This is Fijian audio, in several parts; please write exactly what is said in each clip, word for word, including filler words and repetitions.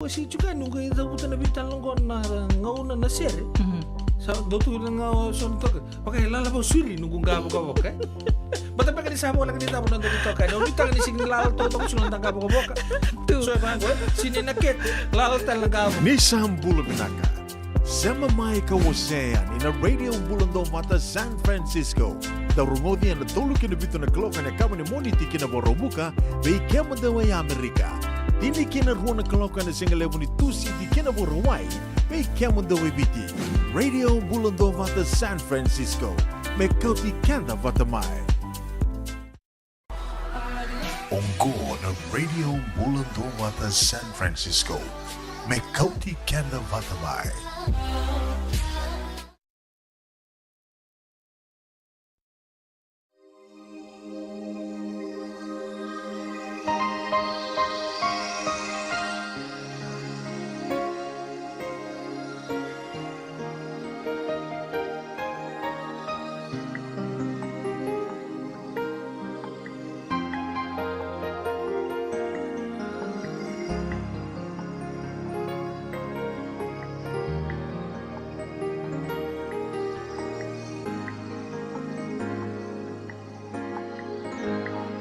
Ua si tsuka ni qai cavuta na veitalanoa qo na gauna na sere. Sa dau tu na gauna so na toka. Vaka e lala vau suri noqu qavokavoka. Bata beka ni sa voleka ni cava na dau ni toka. Ni au ni taka ni sigi ni lala toka toka suri na qavokavoka. So e vaqo, sini na kete, lala tale na qavo. Ni sa bula vinaka. Sema mai ka wasea yani na Radio Bula Dovata San Francisco. Dau rogoci ena tolu ki na vitu na kaloko ena yakavi ni Moniti ki na Vakaraubuka, vei kemudou e Amerika. Tini ki na rua na kaloko ena sigalevu ni Tusiti ki na Vakarauwai, vei kemudou e Viti. Radio Bula Dovata San Francisco. Me kauti keda vata mai. Oqo na Radio Bula Dovata San Francisco. Me kauti keda vata mai.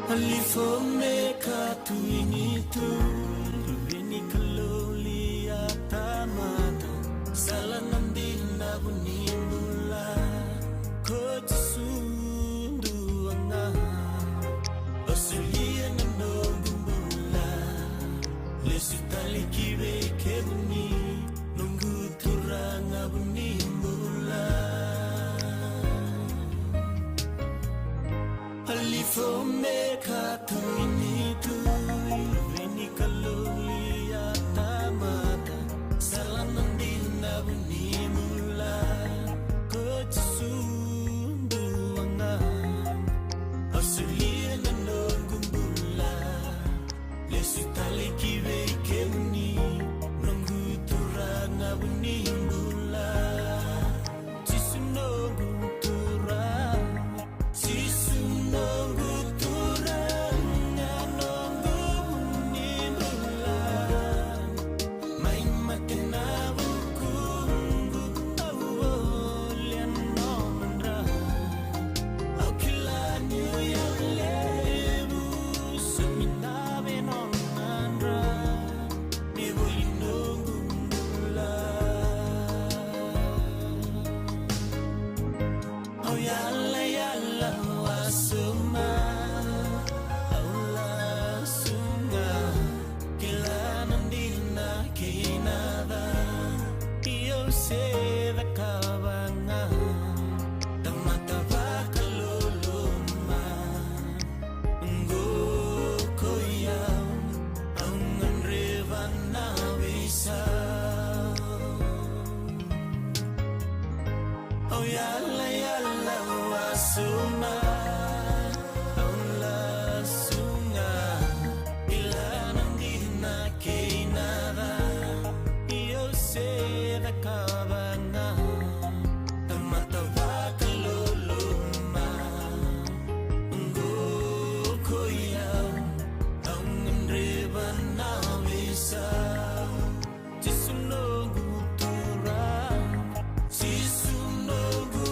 Alifo me ka tu ini tu, vini kaloli a tamata, sala na dina vuni bula, ko Jisu duaga, o solia na noqu bula, lesu tale ki vei kemuni, noqu Turaga vuni bula. Alifo me ka tu ini tu, vini kaloli a tamata, sala na dina vuni bula, ko Jisu duaga, o solia na noqu bula, lesu tale ki vei kemuni, noqu Turaga vuni bula. Jisu noqu Turaga, Jisu noqu Turaga, noqu vuni bula. Mai mate na vukuqu, au volia nona dra. Au kila ni o yau levu, sa mi dave nona dra, me voli noqu bula. Au yalayala wasoma, au lasu ga. Kila na dina kei na ca, io se cakava ga. Tamata vakaloloma, qo ko i au, au gadreva na veisau. Au yalayala wasoma, au lasu ga. Kila na dina kei na ca, io se cakava ga. Tamata vakaloloma, qo ko i au, au gadreva na veisau. Jisu noqu Turaga, Jisu noqu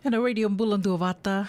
Ena Radio Bula Duavata,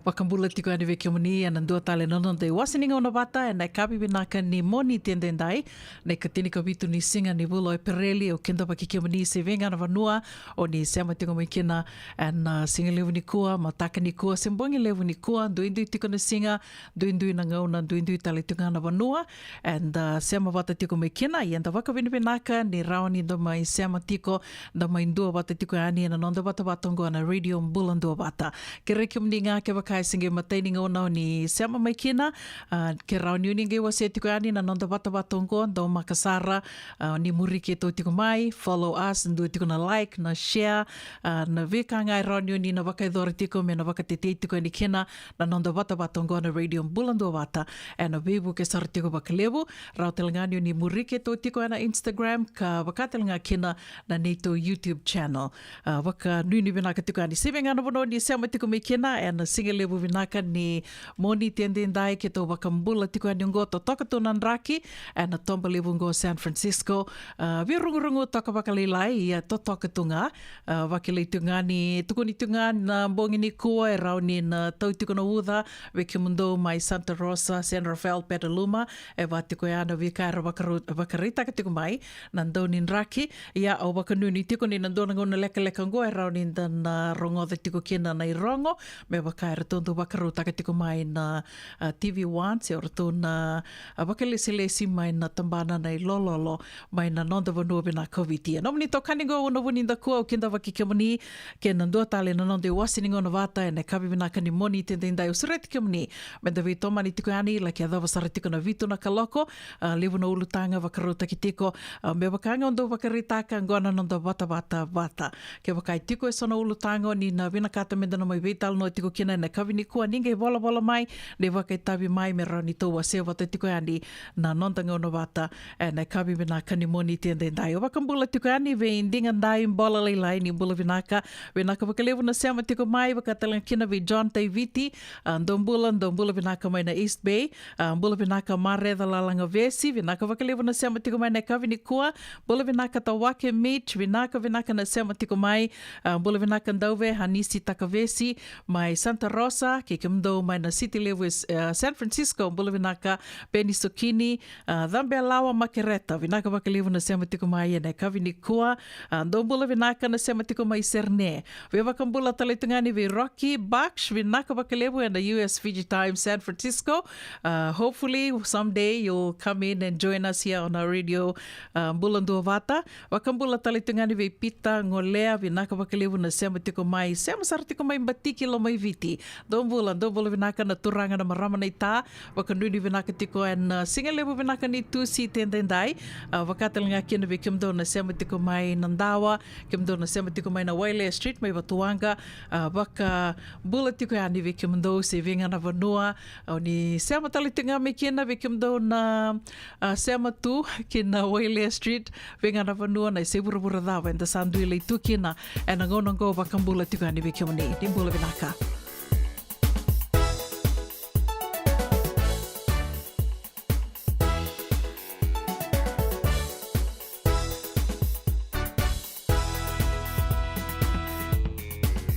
vakabula tiko yani vei kemuni ena dua tale na noda iwase ni gauna vata ena yakavi vinaka ni Moniti edaidai, na ikatini ka vitu ni siga ni vula o Epereli. Au kidavaki kemuni se vei ga na vanua o ni sema tiko mai kina ena, ah, siga levu nikua, mataka nikua se bogi levu nikua, duidui tiko na siga, duidui na gauna, duidui tale tiko ga na vanua. Eda, ah, sema vata tiko mai kina, ia eda vakavinavinaka ni rawa ni da mai sema tiko, da mai dua vata tiko yani ena noda vatavata oqo na Radio Bula Duavata. Kerei kemuni ga kevaka e se qai matai ni gauna o ni sema mai kina, ah, ke rawa ni o ni qai wasea tiko yani na noda vatavata oqo, daumaka sara, ah, ni muri keitou tiko mai, follow us, dua tiko na like, na share, ah, na veika ga e rawa ni o ni na vakayacora tiko me na vakatetei tiko yani kina na noda vatavata oqo na Radio Bula Duavata. Ena veivuke sara tiko vakalevu, rawa tale ga ni o ni muri keitou tiko ena Instagram, ka vaka tale ga kina na neitou YouTube channel. Ah, vakanuinui vinaka tiko yani se vei ga na vanua o ni sema tiko mai kina ena siga levu vinaka ni Moniti edaidai, keitou vakabula tiko yani oqo, totoka tu na draki ena toba levu oqo San Francisco. Ah, via rugurugu toka vakalailai, ia totoka tu ga. Ah, vakilai tiko ga ni tukuni tiko ga na bogi nikua e rawa ni na tau tiko na uca vei kemudou mai Santa Rosa, San Rafael, Petaluma. E vaka tiko ya na veika era vakarau-, vakaraitaka tiko mai na dau ni draki. Ia au vakanuinui tiko ni na dua na gauna lekaleka oqo e rawa ni da na rogoca tiko kina na irogo, me vaka eratou dau vakarautaka tiko mai na, ah, T V One, se o ratou na, ah, vakalesilesi mai na tabana na ilololo mai na noda vanua vinaka o Viti. E nomuni itokani oqo, Una Vunidakua, au kidavaki kemuni kei na dua tale na noda iwase ni gauna vata ena yakavi vinaka ni Moniti edaidai. Au sureti kemuni me da veitomani tiko yani, laki yacova sara tiko na vitu na kaloko. Ah, levu na ulutaga vakarautaki tiko, ah, me vaka ga au dau vakaraitaka, oqo na noda vatavata vata. Kevaka e tiko eso na ulutaga o ni na vinakata me da na mai veitalanoa tiko kina ena yakavi nikua, ni qai volavola mai, ni vakaitavi mai, me rawa ni tou wasea vata tiko yani na noda gauna vata ena yakavi vinaka ni Moniti edaidai. Au vakabula tiko yani vei Digadai Bolalailai, ni bula vinaka. Vinaka vakalevu na sema tiko mai, vaka tale ga kina vei John Taiviti, ah, dou bula, dou bula vinaka mai na East Bay. Ah, bula vinaka Mareca Lalagavesi, vinaka vakalevu na sema tiko mai na yakavi nikua. Bula vinaka Tawake Mitch, vinaka, vinaka na sema tiko mai. Ah, bula vinaka Dauve Hanisi Takavesi mai Santa Rosa, kei kemudou mai na city levu e, eh, San Francisco, bula vinaka Peni Sokini. Ah, Cabelawa Makereta, vinaka vakalevu na sema tiko mai ena yakavi nikua. Ah, dou bula vinaka na sema tiko mai Serne. Via vakabula tale tu ga yani vei Rocky Baksh, vinaka vakalevu ena U S Fiji Time, San Francisco. Uh, hopefully someday you'll come in and join us here on our radio, uh, Bula Duavata. Vakabula tale tu ga yani vei Pita Golea, vinaka vakalevu na sema tiko mai, sema sara tiko mai Batiki, Lomaiviti. Dou bula, dou bula vinaka na turaga na marama naita. Vakanuinui vinaka tiko ena, uh, siga levu vinaka ni Tusiti edaidai. Uh, vaka tale ga kina vei kemudou na sema tiko mai Nadawa, kemudou na sema tiko mai na Wailea Street mai Vatuwaqa. Uh, vakabula tiko yani vei kemudou se vei ga na vanua o ni sema tale tiko ga mai kina, vei kemudou na, uh, sema tu ki na Wailea Street, vei ga na vanua, na isevuravura cava eda sa dui lai tu kina ena gauna oqo. Vakabula tiko yani vei kemuni, ni bula vinaka.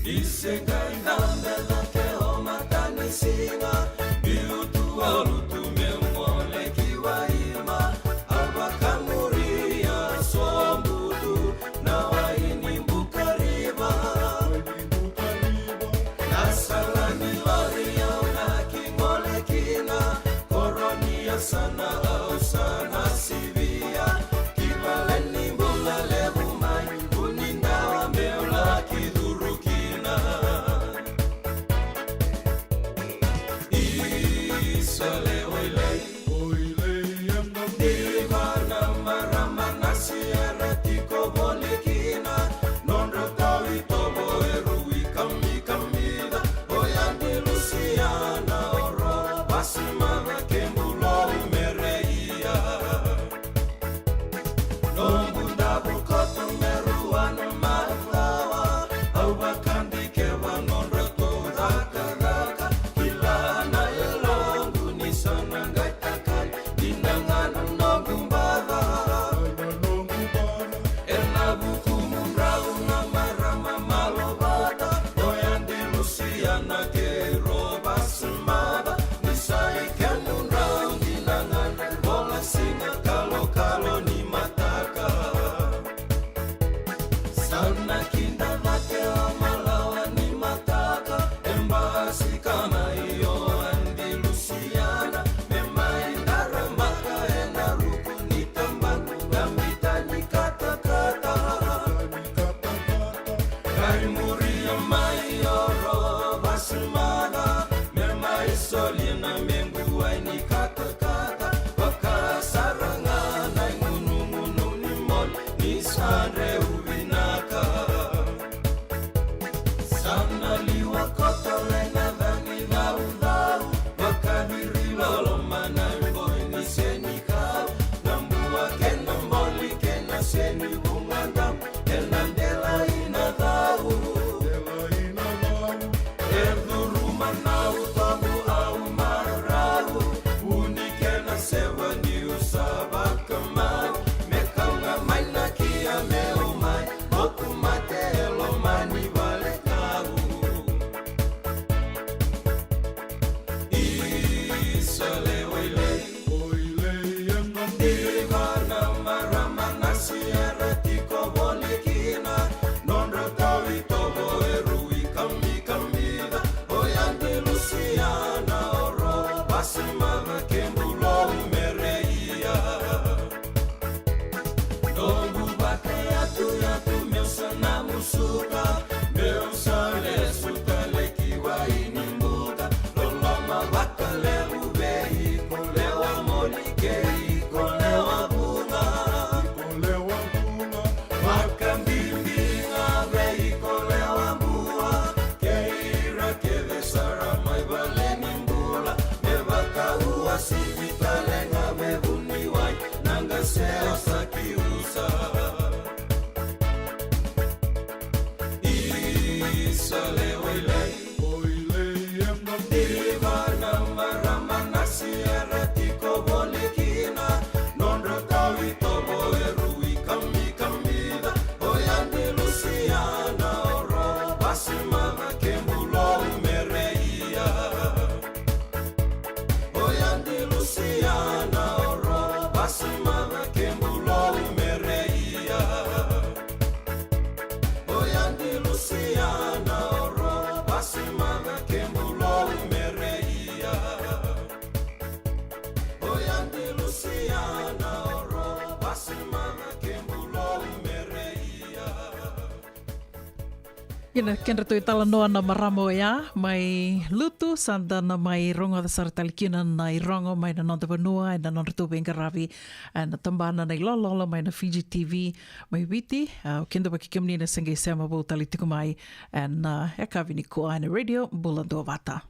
Ni se qai dabe cake o matanisiga, biu tu a lutu meu gole ki Waima, au vakamuria sobu tu na wai ni Bukariva. Na sala ni lori au na qai gole kina, koro ni yasana au sa na sivia, ki vale ni bula levu mai Vunidawa meu laki curu kina. Sika mai o Adi Lusiana, me mai daramaka ena ruku ni tabaqu, na mita ni katakata. Qai muria mai o Ro Vasimaca, me mai solia na mequ wai ni katakata. Vaka sara ga na igunugunu ni moli ni sa dreu vinaka. Sa na liwa koto le na cagi caucau, vakaviri loloma na iboi ni senikau, na bua kei na moli kei na seni vugadamu, e na delai na cau. E curuma na utoqu au marau, uni kei na sewa niu sa vakamau, me kau ga mai na kia meu mai, moku mate e loma ni vale kau. Isa le wailei, wailei e na diva na marama na siera tiko voli kina, nodra tau itovo e rui kamikamica, o Adi Lusiana, o Ro Vasimaca kei Bulou Mereia. Noqu vakayatuyatu meu sa na musuka, meu sa lesu tale ki wai ni buka. Loloma vakalevu vei iko lewa moli kei iko lewa vuqa. Vakabibi ga vei iko lewa bua kei ira kece sara mai vale ni bula. Me vakauasivi tale ga me vuniwai na qase o Sakiusa. Isa le wailei, wailei e na diva na marama na siera tiko voli kina, nodra tau itovo e rui kamikamica, o Adi Lusiana, o Ro Vasimaca kei Bulou Mereia. O Adi Lusiana, o Ro Vasimaca kei Bulou Mereia. O Adi Lusiana, o Ro Vasimaca kei Bulou Mereia. O Adi Lusiana, o Ro Vasimaca kei Bulou Mereia. Ina kedratou italanoa na marama oya mai Lutu, sa da na mai rogoca sara tale kina na irogo mai na noda vanua ena nodratou veiqaravi ena tabana na iLololo mai na Fiji T V mai Viti. A, au kidavaki kemuni na se qai sema vou tale tiko mai ena, a, yakavi nikua ena Radio Bula Duavata.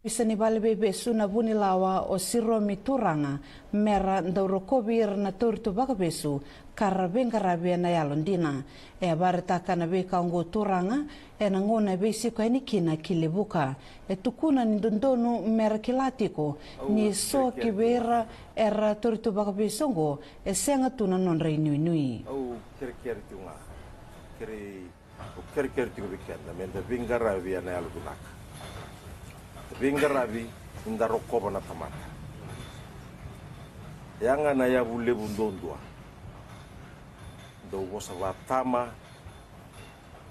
Ovisa ni vale veivesu na Vunilawa o Siromi Turaga mera dau rokovi ira na tauri tu vakavesu ka ra veiqaravi ena yalodina. E vakaraitaka na veika oqo Turaga ena gauna e veisiko yani kina ki Levuka. E tukuna ni dodonu mera kila tiko ni so ki vei ira era tauri tu vakavesu oqo e sega tu na nodra inuinui. Au kerekere tiko ga, kere Au kerekere tiko vei keda me da veiqaravi ena yalo vinaka. Da veiqaravi ni da rokova na tamata. Ya ga na yavu levu duadua. Dau vosa va tama,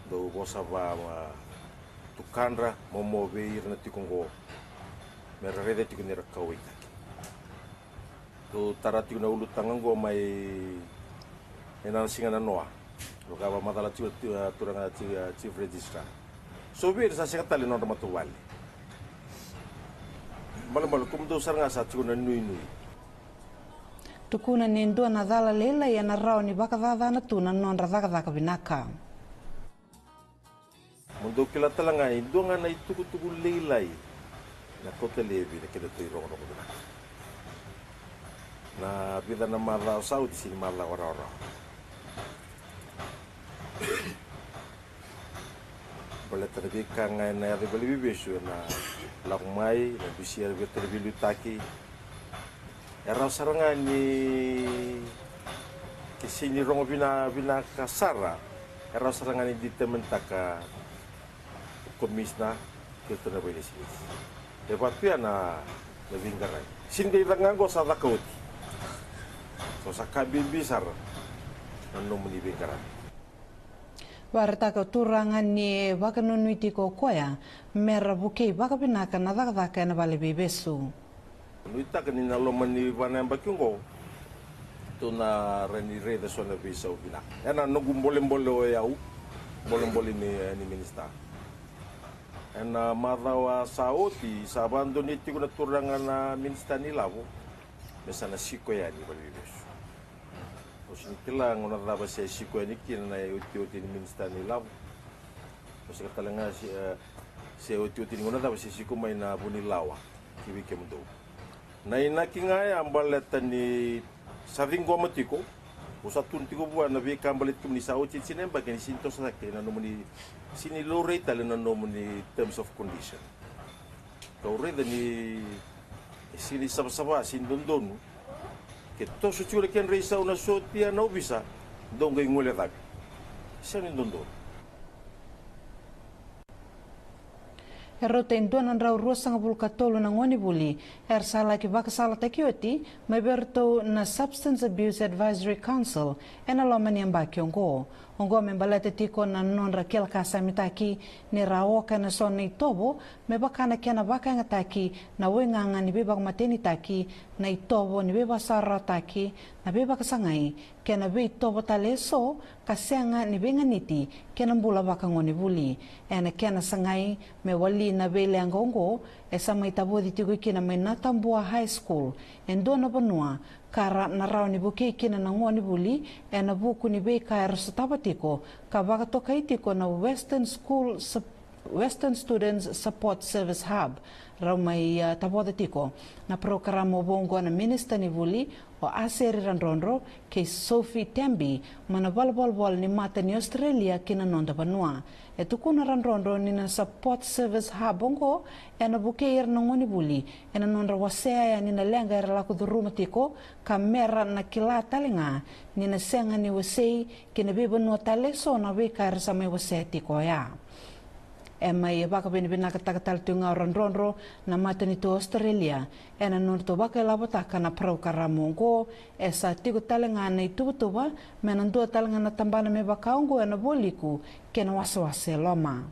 dau vosa va, va tukadra, momo vei ira na tiko oqo. Me ra raica tiko ni ra kauwaitaki. Dou tara tiko na ulutaga oqo mai ena siga na noa. Vaka vakamacala tiko, tiko, a, turaga, tiko, a, Chief Registrar. So vei ira sa sega tale na nodra matavuvale. Balebale kemudou sara ga sa tiko na nuinui. Tukuna ni dua na cala lailai ena rawa ni vakacacana tu na nodra cakacaka vinaka. Mo dou kila tale ga e dua ga na itukutuku lailai na kauta laivi na kedatou irogonogo vinaka. Na vica na macawa sa oti sega ni macawa rawarawa. Baleta na veika ga ena yaco i valeniveivesu ena lako mai, na bisi era via tara veiliutaki. E rawa sara ga ni ke sega ni rogo vina, vinaka sara, e rawa sara ga ni determine-taka o komisina kei iratou na vailesilesi. E vaka tu ya na, na veiqaravi. Sega ni qai caka ga oqo sa caka oti. So sa ka bibi sara na nomuni veiqaravi. Vakaraitaka o turaga ni vakanuinui tiko o koya me ra vukei vakavinaka na cakacaka ena vale veivesu. Nuitaka ni na loma ni va na yabaki oqo tou na rawa ni raica so na veisau vinaka ena noqu bolebole o yau, bolebole ni, eh, ni minisita. Ena macawa sa oti sa vakadonui tiko na turaga na minisita ni lavo me sa na siko yani vale veivesu. Au sega ni kila gauna cava se siko yani kina na iotioti ni minisita ni lavo. Au sega tale ga se, eh, se iotioti ni gauna cava se siko mai na vunilawa ki vei kemudou. Na inaki ga ya baleta ni sa ciqoma tiko, au sa tukuna tiko vua na veika baleti kemuni sa oti e tini na yabaki ni sega ni toso cake na nomuni, sega ni laurai tale na nomuni terms of condition. Kau raica ni e sega ni savasava, sega ni dodonu. Ke toso tiko na kedra isau na sotia na ovisa, dou qai guilecavi. Sega ni dodonu. E rauta e dua na drau ruasagavulu ka tolu na gonevuli era sa laki vakasalataki oti mai vei iratou na Substance Abuse Advisory Council ena loma ni yabaki oqo. Oqo me baleta tiko na nodra kila ka samitaki ni ra oka ena so na itovo me vaka na kena vakayagataki na waigaga ni veivakamatenitaki, na itovo ni veivakasaurarataki, na veivakasagai, kei na veitovo tale eso ka sega ni veiganiti kei na bula vakagonevuli. Ena kena sagai me wali na veileqa oqo, e sa mai tavoci tiko kina mai Natabua High School e dua na vanua ka ra na rawa ni vukei kina na gonevuli ena vuku ni veika era sotava tiko, ka vakatokai tiko na Western School Sup-, Western Students Support Service Hub. Rau mai, ah, tavoca tiko na parokaramu vou oqo na minisita ni vuli o Aseri Radrodro kei Sophie Tembi mai na valenivolavola ni mata ni Australia ki na noda vanua. E tukuna o Radrodro ni na Support Service Hub oqo ena vukei ira na gonevuli ena nodra wasea yani na leqa era lako curuma tiko, ka me ra na kila tale ga ni na sega ni wasei ki na veivanua tale eso na veika era sa mai wasea tiko oya. E mai vakavinavinakataka tale tu ga o Radrodro na matanitu Australia ena nodratou vakailavotaka na parokaramu oqo. E sa tiko tale ga na ituvatuva me na dua tale ga na tabana me vaka oqo ena vualiku kei na wasewase e loma.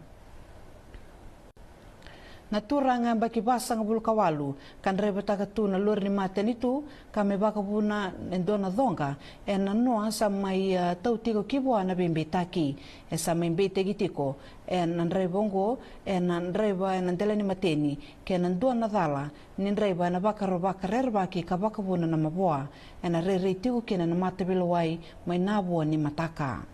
Na turaga yabaki vasagavulu ka walu ka draivataka tu na lori ni matanitu ka me vakavuna e dua na coqa ena noa sa mai, ah, tau tiko ki vua na veibeitaki. E sa mai beitaki tiko ena draiva oqo ena draiva ena dela ni mateni kei na dua na cala ni draiva ena vakaro vakarerevaki ka vakavuna na mavoa. Ena rairai tiko kina na mataveilewai mai Navua ni mataka.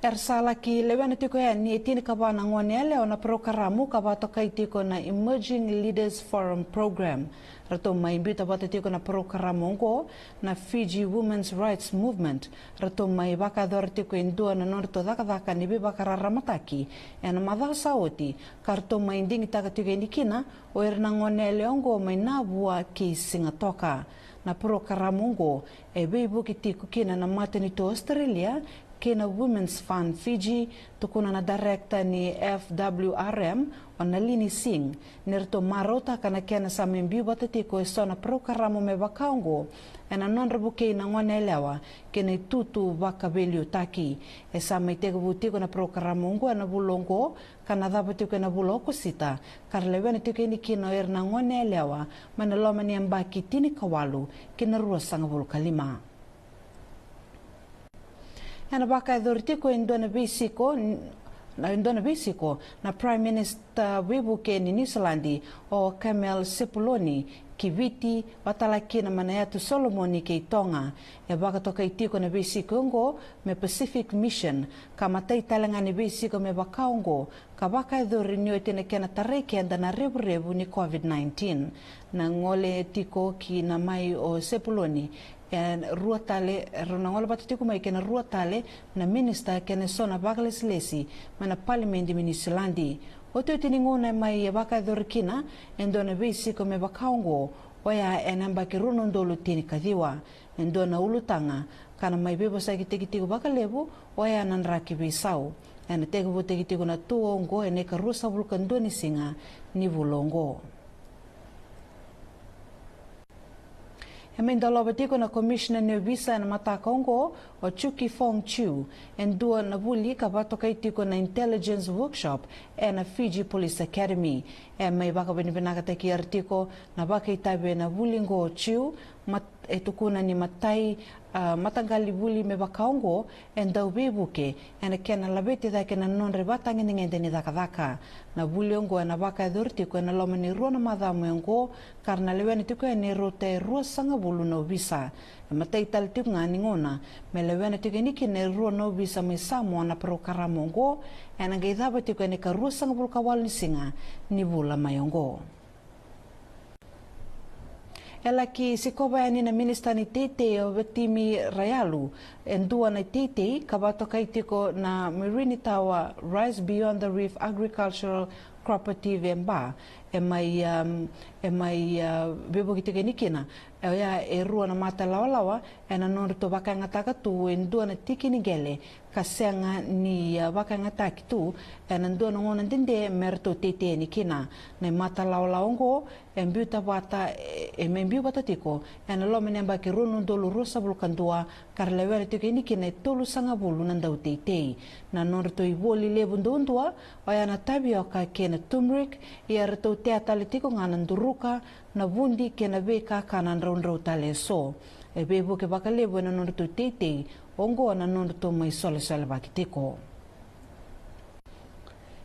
Era sa laki lewena tiko yani e tinikava na gone yalewa na parokaramu ka vakatokai tiko na Emerging Leaders Forum Program. Ratou mai biuta vata tiko na parokaramu oqo na Fiji Women's Rights Movement. Ratou mai vakayacora tiko e dua na nodratou cakacaka ni veivakararamataki ena macawa sa oti, ka ratou mai digitaka tiko yani kina o ira na gone yalewa oqo mai Navua kei Sigatoka. Na parokaramu oqo e veivuke tiko kina na matanitu Australia kei na Women's Fund Fiji. Tukuna na director ni F W R M, o Nalini Singh, ni ratou marautaka na kena sa mai biu vata tiko eso na parokaramu me vaka oqo ena nodra vukei na gone yalewa kei na itutu vakaveiliutaki. E sa mai tekivu tiko na parokaramu oqo ena vula oqo ka na cava tiko ena vula Okosita, ka ra lewena tiko yani kina o ira na gone yalewa mai na loma ni yabaki tinikawalu ki na ruasagavulu ka lima. Ena vakayacori tiko e dua na veisiko, na, e dua na veisiko na Prime Minister veivuke ni Niusiladi, o Carmel Sepuloni, ki Viti, vakatalega kina mai na Yatu Solomoni kei Toga. E vakatokai tiko na veisiko oqo me Pacific Mission, ka matai talega ni veisiko me vaka oqo ka vakayacori ni oti na kena tarai keda na revurevu ni COVID nineteen. Na gole tiko kina mai o Sepuloni e rua tale, rau na gole vata tiko mai kei na rua tale na minisita kei na so na vakalesilesi mai na palimedi mai Niusiladi. Otioti ni gauna e mai vakayacori kina e dua na veisiko me vaka oqo, oya ena yabaki rua na udolu tinikaciwa. E dua na ulutaga ka na mai veivosakitaki tiko vakalevu oya na draki veisau. Ena tekivutaki tiko na tour oqo ena ikaruasagavulu ka dua ni siga ni vula oqo. E mai dolava tiko na Commissioner ni ovisa ena mataka oqo, o Chuki Fong Chiu, e dua na vuli ka vakatokai tiko na Intelligence Workshop ena Fiji Police Academy. E mai vakavinavinakataki ira tiko na vakaitavi ena vuli oqo o Chiu, mat-, e tukuna ni matai, a, mataqali vuli me vaka oqo e dau veivuke ena kena laveti cake na nodra ivakatagedegede ni cakacaka. Na vuli oqo ena vakayacori tiko ena loma ni rua na macawa mai oqo, ka ra na lewena tiko yani e rauta e ruasagavulu na ovisa. E matai tale tiko ga ni gauna me lewena tiko yani kina e rua na ovisa mai Samoa na parokaramu oqo, ena qai cava tiko ena ikaruasagavulu ka walu ni siga ni vula mai oqo. E laki sikova yani na minisita ni teitei o Vetimi Rayalu e dua na teitei ka vakatokai tiko na Marine Tower Rise Beyond the Reef Agricultural Cooperative e Ba. E mai, um, e mai, uh, veivuke tiko yani kina, e oya e rua na mata lawalawa ena nodratou vakayagataka tu e dua na tiki ni qele ka sega ni, a, vakayagataki tu ena dua na gauna dede me ratou teitei yani kina. Na imata lawalawa oqo e biuta vata, e, e mai biu vata tiko ena loma ni yabaki rua na udolu ruasagavulu ka dua, ka ra lewena tiko yani kina e tolusagavulu na dauteitei. Na nodratou ivoli levu duadua oya na tavioka kei na turmeric, ia ratou tea tale tiko ga na duruka, na vudi kei na veikakana draudrau tale eso. E veivuke vakalevu ena nodratou teitei oqo na nodratou mai solesolevaki tiko.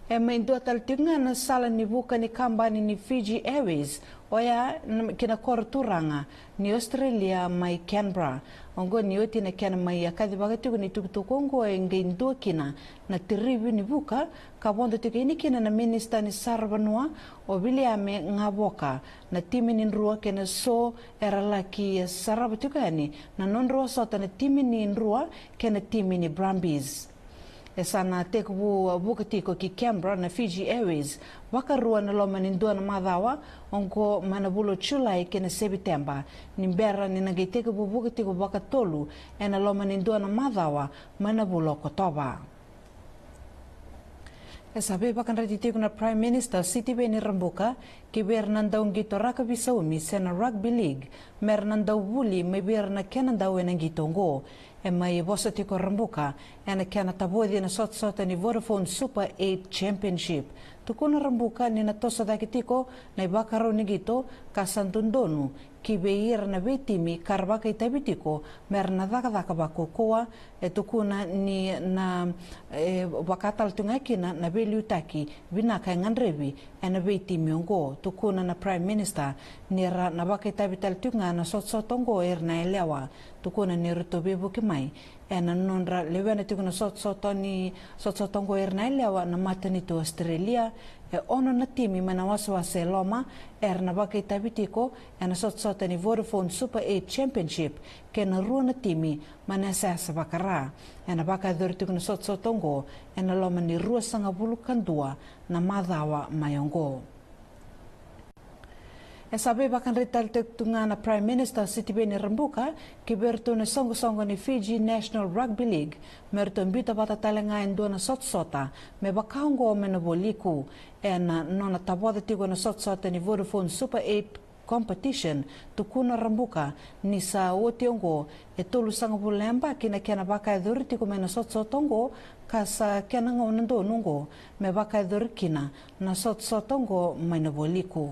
E mai dua tale tiko ga na sala ni vuka ni kabani ni Fiji Airways, oya na, ki na koro turaga ni Australia mai Canberra. Oqo ni oti na kena mai a kacivaka tiko ni tukutuku oqo e qai dua kina na tirivi ni vuka ka vodo tiko yani kina na minisita ni saravanua o Viliame Gavoka, na timi ni drua kei na so era laki sarava tiko yani na nodrau a sota na timi ni drua kei na timi ni Brumbies. E sa na tekivu vuka tiko ki Canberra na Fiji Airways vakarua ena loma ni dua na macawa oqo mai na vula o Julai kei na Seviteba, ni bera ni na qai tekivu vuka tiko vakatolu ena loma ni dua na macawa mai na vula o Okotova. E sa veivakayadrati tiko na Prime Minister Sitiveni Rabuka ki vei ira na dauqito rakavi saumi se na rugby league me ra na dau vuli mai vei ira na kena dau ena qito oqo. E mai vosa tiko Rabuka ena kena tavoci na sotasota ni Vodafone Super eight Championship. Tukuna Rabuka ni na toso cake tiko na ivakarau ni qito ka sa dodonu ki vei ira na veitimi ka ra vakaitavi tiko me ra na cakacaka vakaukauwa. E tukuna ni na, e, vaka tale tu ga kina na veiliutaki vinaka e gadrevi ena veitimi oqo. Tukuna na Prime Minister ni ra na vakaitavi tale tiko ga na sotasota oqo ira na yalewa. Tukuna ni ratou veivuke mai ena nodra lewena tiko na sotasota ni, sotasota oqo ira na yalewa na matanitu Australia. E ono na timi mai na wasewase e loma era na vakaitavi tiko ena sotasota ni Vodafone Super eight Championship, kei na rua na timi mai na yasayasa vaka-Ra. Ena vakayacori tiko na sotasota oqo ena loma ni ruasagavulu ka dua na macawa mai oqo. E sa veivakayadrati tale tiko tu ga na Prime Minister Sitiveni Rabuka ki vei iratou na soqosoqo ni Fiji National Rugby League me ratou biuta vata tale ga e dua na sotasota me vaka oqo mai na Vualiku. Ena nona tavoca tiko na sotasota ni Vodafone Super eight Competition, tukuna Rabuka ni sa oti oqo e tolusagavulu na yabaki na kena vakayacori tiko mai na sotasota oqo, ka sa kena gauna donu oqo me vakayacori kina na sotasota oqo mai na Vualiku.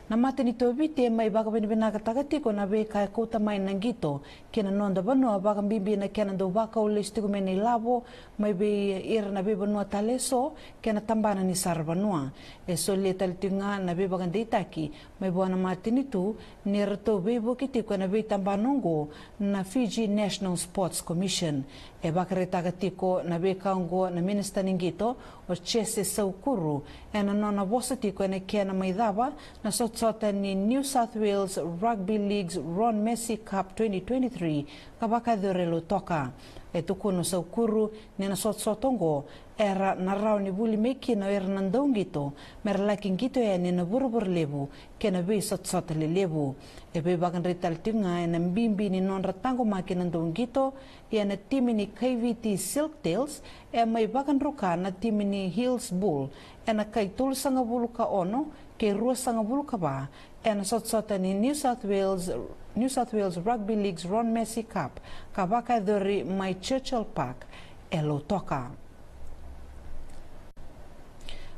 Na matanitu o Viti e mai vakavinavinakataka tiko na veika e kauta mai na qito ki na noda vanua, vakabibi na kena dau vakau lesu tiko mai na ilavo mai vei ira na veivanua tale eso kei na tabana ni saravanua. E solia tale tiko ga na veivakadeitaki mai vua na matanitu ni ratou veivuke tiko ena veitabana oqo na Fiji National Sports Commission. E vakaraitaka tiko na veika oqo na Minisita ni Qito, o Jesse Saukuru, ena nona vosa tiko ena kena mai cava na sotasota ni New South Wales Rugby League's Ron Massey Cup twenty twenty-three ka vakayacori e Lautoka. E tukuna o Saukuru ni na sotasota oqo era na rawa ni vuli mai kina o ira na dauqito me ra laki qito yani ena vuravura levu kei na veisotasota lelevu. E veivakayadrati tale tiko ga ena bibi ni nodra taqomaki na dauqito, ia na timi ni Kaiviti Silktails e mai vakadruka na timi ni Hills Bull ena kai tolusagavulu ka ono kei ruasagavulu ka va ena sotasota ni New South Wales, New South Wales Rugby League's Ron Massey Cup ka vakayacori mai Churchill Park e Lautoka.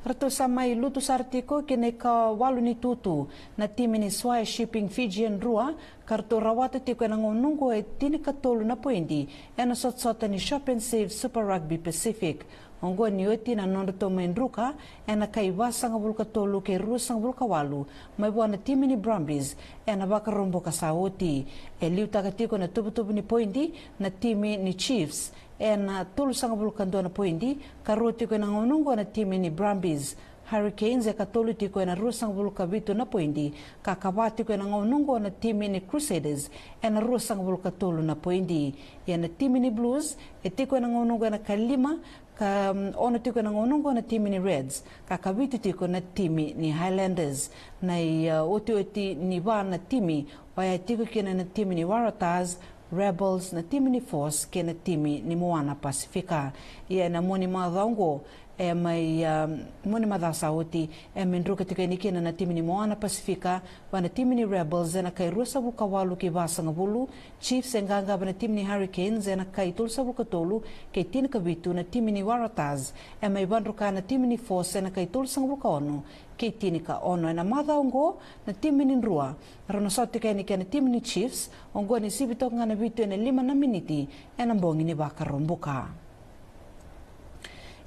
Ratou sa mai lutu sara tiko ki na ikawalu ni tutu na timi ni Swire Shipping Fijian Drua, ka ratou rawata tiko ena gauna oqo e tinikatolu na poidi ena sotasota ni Shop and Save Super Rugby Pacific. Oqo ni oti na nodratou mai druka ena kai vasagavulu ka tolu kei ruasagavulu ka walu mai vua na timi ni Brumbies ena Vakaraubuka sa oti. E liutaka tiko na tuvatuva ni poidi na timi ni Chiefs ena tolusagavulu ka dua na poidi, ka rua tiko ena gauna oqo na timi ni Brumbies. Hurricanes e katolu tiko ena ruasagavulu ka vitu na poidi, ka kava tiko ena gauna oqo na timi ni Crusaders ena ruasagavulu ka tolu na poidi. Ia na timi ni Blues e tiko ena gauna oqo ena kalima, ka, mm, ono tiko ena gauna oqo na timi ni Reds, ka kavitu tiko na timi ni Highlanders. Na i, uh, otioti ni va na timi oya e tiko kina na timi ni Waratahs, Rebels, na timi ni Force kei na timi ni Moana Pasifika. Ia ena mua ni macawa oqo, e mai, a, mua ni macawa sa oti, e mai druka tiko yani kina na timi ni Moana Pasifika vua na timi ni Rebels ena kai ruasagavulu ka walu kei vasagavulu. Chiefs e qaqa vua na timi ni Hurricanes ena kai tolusagavulu ka tolu kei tinikavitu. Na timi ni Waratahs e mai vadruka na timi ni Force ena kai tolusagavulu ka ono kei tinikaono. Ena macawa oqo na timi ni Drua rau na sota tiko yani kei na timi ni Chiefs, oqo ni sivi toka ga na vitu ena lima na miniti ena bogi ni Vakaraubuka.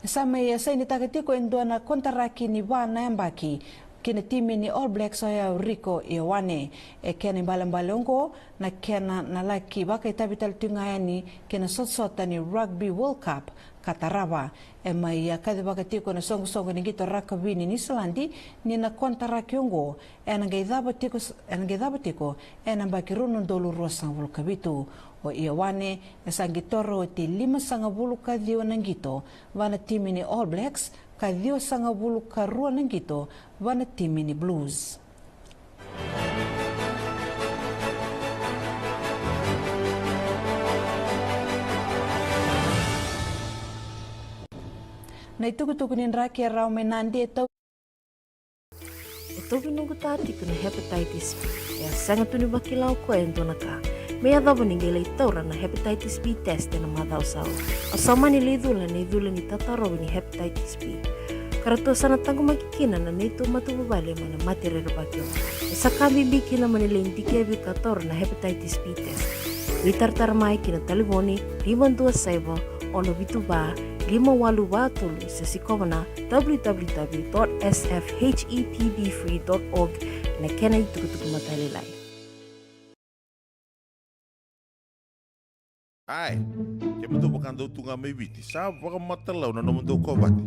E sa mai, e, sainitaka tiko e dua na konitaraki ni va na yabaki ki na timi ni All Blacks oya o Rieko Ioane. E kena ibalebale oqo na kena na laki vakaitavi tale tu ga yani ki na sotasota ni Rugby World Cup ka tarava. E mai, a, kacivaka tiko na soqosoqo ni qito rakavi ni Niusiladi ni na konitaraki oqo ena qai cava tiko s-, ena qai cava tiko ena yabaki rua na udolu ruasagavulu ka vitu. O Ioane e sa qitora oti limasagavulu ka ciwa na qito vua na timi ni All Blacks, ka ciwasagavulu ka rua na qito vua na timi ni Blues. Na itukutuku ni draki e rawa mai Nadi e tau E tauvi noqu ta tiko na hepatitis B. E a sega tu ni vakila o koya e dua na ka me yacova ni qai lai taura na hepatitis B test ena macawa sa oti. Au sa mani lai cula na icula ni tatarovi ni hepatitis B, ka ratou sa na taqomaki kina na neitou matavuvale mai na mate rerevaki oqo. E sa ka bibi kina mo ni lai dikevi ka taura na hepatitis B test. Ni taratara mai ki na talevoni lima dua saiva, ono vitu va, lima walu va tolu, se sikova na w w w dot s f h e p b free dot org ena kena itukutuku matailalai. Ai, kemudou vakadau tu ga mai Viti, sa vakamatalau na nomudou kovate.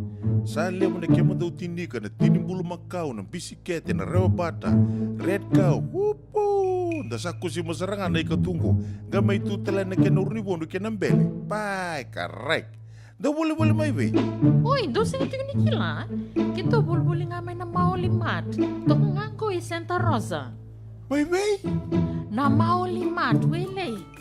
Sa levu na kemudou tinika, na tini bulumakau, na bisikete, na rewabata, red cow, upu! Da sa kusima sara ga na ikatuqu, qai mai tu tale na kena urunivodu kei na bele. Pai, karai. Dou volivoli mai vei? Oi, dou sega tiko ni kila? Keitou volivoli ga mai na Maoli Mart. Toka ga qo i Santa Rosa. Mai vei? Na Maoli Mart, Wailei.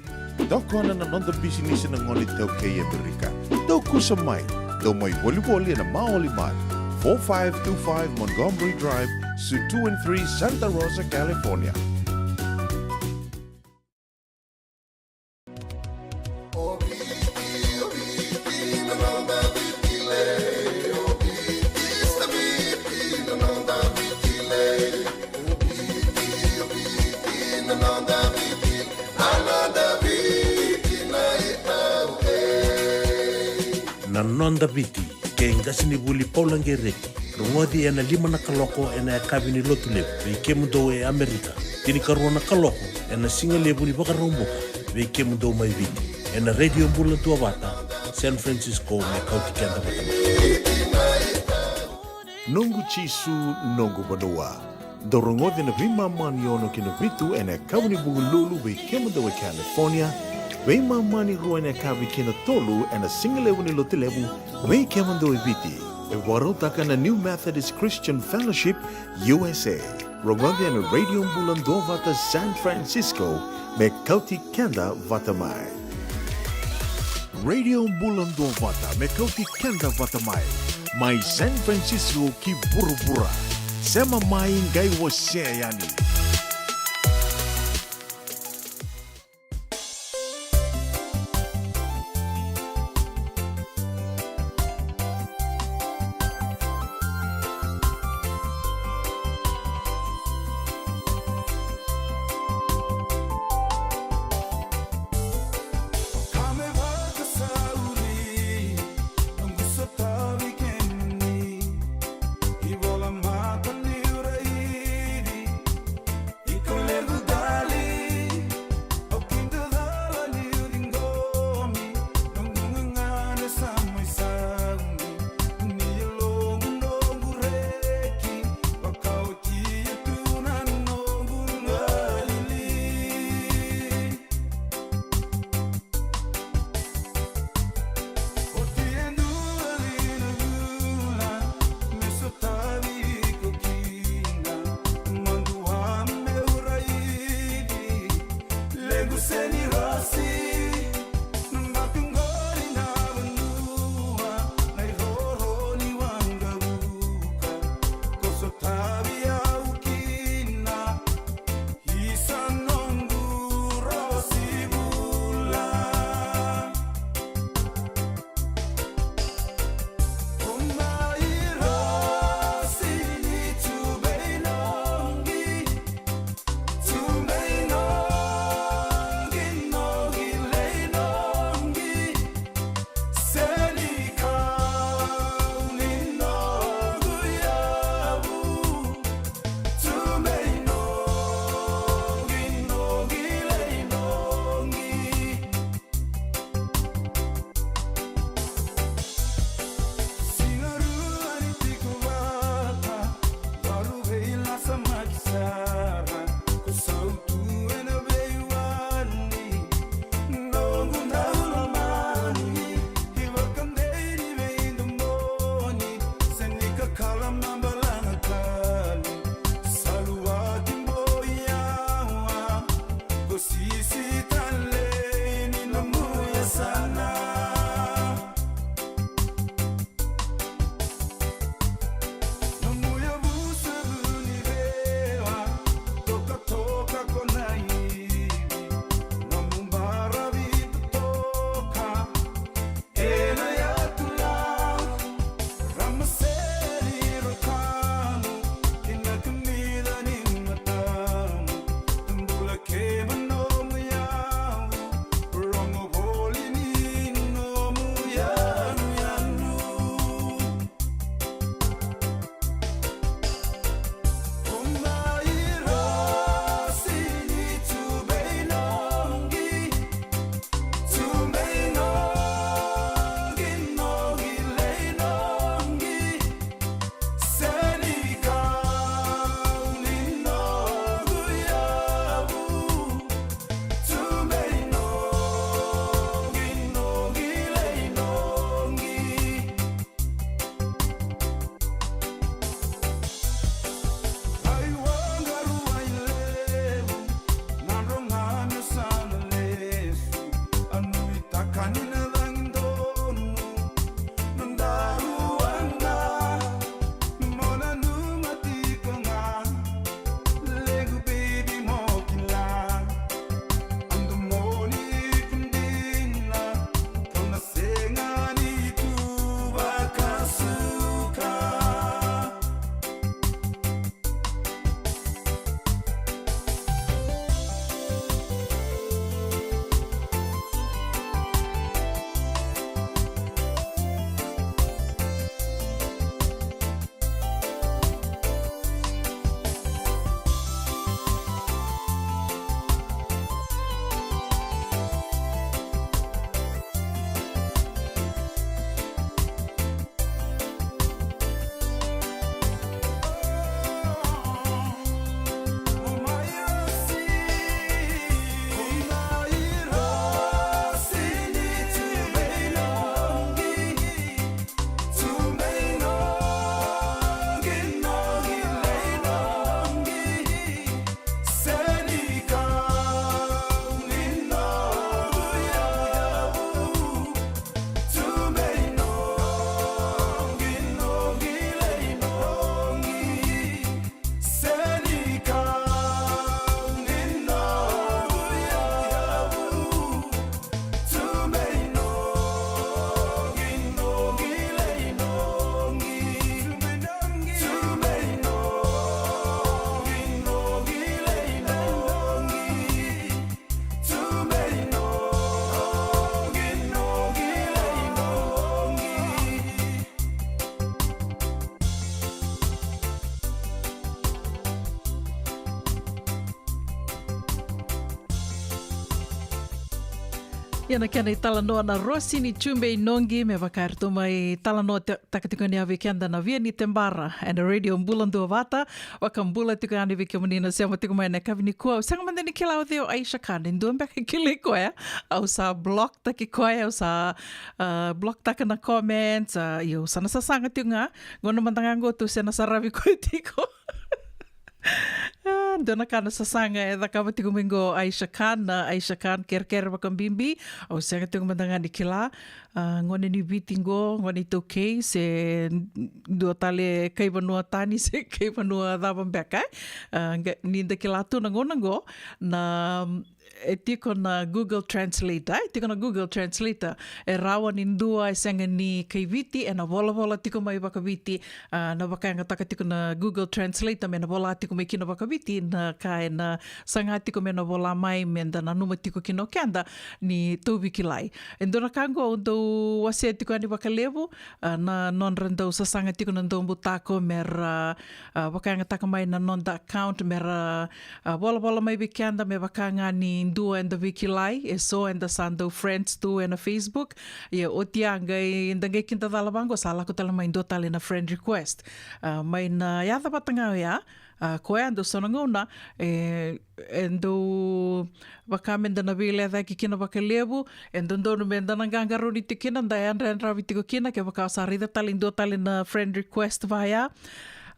Tokona na noda bisinisi na gone iTaukei e Amerika. Dou kusa mai. Dou mai volivoli ena Maoli Mart, four five two five Montgomery Drive, Suite two and three, Santa Rosa, California. Na Noda Viti, kei qasenivuli Paula Qereti. Rogoci ena lima na kaloko ena yakavi ni Lotulevu vei kemudou e Amerika. Tinikarua na kaloko ena sigalevu ni Vakaraubuka vei kemudou mai Viti, ena Radio Bula Duavata, San Francisco, me kauti keda vata mai. Noqu Jisu, noqu vanua. Dou rogoci na veimama ni ono ki na vitu ena yakavi ni Vukelulu vei kemudou e California, veimama ni rua ena yakavi ki na tolu ena sigalevu ni Lotulevu vei kemudou e Viti. E vakarautaka na New Methodist Christian Fellowship, U S A. Rogoci ena Radio Bula Duavata, San Francisco, me kauti keda vata mai. Radio Bula Duavata, me kauti keda vata mai. Mai San Francisco ki vuravura. Sema mai qai wasea yani. Ena kena italanoa na Rosi ni Tube i Nogi, me vaka eratou mai talanoa te- taka tiko ni a vei keda na Via ni Tebara ena Radio Bula Duavata. Vakabula tiko yani vei kemuni na sema tiko mai na yakavi nikua. Au sega mada ni kila o cei o Aisha Khan, e dua beka e kilai koya. Au sa block taki koya, au sa, ah, block taka na comments, ah, io, au sa na sasaga tiko ga. Gauna mada ga qo tou se na saravi koya tiko. Ah, dua na ka na sasaga e cakava tiko mai qo Aisha Khan, na Aisha Khan kerekere vakabibi. Au sega tiko mada ga ni kila. Ah, gone ni Viti qo, gone iTaukei, se dua tale kai vanua tani, se kai vanua cava beka, eh? Ah, ga- ni da kila tu na gauna qo, na e tiko na Google Translator, e tiko na Google Translator. E rawa ni dua e sega ni kai Viti, ena volavola tiko mai vakaViti, ah, na vakayagataka tiko na Google Translator me na vola tiko mai kina vakaViti na ka ena saga tiko me na vola mai, me da nanuma tiko kina o keda ni tauvi kilai. E dua na ka qo au dau wasea tiko yani vakalevu, ah, na nodra dau sasaga tiko na dau butako me ra, ah, vakayagataka mai na noda account me ra, ah, volavola mai vei keda me vaka ga ni dua eda veikilai, e so eda sa dau friends tu ena Facebook. Ia oti a qai, da qai kidacala vaqo sa lako tale mai dua tale na friend request. Ah, mai na yaca vata ga oya, ah, koya dau so na gauna, e, e dau vaka me da na veilecayaki kina vakalevu, e dodonu me da na qaqarauni tiko kina, da yadrayadravi tiko kina, kevaka sa raica tale dua tale na friend request vaya.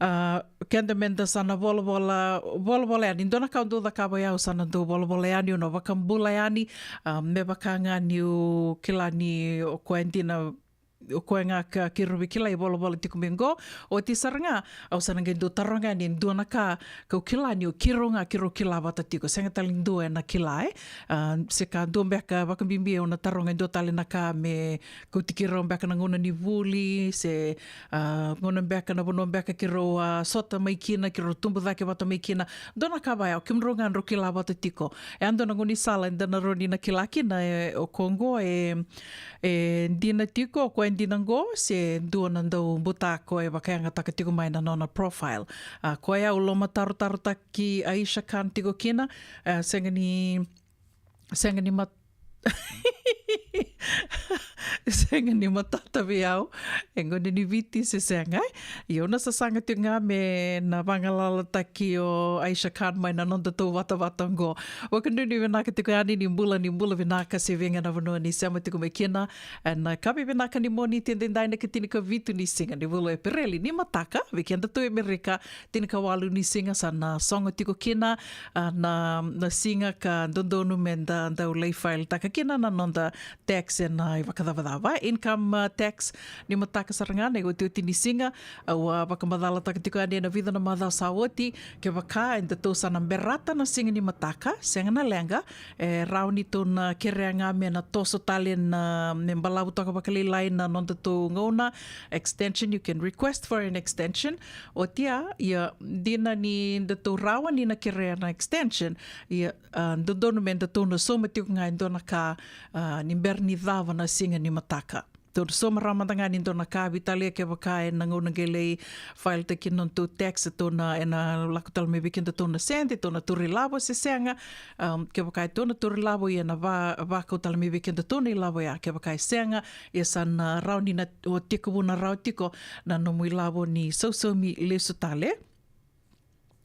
Ah, keda me da sa na volavola, volavola yani, dua na ka au dau cakava ya, au sa na dau volavola yani, au na vakabula yani, ah, me vaka ga niu kila ni o koya dina, o koya ga ka keirau veikilai e volavola tiko mai qo. Oti sara ga, au sa na qai dau taroga yani e dua na ka kau kila ni o keirau ga keirau kila vata tiko, sega tale ni dua ena kila, e. Ah, se ka dua beka vakabibi au na taroga e dua tale na ka me kauti keirau beka na gauna ni vuli, se, ah, gauna beka na vanua beka keirau, ah, sota mai kina, keirau tubu cake vata mai kina. Dua na ka vaya, o kemudrau ga drau kila vata tiko. E a dua na gaunisala eda na rawa ni na kila kina, e, o koya qo, e, e dina tiko o koya e dina qo, se dua na dau butako e vakayagataka tiko mai na nona profile. Ah, koya au lomatarotarotaki Aisha Khan tiko kina, ah, sega ni, sega ni mat- sega ni matata vei au e gone ni Viti se sega, e? Ia au na sasaga tiko ga me na vagalalataki o Aisha Khan mai na nodatou vatavata qo. Vakanuinui vinaka tiko yani, ni bula, ni bula vinaka se vei ga na vanua ni sema tiko mai kina. Ena yakavi vinaka ni Moniti edaidai, na ikatini ka vitu ni siga ni vula o Epereli, ni mataka vei kedatou e Amerika, tinikawalu ni siga sa na sogo tiko kina, ah, na, na siga ka dodonu me da dau lai file taka kina na noda tax ena ivakacavacava, income, ah, tax. Ni mataka sara ga na iotioti ni siga, au a vakamacalataka tiko yani ena vica na macawa sa oti, kevaka edatou sa na berata na siga ni mataka, sega na leqa, e rawa ni tou na kerea ga me na toso tale na, me balavu toka vakalailai na nodatou gauna extension, you can request for an extension. Oti ya, ia dina ni datou rawa ni na kerea na extension, ia, ah, dodonu me datou na sauma tiko ga e dua na ka, ah, ni bera ni cava na siga ni mataka. Tou na sauma rawa mada ga ni dua na ka, veitalia kevaka ena gauna qai lai file taki na nodatou tax, tou na, ena lako tale mai vei kedatou na sede, tou na tauri lavo se sega. Um, kevaka e tou na tauri lavo, ia na va, vakau tale mai vei kedatou na ilavo ya. Kevaka e sega, ia sa na rawa ni na, o tekivu na rawa tiko na nomu ilavo ni sausaumi lesu tale.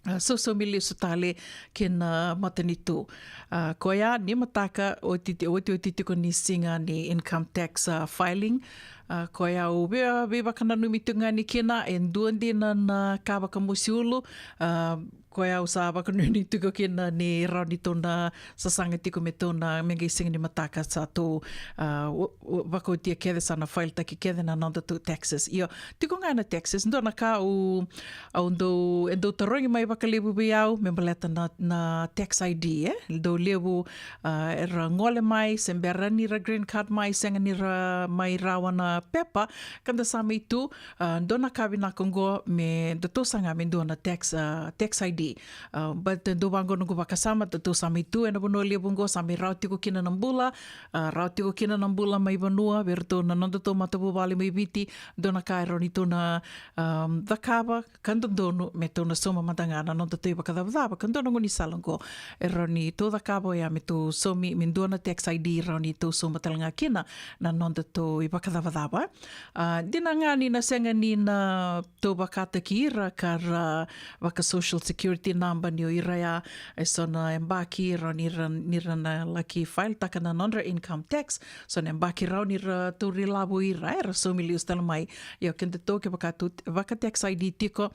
Ah, sausaumi lesu tale kei na matanitu. Ah, koya ni mataka, oti, otioti tiko ni siga ni income tax, ah, filing. Ah, koya au vei, veivakananumi tiko ga ni kina, e dua dina na ka vakamosi ulu. Ah, koya au sa vakanuinui tiko kina ni rawa ni tou na sasaga tiko me tou na, me qai siga ni mataka sa tou, ah, o, o, vakaotia kece, sa na file taki kece na nodatou taxes. Io, tiko ga na taxes, dua na ka au, au dau, e dau tarogi mai vakalevu vei au me baleta na, na tax I D, e? Dau levu, ah, era gole mai, se bera ni ra green card mai, sega ni ra mai rawa na pepa, ka da sa mai tu, ah, dua na ka vinaka oqo me datou saga me dua na tax, ah, tax I D. Ah, but dua vaqo noqu vakasama, datou sa mai tu ena vanua levu oqo, sa mai rawa tiko kina na bula, ah, rawa tiko kina na bula mai vanua, vei iratou na nodatou matavuvale mai Viti, dua na ka e rawa ni tou na, ah, cakava, ka dodonu me tou na sauma mada ga na nodatou ivakacavacava, ka dua na gaunisala oqo e rawa ni tou cakava oya me tou saumi, me dua na tax I D rawa ni tou sauma tale ga kina na nodatou ivakacavacava. Ah, dina ga ni na sega ni na tou vakataki ira ka ra vaka social security number ni o ira ya, e so na yabaki rawa ni ra, ni ra na laki file taka na nodra income tax, so na yabaki rawa ni ra tauri lavo ira, era saumi lesu tale mai. Ia o kedatou kevaka tou vaka tax I D tiko,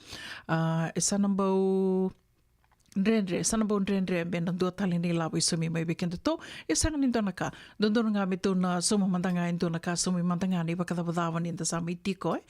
ah, e sa na bau dredre, sa na bau dredre me na dua tale na ilavo e saumi mai vei kedatou. E sega ni dua na ka, dodonu ga me tou na sauma mada ga e dua na ka, saumi mada ga na ivakacavacava ni da sa mai tiko, e,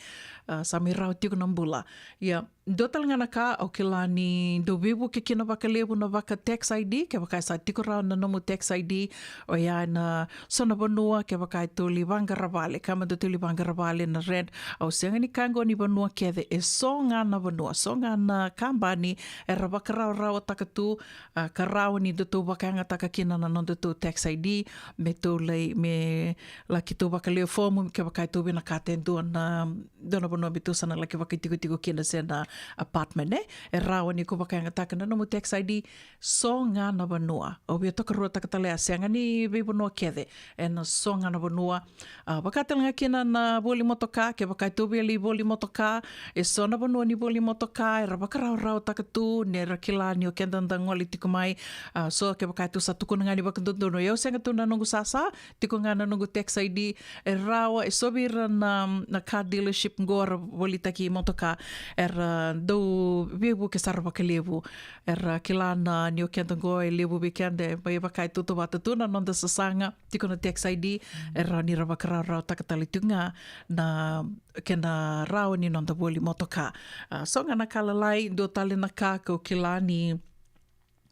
ah, sa mai rawa tiko na bula. Ia dua tale ga na ka au kila ni dau veivuke kina vakalevu na vaka tax I D, kevaka e sa tiko rawa na nomu tax I D, oya ena so na vanua, kevaka e tou lai vaqara vale, ka mada tou lai vaqara vale na rent, au sega ni kaya oqo ni vanua kece, e so ga na vanua, so ga na kabani era vakarawarawataka tu, ah, ka rawa ni datou vakayagataka kina na nodatou tax I D, me tou lai, me laki tou vakalewe fomu, kevaka e tou vinakata e dua na dua na vanua me tou sa na laki vakaitikotiko kina se na apartment, e? E rawa ni ko vakayagataka na nomu tax I D, so ga na vanua. Au via tokaruataka tale, a sega ni veivanua kece, ena so ga na vanua. Ah, vaka tale ga kina na voli motoka, kevaka e tou via lai voli motoka, e so na vanua ni voli motoka era vakarawarawataka tu, ni ra kila ni o keda da gole tiko mai. Ah, so kevaka e tou sa tukuna ga ni vakadodonu, au sega tu na noqu sasa, tiko ga na noqu tax I D, e rawa, e so vei ira na, na car dealership oqo ra volitaki motoka, era dau veivuke sara vakalevu. Era kila na ni o keda oqo e levu vei keda, e mai vaka e tautauvata tu na noda sasaga, tiko na tax I D, e rawa ni ra vakarawarawataka tale tu ga na kena rawa ni noda voli motoka. Ah, so ga na ka lalai, dua tale na ka kau kila ni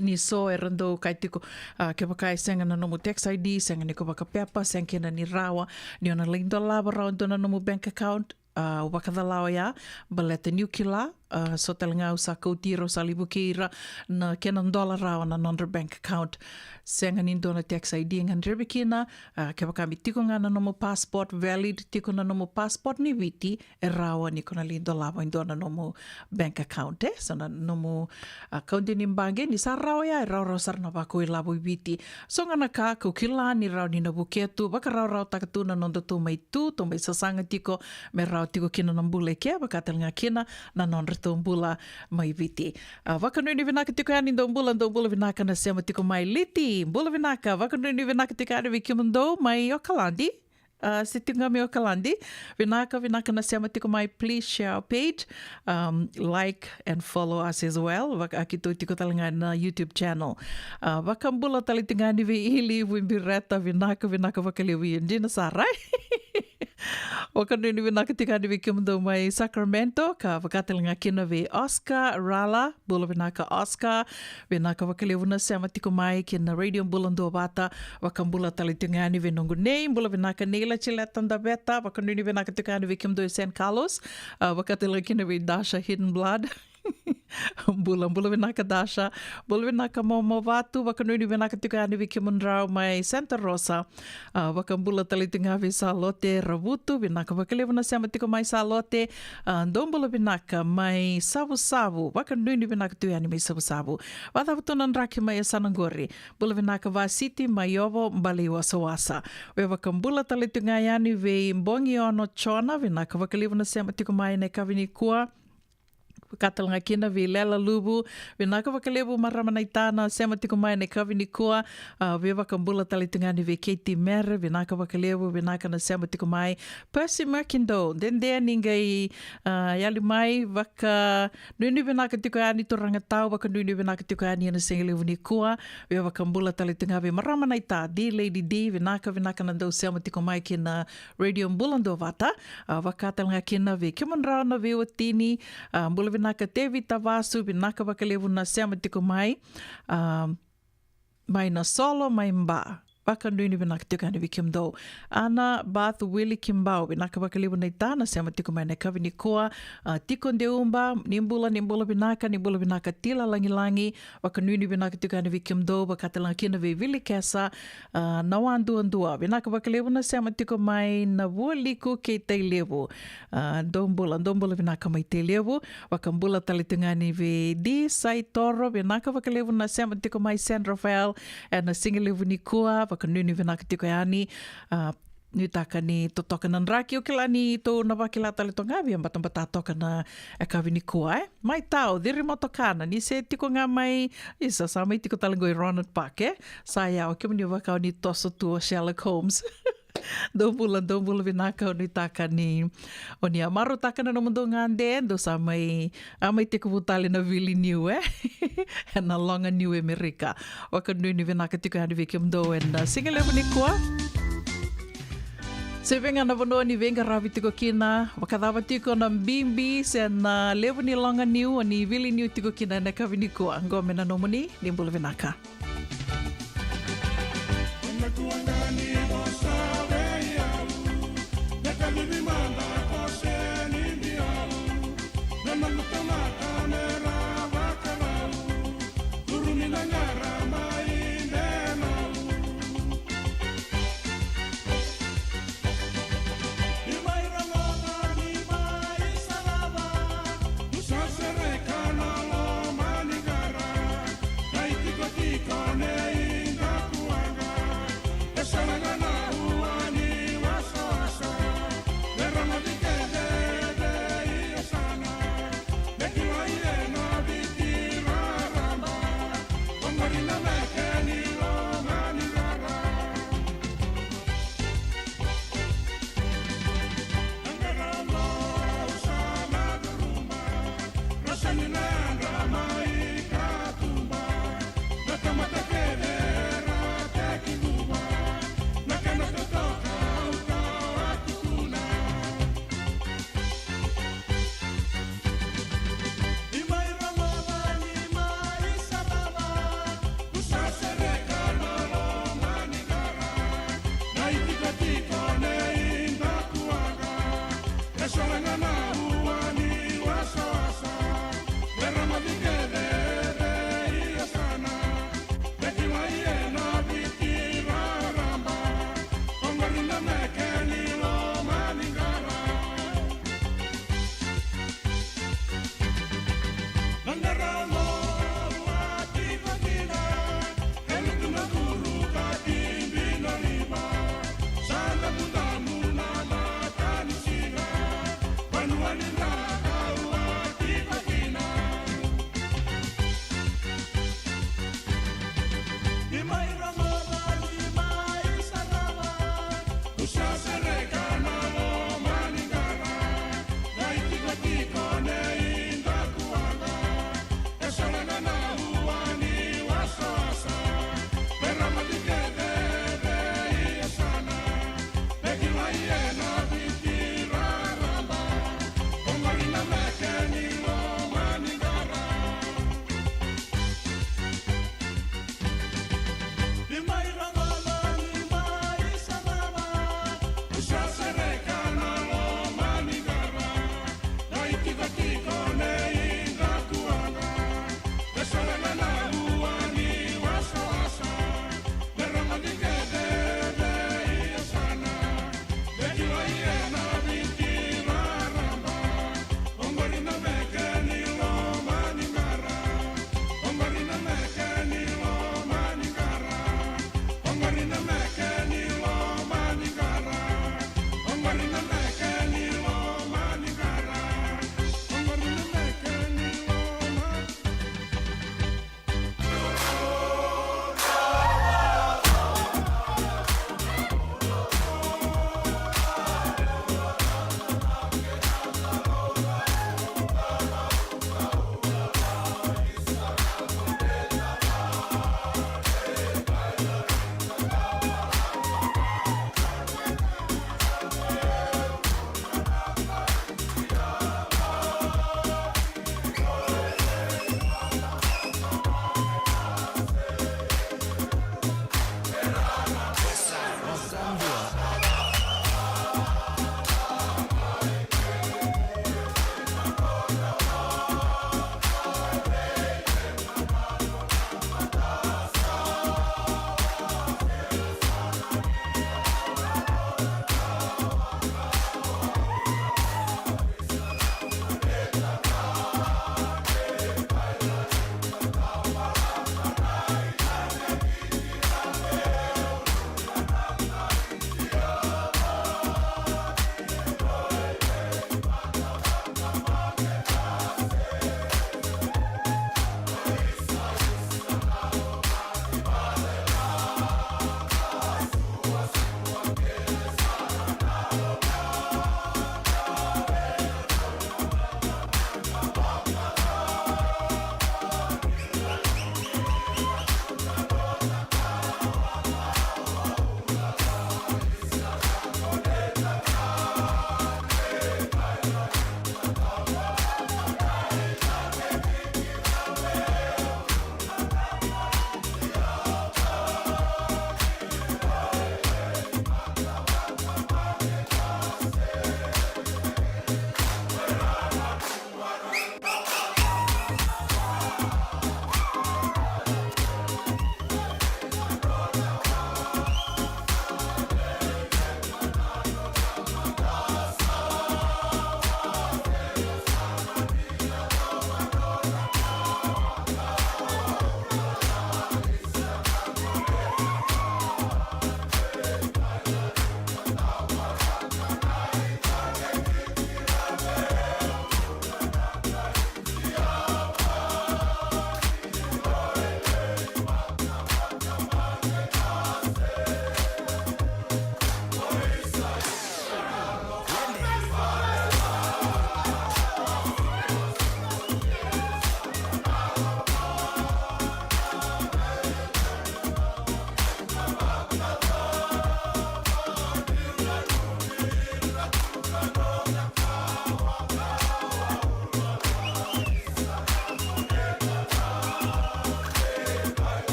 ni so era dau kaya tiko, ah, kevaka e sega na nomu tax I D, sega ni ko vakapepa, sega kina ni rawa ni o na lai dolava rawa e dua na nomu bank account. Ah, au vakacala oya, baleta niu kila, ah, so tale ga au sa kauti ira, au sa lai vukei ira, na kena dola rawa na nodra bank account. Sega ni dua na tax I D e gadrevi kina, ah, kevaka me tiko ga na nomu passport valid, tiko na nomu passport ni Viti, e rawa ni ko na lai dolava e dua na nomu bank account, e? So na nomu account ni baqe, ni sa rawa ya, e rawarawa sara na vakau ilavo i Viti. So ga na ka kau kila ni rawa ni na vukea tu, vakarawarawataka tu na nodatou mai tu, tou mai sasaga tiko, me rawa tiko kina na bula e ke, vaka tale ga kina na nodratou bula mai Viti. Ah, vakanuinui vinaka tiko yani, dou bula, dou bula vinaka na sema tiko mai Liti, bula vinaka, vakanuinui vinaka tiko yani vei kemudou mai Okaladi. Ah, se tiko ga mai Okaladi, vinaka, vinaka na sema tiko mai, please share our page, um, like and follow us as well. Vaka, a keitou tiko tale ga na YouTube channel. Ah, vakabula tale tiko ga yani vei Ili Vuibireta, vinaka, vinaka vakalevu, ia dina sara. Vakanuinui vinaka tiko yani vei kemudou mai Sacramento, ka vaka tale ga kina vei Oscar Rala, bula vinaka Oscar, vinaka vakalevu na sema tiko mai ki na Radio Bula Duavata, vakabula tale tiko ga yani vei noqu nei, bula vinaka nei Latileta Daveta, vakanuinui vinaka tiko yani vei kemudou i San Carlos, ah, vaka tale ga kina vei Dasha Hidden Blood. Bula, bula vinaka Dasha, bula vinaka Momo Vatu, vakanuinui vinaka tiko yani vei kemudrau mai Santa Rosa, ah, vakabula tale tiko ga vei Salote Ravutu, vinaka vakalevu na sema tiko mai Salote, ah, dou bula vinaka mai Savusavu, vakanuinui vinaka tu yani mai Savusavu. Vacava tu na draki mai yasana qori, bula vinaka Vasiti mai Ovo, Bale i Wasawasa. Vei vakabula tale tiko ga yani vei Bogiono Jona, vinaka vakalevu na sema tiko mai na yakavi nikua. Vaka tale ga kina vei Lela Luvu, vinaka vakalevu marama naita na sema tiko mai na yakavi nikua. Ah, vei vakabula tale tiko ga yani vei Katie Mere, vinaka vakalevu, vinaka na sema tiko mai. Percy Merkindo, dede ni qai, ah, yali mai, vakanuinui vinaka tiko yani turaga tau, vakanuinui vinaka tiko yani ena siga levu nikua. Vei vakabula tale tiko ga vei marama naita, D Lady D, vinaka, vinaka na dau sema tiko mai ki na Radio Bula Duavata, ah, vaka tale ga kina vei kemudrau na veiwatini, ah, bula vinaka Tevita Vasu, vinaka vakalevu na sema tiko mai, ah, mai Nasolo, mai Ba. Vakanuinui vinaka tiko yani vei kemudou. Ana Bath Willie Kimbau, vinaka vakalevu naita, na sema tiko mai na yakavi nikua. A, tiko Deuba, ni bula, ni bula vinaka, ni bula vinaka Tila Lagilagi. Vakanuinui vinaka tiko yani vei kemudou, vakatalega kina vei Vili Kesa, a, na waduadua. Vinaka vakalevu na sema tiko mai na Vualiku kei Tailevu. A, dou bula, dou bula vinaka mai Tailevu. Vakabula tale tiko yani vei D Saitoro, vinaka vakalevu na sema tiko mai San Rafael ena sigalevu nikua, vakanuinui vinaka tiko yani. A, nuitaka ni totoka na draki, au kila ni tou na vakila tale toka ga, via batabata toka na yakavi nikua, e. Mai Tau, Ciri Motokana, ni se tiko ga mai, isa, sa mai tiko tale qo i Ronald Park, e. Sa ya, o kemuni vaka o ni toso tu o Sherlock Holmes. Dou bula, dou bula vinaka, au nuitaka ni o ni a marautaka na nomudou gade, dou sa mai, a mai tekivu tale na vili niu, e. Ena loga niu Amerika. Vakanuinui vinaka tiko yani vei kemudou ena sigalevu nikua. Se vei ga na vanua ni veiqaravi tiko kina, vakacava tiko na bibi se na levu ni loga niu o ni vili niu tiko kina ena yakavi nikua. Qo me na nomuni, ni bula vinaka.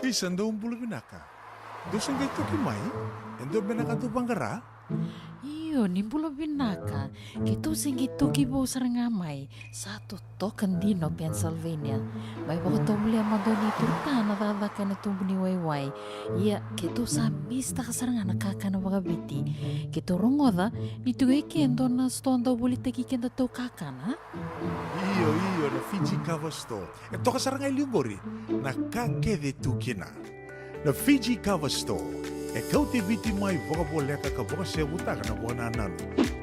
Isa, dou bula vinaka. Dou se qai toki mai? E dua beka na ka dou vaqara? Io, ni bula vinaka. Keitou se qai toki vou sara ga mai. Sa totoka dina o Pennsylvania. Mai vakatovolea mada o neitou ta na cakacaka ena tubu ni waiwai. Ia, keitou sa misitaka sara ga na kakana vakaviti. Keitou rogoca ni tiko e ke e dua na sitoa dau volitaki kedatou kakana. Io, io, na Fiji Cover Store. E toka sara ga e liu qori na ka kece e tu kina. Na Fiji Cover Store e kauti Viti mai vakavoleka ka vakasevutaka na vakanananu.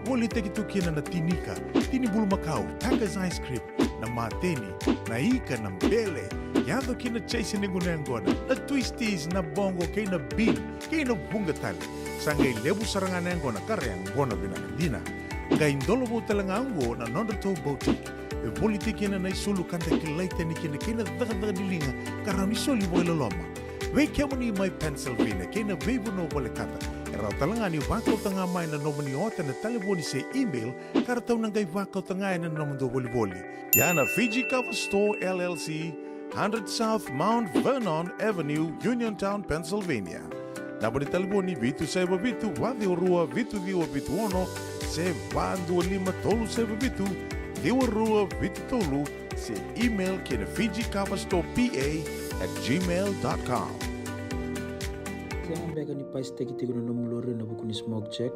Volitaki tu kina na tinika, tini bulumakau, Tiger's ice cream, na mateni, na ika, na bele, yaco kina chase ni guna yaqona, na twisties, na bongo kei na bean, kei na vuqa tale. Sa qai levu sara ga na yaqona ka ra yaqona vinaka dina. Qai dolovou tale ga oqo na nodratou boutique. E volitaki kina na isulu ka da kilai tani kina kei na cakacaka ni liga ka rawa ni soli vakailoloma. Vei kemuni mai Pennsylvania kei na veivanua volekata, e rawa tale ga ni vakauta ga mai na nomuni ota ena talevoni se email ka ratou na qai vakauta ga ena nomudou volivoli. Ia na Fiji Cover Store L L C, hundred South Mount Vernon Avenue, Uniontown, Pennsylvania. Naba ni talevoni vitu saiva vitu, va ciwa rua, vitu ciwa vitu ono, se va dua lima tolu saiva vitu, ciwa rua vitu tolu, se email ki na Fiji Cover Store P A at gmail dot com. Sega beka ni pasitaki tiko na nomu lori ena vuku ni smoke check?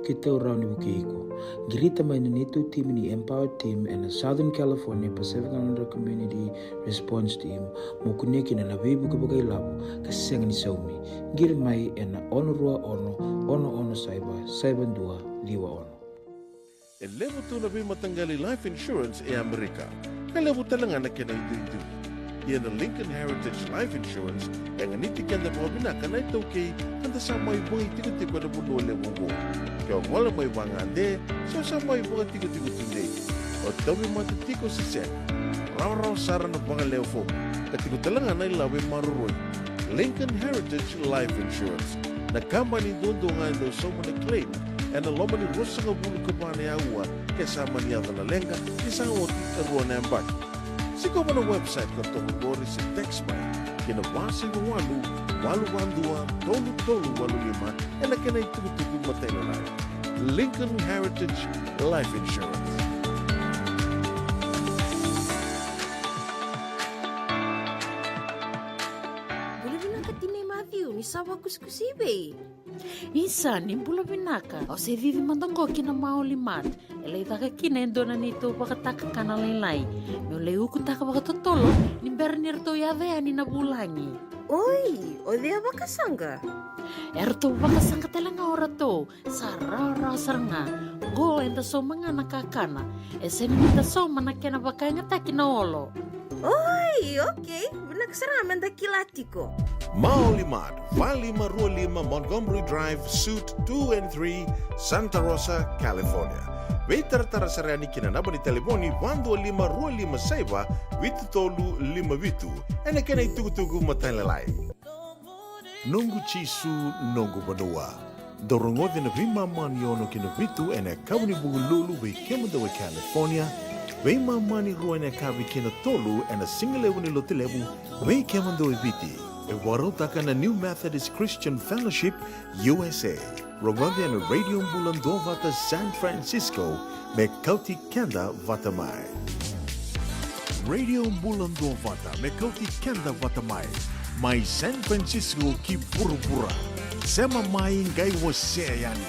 Keitou rawa ni vukei iko. Qirita mai na neitou timi ni Empower Team ena Southern California Pacific Islander Community Response Team mo kunea kina na veivuke vakailavo ka sega ni saumi. Qiri mai ena ono rua ono, ono ono saiva, saiva dua ciwa ono. E levu tu na veimataqali life insurance e Amerika, ka levu tale ga na kena iduidui. Ia na Lincoln Heritage Life Insurance e ganiti keda vakavinaka na iTaukei ka da sa mai vakaitikotiko ena vanua levu oqo. Ke o gole mai vagade se o sa mai vakatikotiko tudei, o tauvimate tiko se sega, rawarawa sara na vakalewe fomu ka tiko tale ga na ilavo e maroroi. Lincoln Heritage Life Insurance, na kabani duadua ga e dau sauma na claim ena loma ni ruasagavulu ka va na aua ke sa mani yaco na leqa ni sa oti e rua na yabaki. Sikova na website ka toka qori se text mai ki na va saiva walu, walu va dua, tolu tolu walu lima ena kena itukutuku matailalai. Lincoln Heritage Life Insurance. Bula vinaka tinai Matthew, ni sa vakusikusi i vei? Isa, ni bula vinaka. Au se cici mada qo ki na Maoli Mart. E lai caka kina e dua na neitou vakatakakana lailai. Meu lai ukutaka vakatotolo ni bera ni ratou yaco yani na vulagi. Oi, o cei a vakasaqa? E ratou vakasaqa tale ga o ratou. Sa rawarawa sara ga. Qo eda sauma ga na kakana. E sega ni da sauma na kena vakayagataki na olo. Oi, okay. Vinaka sara ga meda kila tiko. Maoli Mart, va lima rua lima Montgomery Drive, Suite two and three, Santa Rosa, California. Veitaratara sara yani ki na naba ni talevoni va dua lima rua lima saiva vitu tolu lima vitu ena kena itukutuku matailalai. Noqu Jisu, noqu vanua. Dou rogoca na veimama ni ono ki na vitu ena yakavi ni Vukelulu vei kemudou e California, veimama ni rua ena yakavi ki na tolu ena sigalevu ni Lotulevu vei kemudou e Viti. E vakarautaka na New Methodist Christian Fellowship U S A. Rogoca ena Radio Bula Duavata San Francisco me kauti keda vata mai. Radio Bula Duavata me kauti keda vata mai, mai San Francisco ki vuravura. Sema mai, qai wasea yani.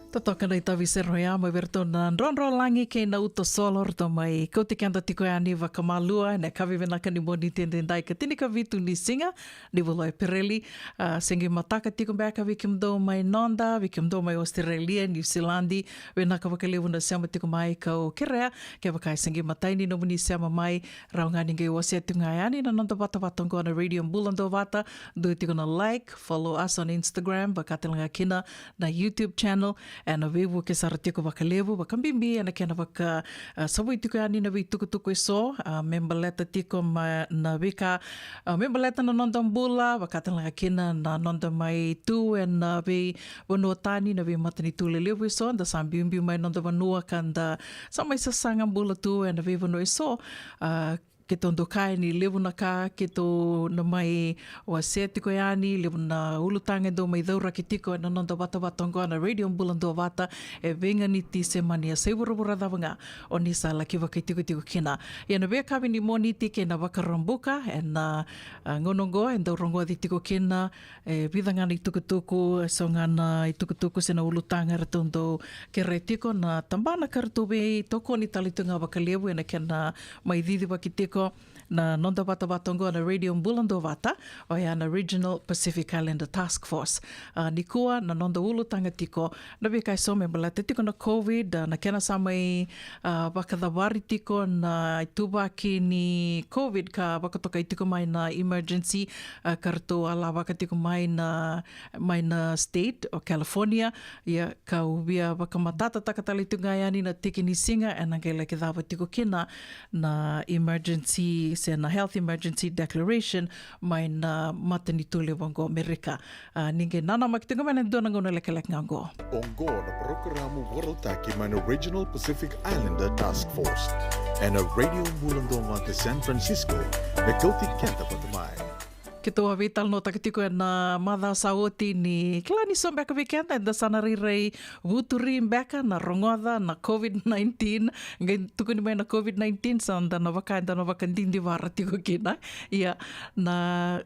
Totoka na itavi sere oya mai vei iratou na drodro lagi kei na uto solo, ratou mai kauti keda tiko yani vakamalua ena yakavi vinaka ni Moniti edaidai, ka tinikavitu ni siga ni vula o Epereli. A, se qai mataka tiko beka vei kemudou mai noda, vei kemudou mai Australia, New Zealand, vinaka vakalevu na sema tiko mai. Kau kerea, kevaka e se qai matai ni nomuni sema mai, rawa ga ni qai wasea tu ga yani na noda vatavata oqo na Radio Bula Duavata. Dua tiko na like, follow us on Instagram, vaka tale ga kina na YouTube channel. Ena veivuke sara tiko vakalevu, vakabibi ena kena vaka, a, savui tiko yani na veitukutuku eso, a, me baleta tiko ma, na veika, a, me baleta na noda bula, vaka tale ga kina na noda mai tu ena veivanua tani, na veimatanitu lelevu eso, da sa biubiu mai noda vanua ka da sa mai sasaga bula tu ena veivanua eso. A, keitou dau kaya ni levu na ka keitou na mai wasea tiko yani, levu na ulutaga e dau mai cauraki tiko ena noda vatavata oqo na Radio Bula Duavata, e veiganiti se mani yasai vuravura cava ga o ni sa laki vakaitikotiko kina. Ia na veiyakavi ni Moniti kei na Vakaraubuka ena, a, gauna oqo e dau rogoci tiko kina e vica ga na itukutuku, eso ga na itukutuku se na ulutaga eratou dau kerea tiko na tabana ka ratou veitokoni tale tu ga vakalevu ena kena mai cicivaki tiko na noda vatavata oqo na Radio Bula Duavata, oya na Regional Pacific Islander Task Force. A, nikua na noda ulutaga tiko na veika eso me baleta tiko na COVID, a, na kena sa mai, a, vakacavari tiko na ituvaki ni COVID ka vakatokai tiko mai na emergency, a, ka ratou a lavaka tiko mai na, mai na state o California. Ia kau via vakamatatataka tale tu ga yani na tiki ni siga ena qai laki cava tiko kina na emergency se na health emergency declaration mai na matanitu levu oqo Amerika. A, ni qai nanamaki tiko mai na dua na gauna lekaleka ga oqo. Oqo na parokaramu vakarautaki mai na Regional Pacific Islander Task Force ena Radio Bula Duavata San Francisco, me kauti keda vata mai. Keitou a veitalanoataka tiko ena macawa sa oti ni kila ni so beka vei keda eda sa na rairai vuturi beka na rogoca na COVID nineteen. Qai tukuni mai na COVID nineteen, sa da na vaka eda na vakadidivara tiko kina. Ia, na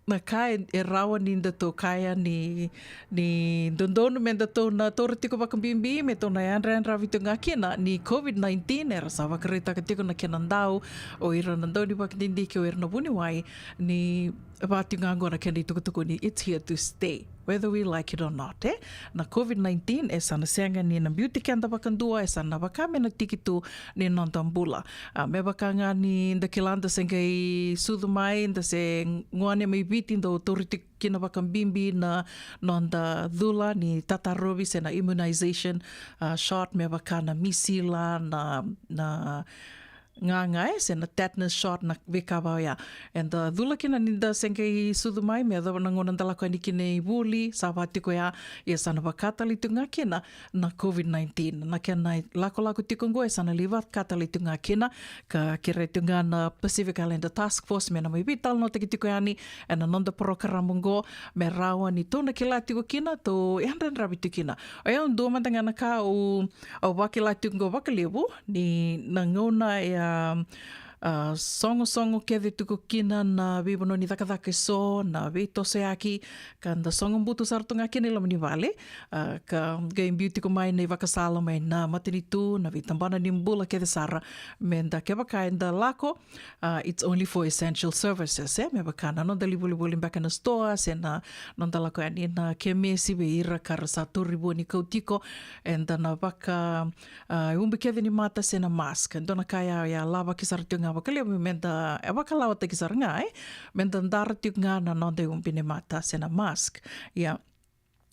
na ka e, e rawa ni datou kaya ni, ni dodonu me datou na taura tiko vakabibi, me tou na yadrayadravi tiko ga kina ni COVID nineteen, era sa vakaraitaka tiko na kena dau o ira na dau ni vakadidike, o ira na vuniwai, ni vaka tiko ga oqo na kena itukutuku ni it's here to stay, whether we like it or not, e? Na COVID nineteen e sa na sega ni na biuti keda vakadua, e sa na vaka me na tiki tu ni noda bula. A, me vaka ga ni da kila da se qai sucu mai, da se gone mai Viti, dau tauri tiko kina vakabibi na noda cula ni tatarovi se na immunization, a, shot, me vaka na misila, na, na gaga, e, se na tetanus shot, na veika vaka oya. Eda cula kina ni da se qai sucu mai, me yacova na gauna da lako yani kina i vuli, sa vaka tiko ya, ia sa na vaka tale tu ga kina na COVID nineteen. Na kena lakolako tiko oqo e sa na lai vaka tale tu ga kina, ka kerea tu ga na Pacific Islander Task Force me na mai veitalanoataki tiko yani ena noda parokaramu oqo, me rawa ni tou na kila tiko kina, tou yadrayadravi tiko kina. Oya dua mada ga na ka au, au vakila tiko oqo vakalevu, ni na gauna e a, a, sogosogo kece tiko kina na veivanua ni cakacaka eso, na veitosoyaki, ka da sogobutu sara tu ga kina i loma ni vale, a, ka qai biu tiko mai na ivakasala mai na matanitu, na veitabana ni bula kece sara, me da kevaka eda lako, a, it's only for essential services, e, me vaka na noda lai volivoli beka na sitoa, se na noda lako yani na kemesi vei ira ka ra sa tauri vua ni kau tiko, eda na vaka, a, ubi kece ni mata se na mask. Dua na ka ya, ya lavaki sara tiko ga vakalevu me da, e vakalawataki sara ga, e, me da dara tiko ga na noda ubi ni mata se na mask. Ia,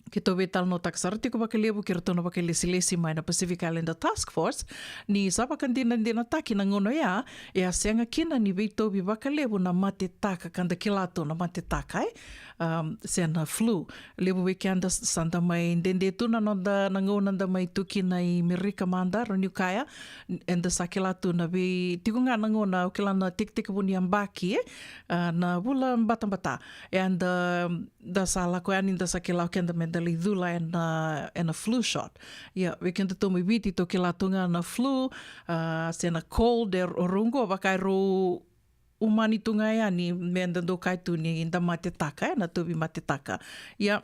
keitou veitalanoataka sara tiko vakalevu kei ratou na vakailesilesi mai na Pacific Islander Task Force, ni sa vakadinadinataki na gauna oya, e a sega kina ni veitauvi vakalevu na matetaka, ka da kila tu na matetaka, e, um, se na flu. Levu vei keda sa da mai dede tu na noda, na gauna da mai tu kina i Merika mada, rawa niu kaya, eda sa kila tu na vei, tiko ga na gauna, au kila na tekitekivu ni yabaki, e, a, na vula batabata. Eda, da sa lako yani, da sa kila o keda me da lai cula ena, ena flu shot. Ia, vei kedatou mai Viti, tou kila tu ga na flu, a, se na cold, e, o rau oqo vaka e rau umani tu ga yani, me da dau kaya tu ni da matetaka, e, na tauvi matetaka. Ia,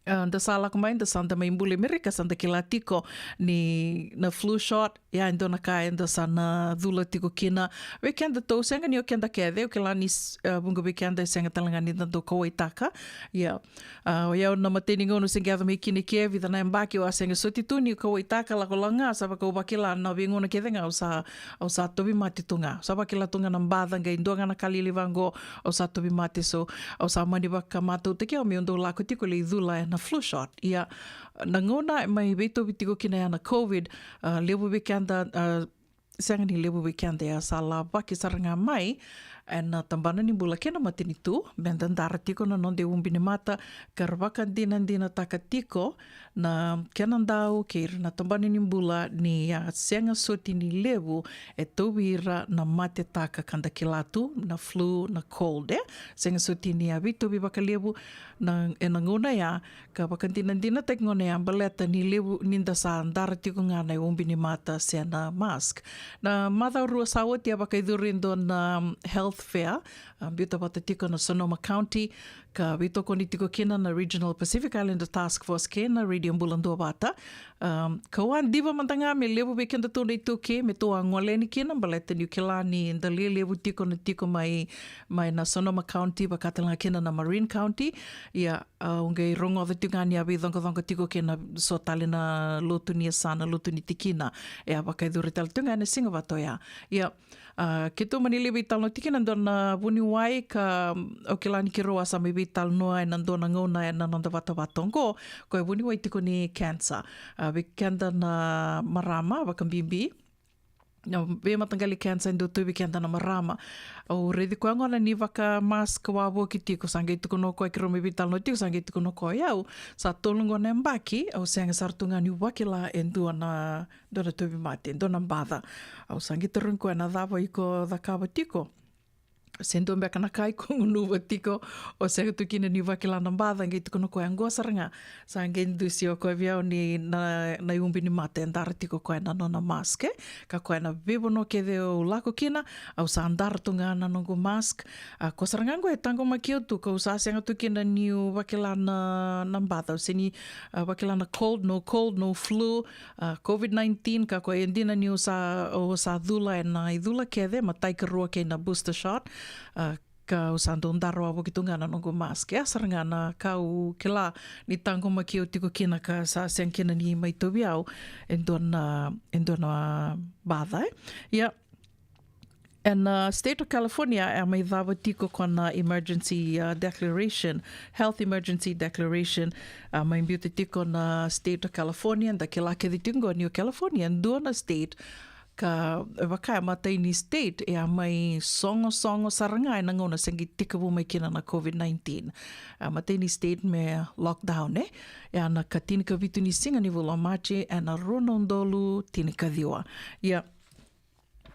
A, da sa lako mai, da sa da mai bula i Merika, sa da kila tiko ni na flu shot, ia e dua na ka eda sa na cula tiko kina. Vei keda tou, sega ni o keda kece, au kila ni s-, a, vuqa vei keda e sega tale ga ni da dau kauwaitaka. Ia, a, o yau na matai ni gauna se qai yaco mai kina i ke, vica na yabaki au a sega soti tu ni kauwaitaka, lako lako ga, sa vaka au vakila na veigauna kece ga au sa, au sa tauvimate tu ga. Sa vakila tu ga na baca, qai dua ga na ka lili vaqo, au sa tauvimate, so au sa mani vakamatautaki au meu dau lako tiko lai cula ena flu shot. Ia, na gauna mai veitauvi tiko kina ya na COVID, a, levu vei keda, a, sega ni levu vei keda, ia sa lavaki sara ga mai ena tabana ni bula kei na matanitu, meda dara tiko na noda iubi ni mata, ka ra vakadinadinataka tiko na kena dau kei ira na tabana ni bula ni a sega soti ni levu e tauvi ira na matetaka ka da kila tu, na flu, na cold, e sega soti ni a veitauvi vakalevu na, ena gauna ya, ka vakadinadinataki gona ya baleta ni levu ni da sa dara tiko ga na iubi ni mata se na mask. Na macawa rua sa oti a vakaicuri e dua na, um, health fair, a, biuta vata tiko na Sonoma County, ka veitokoni tiko kina na Regional Pacific Islander Task Force kei na Radio Bula Duavata. Um, kau a diva mada ga me levu vei kedatou na iTaukei me tou a gole yani kina, baleta niu kila ni da lewe levu tiko na tiko mai, mai na Sonoma County, vaka tale ga kina na Marin County. Ia, a, au qai rogoca tiko ga ni a veicoqacoqa tiko kei na so tale na lotu ni yasana, lotu ni tikina, e a vakaicuri tale tiko ga ena siga vata oya. Ia, a, keitou mani lai veitalanoa tiko kina e dua na vuniwai ka, mm, au kila ni keirau a sa mai veitalanoa ena dua na gauna ena noda vatavata oqo, koya e vuniwai tiko ni cancer. A, vei keda na marama vakabibi, na veimataqali cancer e dau tauvi keda na marama. Au raici koya gona ni vaka mask wavoki tiko, sa qai tukuna o koya, keirau mai veitalanoa tiko, sa qai tukuna o koya, au sa tolu gona yabaki au sega sara tu ga niu vakila e dua na, dua na tauvimate, dua na baca. Au sa qai tarogi koya na cava iko cakava tiko. Se dua beka na ka iko gunuva tiko, o sega tu kina ni vakila na baca, qai tukuna o koya, qo sara ga. Sa qai dusi o koya vei au ni na, na iubi ni mata e dara tiko o koya na nona mask, e. Ka koya na veivanua kece au lako kina, au sa dara tu ga na noqu mask. A, ko sara ga qo e taqomaki au tu, kau sa sega tu kina niu vakila na, na baca, au se ni, a, vakila na cold, no cold, no flu, a, COVID nineteen, ka koya e dina niu sa, au sa cula ena icula kece, matai, karua kei na booster shot, a, kau sa dau dara wavoki tu ga na noqu mask. E a sara ga na ka au kila ni taqomaki au tiko kina ka sa sega kina ni mai tauvi au e dua na, e dua na baca, e. Ia, ena, uh, State of California, e a mai cava tiko ko na emergency, uh, declaration, health emergency declaration, a mai biuta tiko na State of California, da kila kece tiko qo ni o California e dua na state ka, e vaka e matai ni state e a mai sogosogo sara ga ena gauna se qai tekivu mai kina na COVID nineteen. A matai ni state me lockdown, e, ena ikatinikavitu ni siga ni vula o Maji ena rua na udolu tinikaciwa. Ia,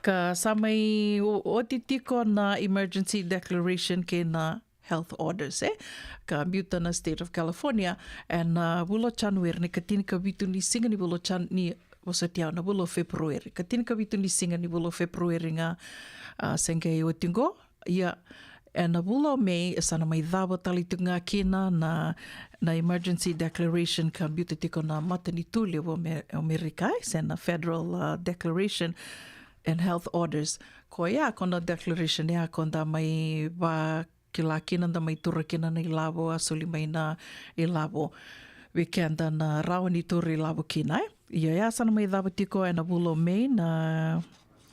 ka sa mai o-, oti tiko na emergency declaration kei na health orders, e, ka biuta na State of California ena, uh, vula o January, na ikatinikavitu ni siga ni vula o Jan-, ni, vosoti au, na vula o February, ikatinikavitu ni siga ni vula o February ga, a, se qai oti qo. Ia, ena vula o May e sa na mai cava tale tiko ga kina na, na emergency declaration ka biuta tiko na matanitu levu o Me-, o Amerika, e, se na federal, uh, declaration and health orders. Koya ko na declaration ya ko da mai vakila kina, da mai tura kina na ilavo, a soli mai na ilavo vei keda na rawa ni tura ilavo kina, e. Ia, ya sa na mai cava tiko ena vula o May, na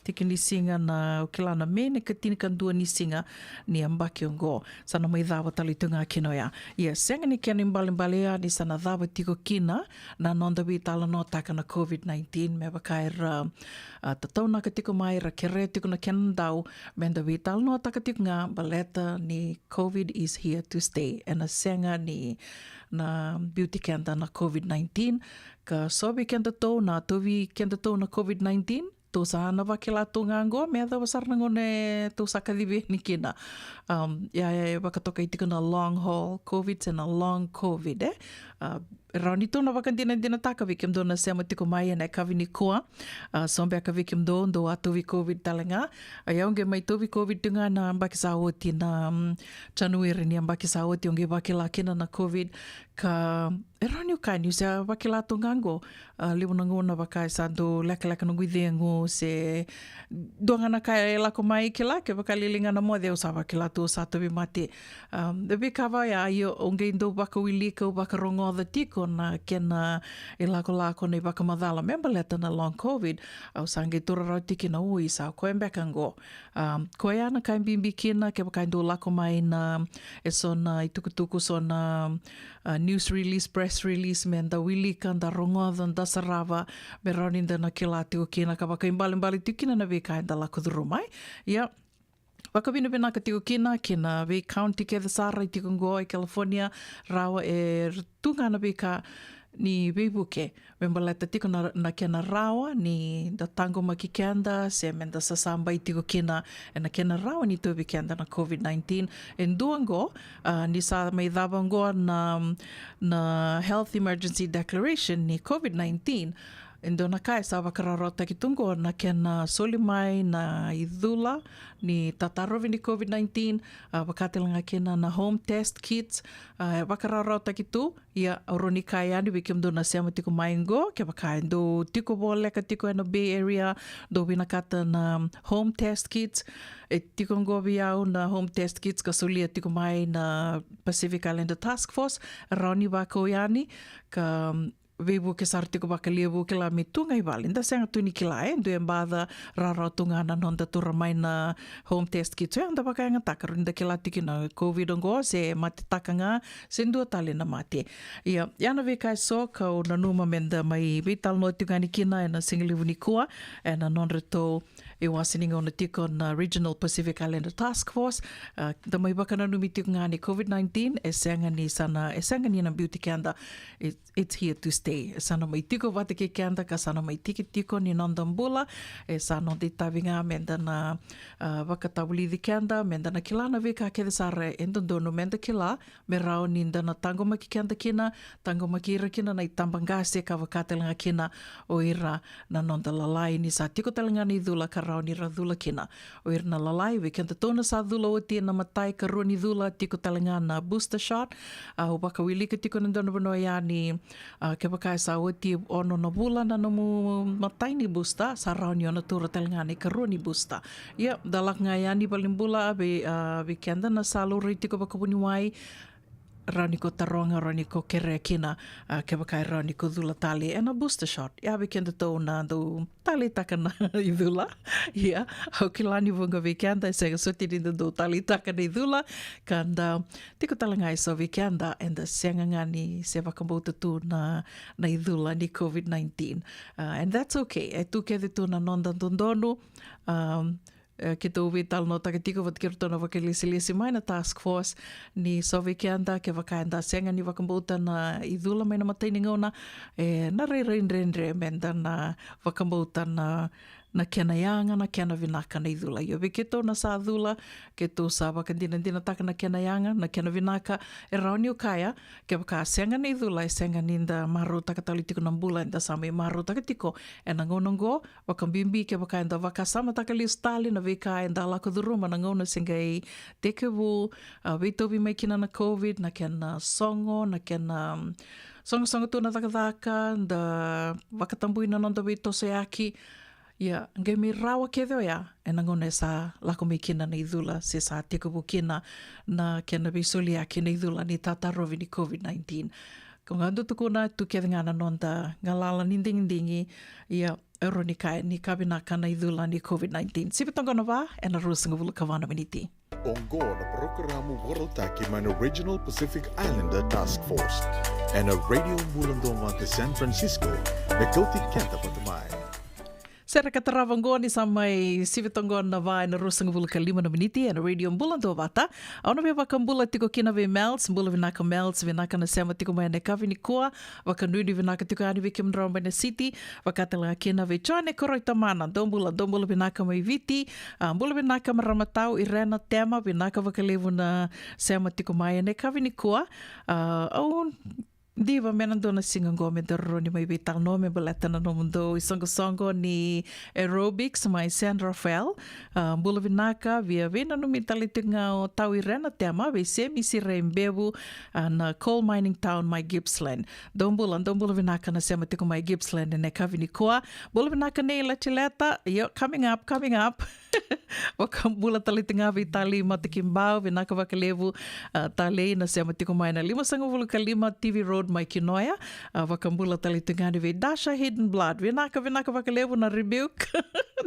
tiki ni siga na, au kila, na May na ikatinikadua ni siga ni yabaki oqo. Sa na mai cava tale tu ga kina oya. Ia, sega ni kena ibalebale ya ni sa na cava tiko kina na noda veitalanoataka na COVID nineteen, me vaka era, a, tataunaka tiko mai, era kerea tiko na kena dau, me da veitalanoataka tiko ga, baleta ni COVID is here to stay. Ena sega ni na biuti keda na COVID nineteen, ka so vei kedatou na tauvi kedatou na COVID nineteen, tou sa na vakila tu ga oqo, me yacova sara na gauna e tou sa kacivi yani kina. Um, ia, e vakatokai tiko na long haul covid se na long covid, e. Uh, rawa ni tou na vakadinadinataka vei kemudou na sema tiko mai ena yakavi nikua. Uh, so beka vei kemudou dou a tauvi covid tale ga. A, ia au qai mai tauvi covid tu ga na yabaki sa oti, na, um, January ni yabaki sa oti, au qai vakila kina na covid. Ka e rawa niu kaya niu se vakila tu ga oqo. A, levu na gauna vaka e sa dau lekaleka noqu icegu se dua ga na ka e lako mai, kila, kevaka lailai ga na moce au sa vakila tu au sa tauvimate. Um, na veika vaya, io, au qai dau vakawilika, au vakarogoca tiko na kena ilakolako, na ivakamacala me baleta na long covid. Au sa qai taura rawa tiko kina, ui, sa koya beka oqo. Um, koya na ka e bibi kina, kevaka e dau lako mai na, e so na itukutuku, so na, uh, news release, press release, me da wilika, da rogoca, da sarava, me rawa ni da na kila tiko kina, ka vakaibalebale tiko kina na veika eda lako curuma. Ia, vakavinavinaka tiko kina ki na vei county kece sara e tiko oqo e California, rawa e tu ga na veika ni veivuke me baleta tiko na, na kena rawa ni da taqomaki keda, se me da sasabai tiko kina ena kena rawa ni tauvi keda na covid nineteen. E dua oqo, a, ni sa mai cava oqo na, na health emergency declaration ni covid nineteen, e dua na ka e sa vakarawarawataki tu oqo na kena soli mai na icula ni tatarovi ni covid nineteen, a, vaka tale ga kina na home test kits, a, e vakarawarawataki tu. Ia, au rawa ni kaya yani vei kemudou na sema tiko mai oqo, kevaka e dou tiko voleka tiko ena Bay Area, dou vinakata na home test kits, e tiko oqo vei au na home test kits ka solia tiko mai na Pacific Islander Task Force, rawa ni vakau yani, ka, um, veivuke sara tiko vakalevu, kila, me tu ga i vale. Da sega tu ni kila, e dua e baca, rawarawa tu ga na noda taura mai na home test kits. Ia, da vakayagataka, rawa ni da kila tiko na covid oqo, se matetaka ga, se dua tale na mate. Ia, ia na veika eso kau nanuma me da mai veitalanoa tiko yani kina ena sigalevu nikua, ena nodratou iwase ni gauna tiko na Regional Pacific Islander Task Force. A, da mai vakananumi tiko ga ni covid nineteen e sega ni sa na, e sega ni na biuti keda. It, it's here to stay. E sa na mai tiko vata kei keda, ka sa na mai tiki tiko ni noda bula. E sa noda itavi ga me da na, a, vakatavulici keda, me da na kila na veika kece sara e dodonu me da kila, me rawa ni da na taqomaki keda kina, taqomaki ira kina na itabaqase, ka vaka tale ga kina o ira na noda lalai, ni sa tiko tale ga na icula ka rawa ni ra cula kina. O ira na lalai, vei kedatou na sa cula oti ena imatai ka rua ni cula, tiko tale ga na booster shot. A, au vakawilika tiko ena dua na vanua yani, a, kevaka e sa oti ono na vula na nomu imatai ni booster, sa rawa ni o na taura tale ga na ikarua ni booster. Ia, da lako ga yani valenibula, a, vei, a, vei keda na sa laurai tiko vakavuniwai, rawa ni ko taroga, rawa ni ko kerea kina, a, kevaka e rawa ni ko cula tale ena booster shot. Ia, vei kedatou na dau taleitaka na icula. Ia, au kila ni vuqa vei keda e sega soti ni da dau taleitaka na icula, ka da tiko tale ga eso vei keda eda sega ga ni se vakabauta tu na, na icula ni covid nineteen. A, and that's okay. E tu kece tu na noda dodonu. Um, e, keitou veitalanoataka tiko vata kei iratou na vakailesilesi mai na task force, ni so vei keda, kevaka eda sega ni vakabauta na icula mai na imatai ni gauna, e na rairai dredre me da na vakabauta na, na kena yaga, na kena vinaka na icula. Io, vei keitou na sa cula, keitou sa vakadinadinataka na kena yaga, na kena vinaka. E rawa niu kaya, kevaka sega na icula, e sega ni da marautaka tale tiko na bula eda sa mai marautaka tiko ena gauna oqo, vakabibi kevaka eda vakasamataka lesu tale na veika eda lako curuma na gauna se qai tekivu, a, veitauvi mai kina na covid, na kena sogo, na kena, mm, sogosogo tu na cakacaka, da vakatabui na noda veitosoyaki. Ia, qai mai rawa kece oya ena gauna e sa lako mai kina na icula se sa tekivu kina na kena veisoliyaki na icula ni tatarovi ni covid nineteen. Ko ga dau tukuna, tu kece ga na noda galala ni digidigi. Ia, e rawa ni kaya ni ka vinaka na icula ni covid nineteen. Sivi toka na va ena ruasagavulu ka va na miniti. Oqo na parokaramu vakarautaki mai na Regional Pacific Islander Task Force ena Radio Bula Domo e San Francisco, me kauti keda vata mai. Sereka tarava oqo ni sa mai sivi toqo na va ena ruasagavulu ka lima na miniti ena Radio Bula Duavata. Au na via vakabula tiko kina vei Mels, bula vinaka Mels, vinaka na sema tiko mai ena yakavi nikua, vakanuinui vinaka tiko yani vei kemudrau mai na city, vaka tale ga kina vei Jone Koroi Tamana, dou bula, dou bula vinaka mai Viti, a, bula vinaka marama tau Irena Tema, vinaka vakalevu na sema tiko mai ena yakavi nikua, a, au diva me na dua na siga oqo me da roro ni mai veitalanoa me baleta na nomudou isoqosoqo ni aerobics mai San Rafael. A, bula vinaka, via veinanumi tale tiko ga o tau Irena Tema vei Semi Sirai Bevu, a, na coal mining town mai Gippsland. Dou bula, dou bula vinaka na sema tiko mai Gippsland ena yakavi nikua. Bula vinaka nei Latileta, io, coming up, coming up. Vakabula tale tiko ga vei Talei Matakibau, vinaka vakalevu, a, Talei na sema tiko mai na limasagavulu ka lima T V Road mai Kinoya. A, vakabula tale tiko ga ni vei Dasha Hidden Blood, vinaka, vinaka vakalevu na Rebuke.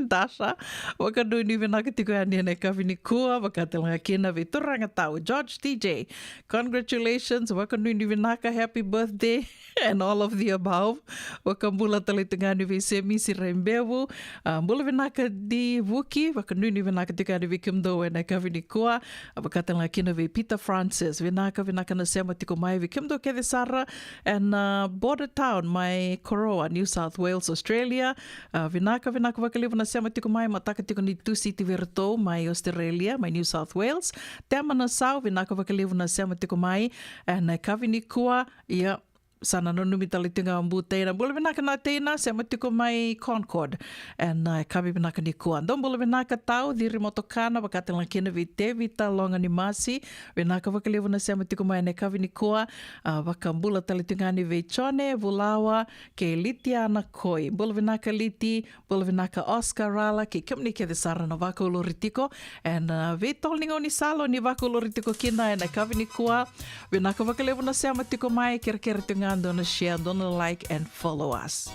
Dasha, vakanuinui vinaka tiko yani ena yakavi nikua, vaka tale ga kina vei turaga tau George T J. Congratulations, vakanuinui vinaka, happy birthday. And all of the above. Vakabula tale tiko ga ni vei Semisi Raibevu. A, bula vinaka Di Vuki, vakanuinui vinaka tiko ga ni vei kemudou ena yakavi nikua. A, vaka tale ga kina vei Peter Francis. Vinaka, vinaka na sema tiko mai vei kemudou kece sara ena, a, Border Town mai Korowa, New South Wales, Australia. A, vinaka, vinaka vakalevu na sema tiko mai, mataka tiko ni Tusiti vei iratou mai Australia, mai New South Wales. Tema Nasau, vinaka vakalevu na sema tiko mai ena yakavi nikua. Ia, sa na nanumi tale tiko ga o Bu Teina. Bula vinaka na Teina, sema tiko mai Concord ena, a, yakavi vinaka nikua. Dou bula vinaka tau Ciri Motokana, vaka tale ga kina vei Tevita Loganimasi. Vinaka vakalevu na sema tiko mai ena yakavi nikua. A, vakabula tale tiko ga ni vei Jone Vulawa kei Litiana Koi. Bula vinaka Liti, bula vinaka Oscar Rala kei kemuni kece sara na vakauluri tiko ena, a, veitolo ni gaunisala ni vakauluri tiko kina ena yakavi nikua. Vinaka vakalevu na sema tiko mai, kerekere tiko ga dou na share, dou na like and follow us.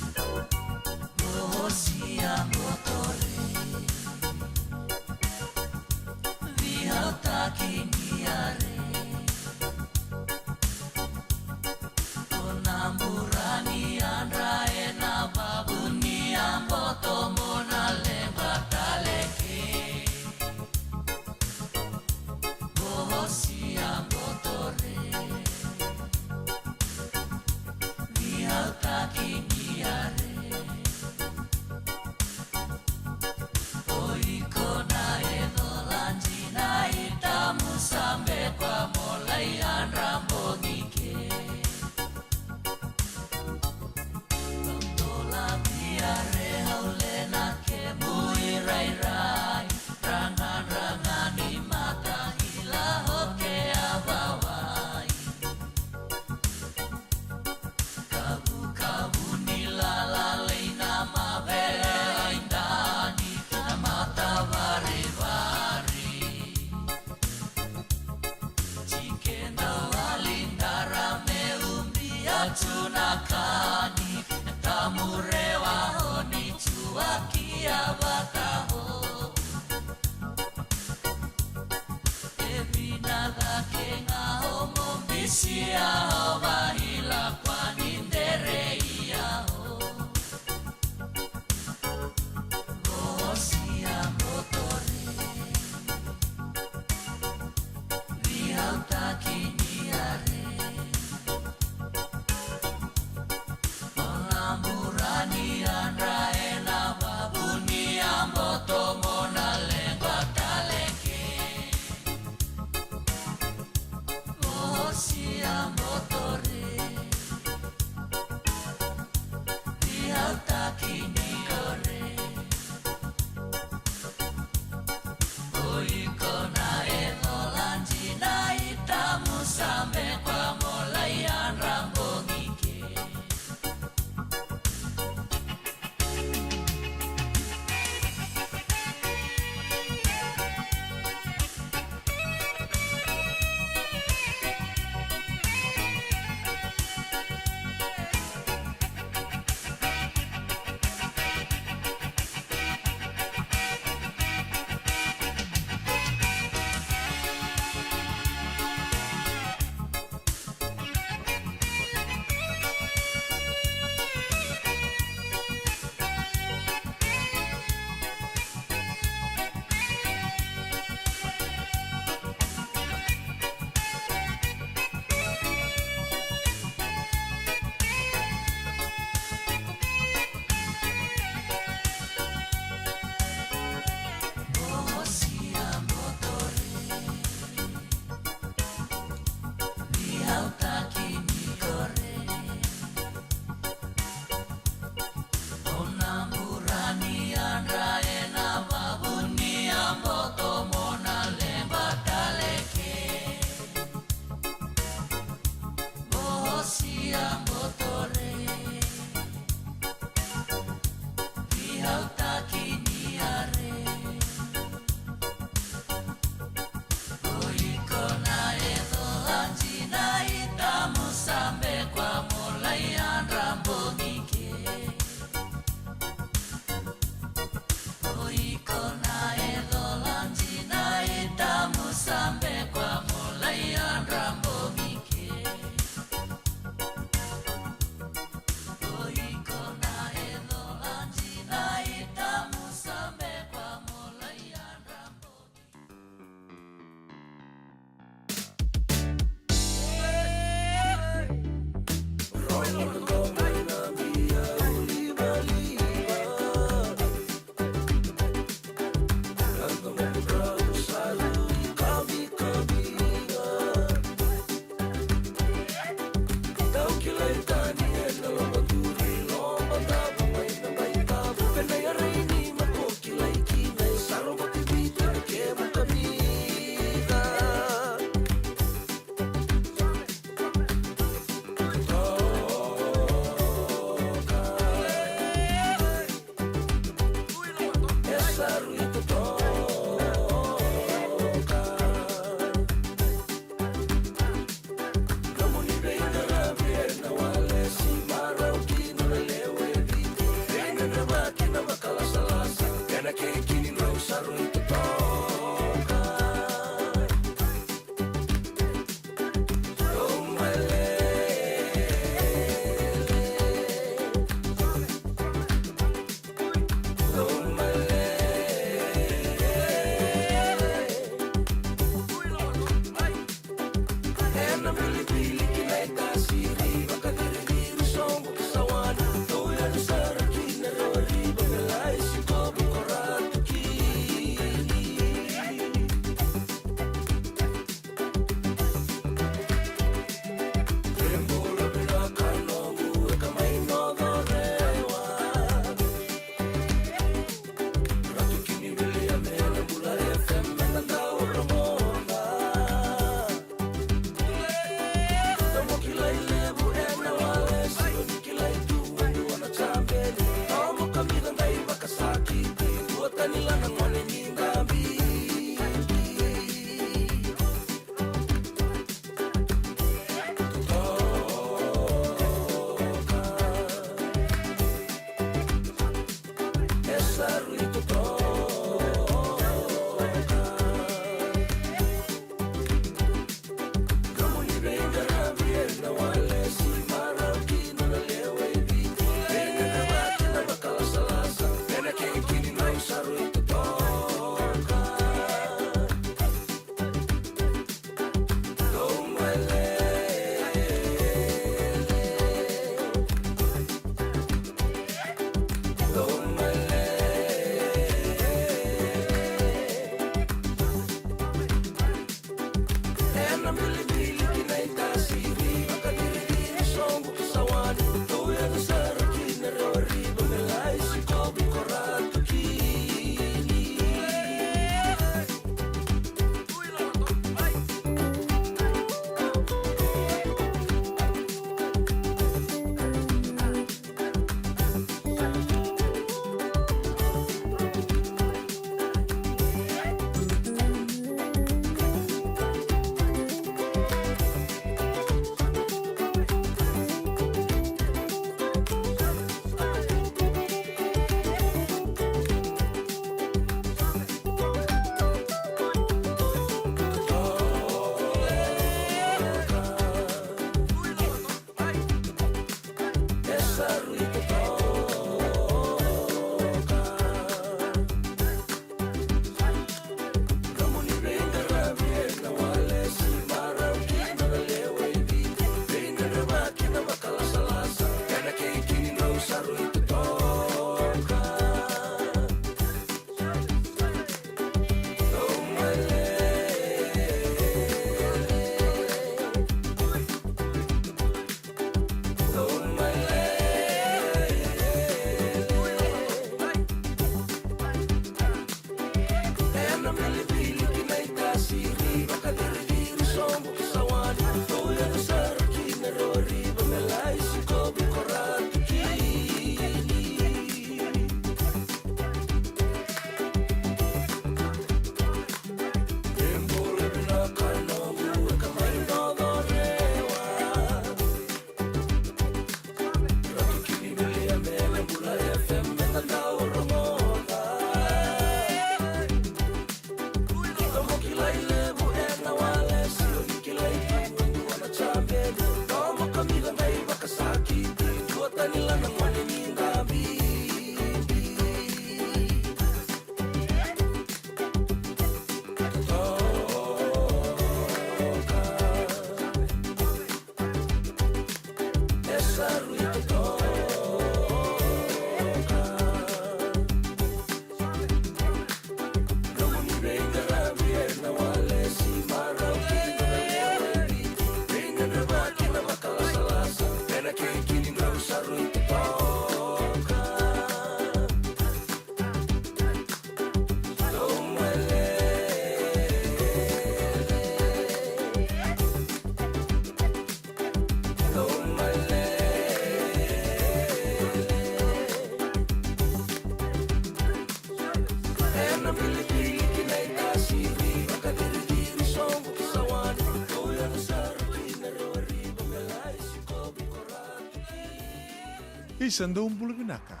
Isa, dou bula vinaka.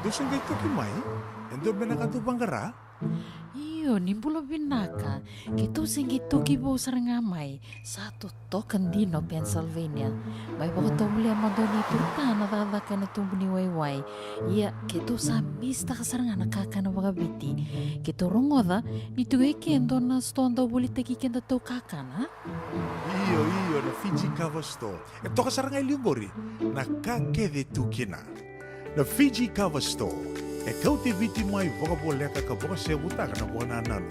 Dou se qai toki mai? E dua beka na ka dou vaqara? Io, ni bula vinaka. Keitou se qai toki vou sara ga mai. Sa totoka dina o Pennsylvania. Mai vakatovolea mada o Nei Turta na cakacaka ena tubu ni waiwai. Ia, keitou sa misitaka sara ga na kakana vakaviti. Keitou rogoca ni tiko e ke e dua na sitoa dau volitaki kedatou kakana. Io, io, na Fiji Cover Store. E toka sara ga e liu qori na ka kece e tu kina. Na Fiji Cover Store e kauti Viti mai vakavoleka ka vakasevutaka na vakanananu.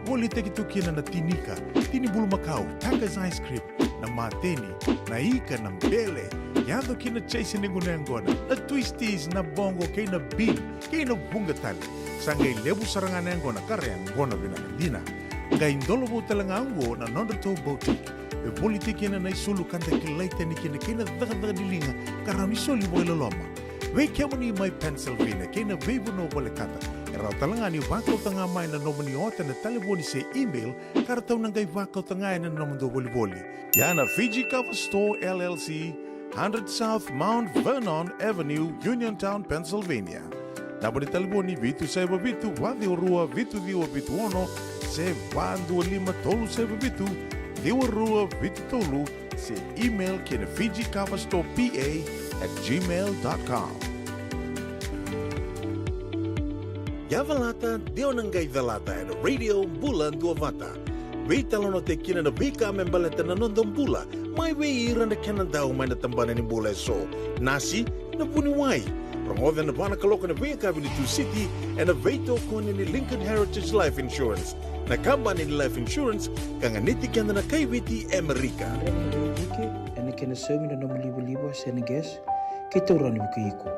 Volitaki tu kina na tinika, tini bulumakau, Tucker's ice cream, na mateni, na ika, na bele, yaco ki na chase ni gunu yaqona, na twisties, na bongo kei na bean, kei na vuqa tale. Sa qai levu sara ga na yaqona ka ra yaqona vinaka dina. Qai dolovou tale ga oqo na nodratou boutique e volitaki kina na isulu ka da kilai tani kina kei na cakacaka ni liga ka rawa ni soli vakailoloma. Vei kemuni mai Pennsylvania kei na veivanua volekata, e rawa tale ga ni vakauta ga mai na nomuni ota ena talevoni se email ka ratou na qai vakauta ga ena nomudou volivoli. Ia na Fiji Cover Store L L C, hundred South Mount Vernon Avenue, Uniontown, Pennsylvania. Naba ni talevoni: vitu saiva vitu, va ciwa rua, vitu ciwa vitu ono, se va dua lima tolu saiva vitu, ciwa rua vitu tolu, se email ki na Fiji Kava Store P A at gmail dot com. Ia calata, de o na qai calata ena Radio Bula Duavata. Veitalanoataki kina na veika me baleta na noda bula, mai vei ira na kena dau mai na tabana ni bula eso. Nasi, na vuniwai. Rogoca ena va na kaloko ena veiyakavi ni Tusiti, ena veitokoni ni Lincoln Heritage Life Insurance, na kabani ni life insurance ka ganiti keda na kai Viti e Amerika. Ena kena saumi na nomu livaliva se na gas, keitou rawa ni vukei iko.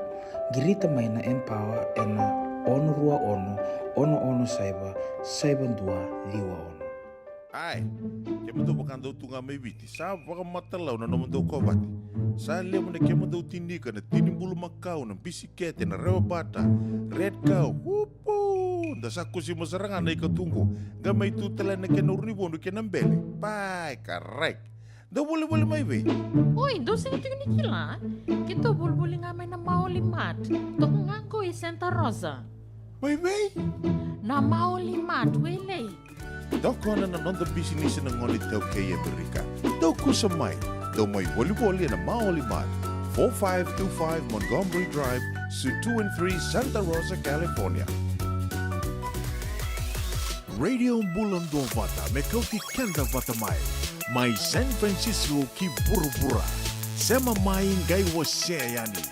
Qirita mai na Empower ena ono rua ono, ono ono saiva, saiva dua ciwa ono. Ai, kemudou vakadau tu ga mai Viti, sa vakamatalau na nomudou kovate. Sa levu na kemudou tinika, na tini bulumakau, na bisikete, na rewabata, red cow, upu! Da sa kusima sara ga na ika tu qo, qai mai tu tale na kena urunivodu kei na bele. Pai, karai. Dau volivoli mai vei? Oi, dou sega tiko ni kila. Keitou volivoli ga mai na Maoli Mart. Toka ga qo i Santa Rosa. Mai vei? Na Maoli Mart, Wailei. Tokona na noda bisinisi na gone iTaukei e Amerika. Dau kusa mai. Dau mai volivoli ena Maoli Mart, four five two five Montgomery Drive, Suite two and three, Santa Rosa, California. Radio Bula Duavata, me kauti keda vata mai. Mai San Francisco ki vuravura. Sema mai, qai wasea yani.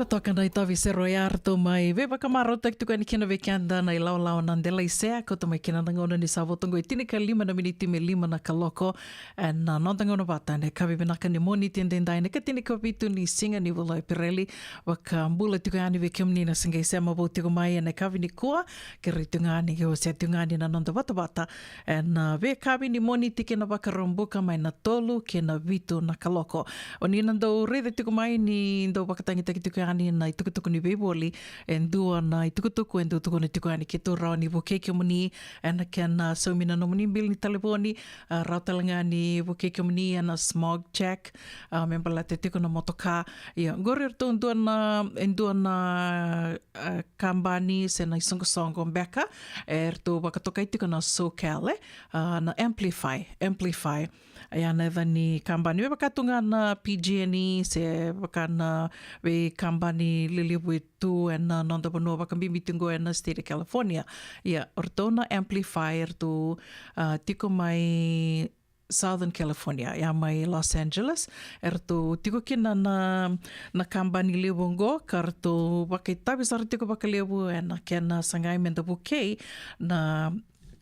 Toka na itavi sero ya ratou mai veivakamarautaki tiko yani kina vei keda na ilawalawa na dela isea, kauta mai kina na gauna ni sa vo toka e tinikalima na miniti me lima na kaloko. Ena noda gauna vata ena yakavi vinaka ni Moniti edaidai, na ikatinikavitu ni siga ni vula o Epereli. Vakabula tiko yani vei kemuni na sa qai sema vou tiko mai ena yakavi nikua. Kerei tu ga ni ke wasea tu ga ni na noda vatavata ena veiyakavi ni Moniti kei na Vakaraubuka mai na tolu kei na vitu na kaloko. O ni na dau raica tiko mai ni dau vakatagitaki tiko yani na itukutuku ni veivoli, e dua na itukutuku e dau tukuna tiko yani keitou rawa ni vukei kemuni ena kena saumi na nomuni bili ni talevoni, a, rawa tale ga ni vukei kemuni ena smog check, a, me baleta tiko na motoka. Ia, qori eratou dua na, e dua na, a, kabani se na isoqosoqo beka eratou vakatokai tiko na SoCal, e, a, na Amplify, Amplify. Ia na yaca ni kabani me vaka tu ga na P G and E se vaka na veikabani lelevu e tu ena noda vanua, vakabibi tu qo ena state of California. Ia, o ratou na Amplify, eratou, a, tiko mai Southern California, ia mai Los Angeles. Eratou tiko kina na, na kabani levu oqo, ka ratou vakaitavi sara tiko vakalevu ena kena sagai meda vukei na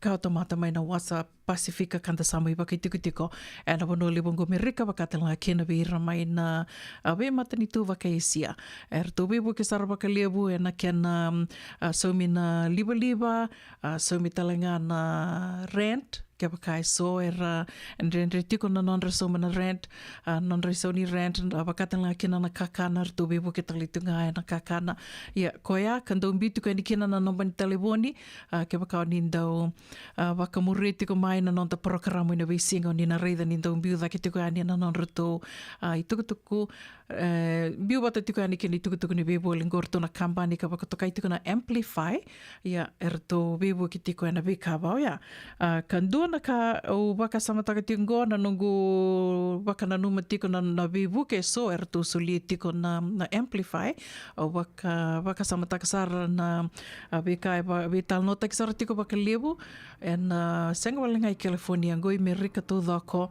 kawatamata mai na wasa Pasifika ka da sa mai vakaitikotiko ena vanua levu oqo Merika, vaka tale ga kina vei ira mai na, a, veimatanitu vaka-Esia. Eratou veivuke sara vakalevu ena kena, a, saumi na livaliva, a, saumi tale ga na rent, kevaka e so era, a, dredre tiko na nodra sauma na rent, a, nodra isau ni rent, a, vaka tale ga kina na kakana, eratou veivuke tale tu ga ena kakana. Ia, koya ka dau biu tiko yani kina na naba ni talevoni, a, kevaka o ni dau, a, vakamuria tiko mai na noda parokaramu ena veisiga, o ni na raica ni dau biu cake tiko yani na nodratou, a, itukutuku, e, biu vata tiko yani kina itukutuku ni veivoli qo, ratou na kabani ka vakatokai tiko na Amplify. Ia, eratou veivuke tiko ena veika vau ya. A, ka dua na ka au vakasamataka tiko qo, na noqu vakananuma tiko na, na veivuke e so eratou solia tiko na, na Amplify. Au vaka, vakasamataka sara na, a, veika e va, veitalanoataki sara tiko vakalevu ena, a, sega wale ga i California, qo i Merika taucoko.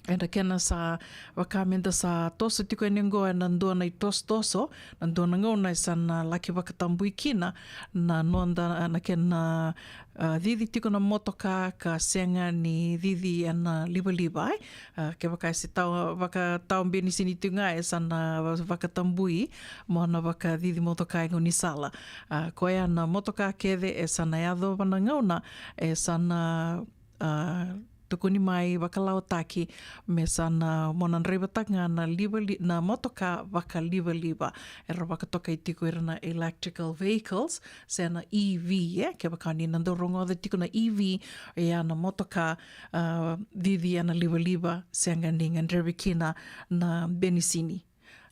Ena kena sa vaka meda sa toso tiko yani oqo ena dua na itosotoso, na dua na gauna e sa na laki vakatabui kina na noda, na kena, a, cici tiko na motoka ka sega ni cici ena livaliva, e. A, kevaka e se tau, vakatau benisini tiko ga, e sa na vakatabui mo na vakacici motoka e gaunisala. A, koya na motoka kece e sa na yacova na gauna e sa na, a, tukuni mai vakalawataki me sa na mo na draivataka ga na livali, na motoka vakalivaliva. Era vakatokai tiko ira na electrical vehicles se na E V, e. Kevaka ni na dau rogoca tiko na E V, ia na motoka, a, cici ena livaliva, sega ni gadrevi kina na benisini.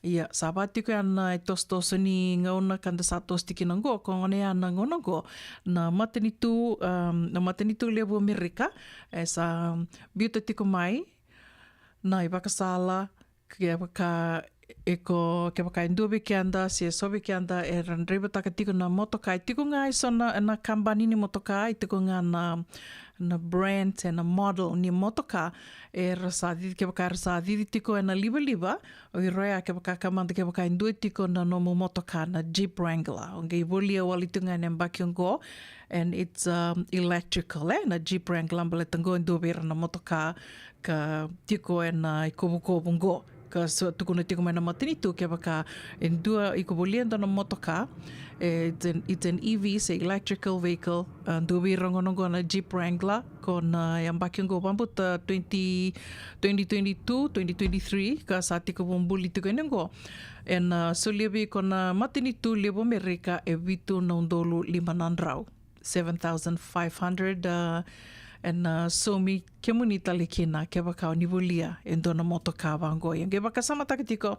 Ia, sa va tiko ya na itosotoso ni gauna ka da sa toso tiko kina oqo, ko gona ya na gauna oqo, na matanitu, um, na matanitu levu Amerika e sa biuta tiko mai na ivakasala, kevaka e ko, kevaka e dua vei keda se so vei keda era draivataka tiko na motoka, e tiko ga e so na, na kabani ni motoka, e tiko ga na, na brand, e na model ni motoka era sa cici, kevaka era sa cici tiko ena livaliva. O ira ya, kevaka ka mada, kevaka e dua tiko na nomu motoka na Jeep Wrangler, o qai volia wale tu ga ena yabaki oqo, and it's, um, electrical, e, na Jeep Wrangler, baleta oqo e dua vei ira na motoka ka tiko ena ikovukovu oqo. Ka sa tukuna tiko mai na matanitu, kevaka e dua iko volia e dua na motoka, e, it's an, it's an E V, se electrical vehicle, a, dua vei ira gona oqo na Jeep Wrangler, ko na yabaki oqo, vabauta twenty, twenty twenty-two, twenty twenty-three, ka sa tiko vabuli tiko yani oqo. Ena, a, solia vei iko na matanitu levu Amerika e vitu na udolu lima na drau. Seven thousand five hundred, a, ena, a, saumi kemuni tale kina kevaka o ni volia e dua na motoka vaqo. Ia qai vakasamataka tiko,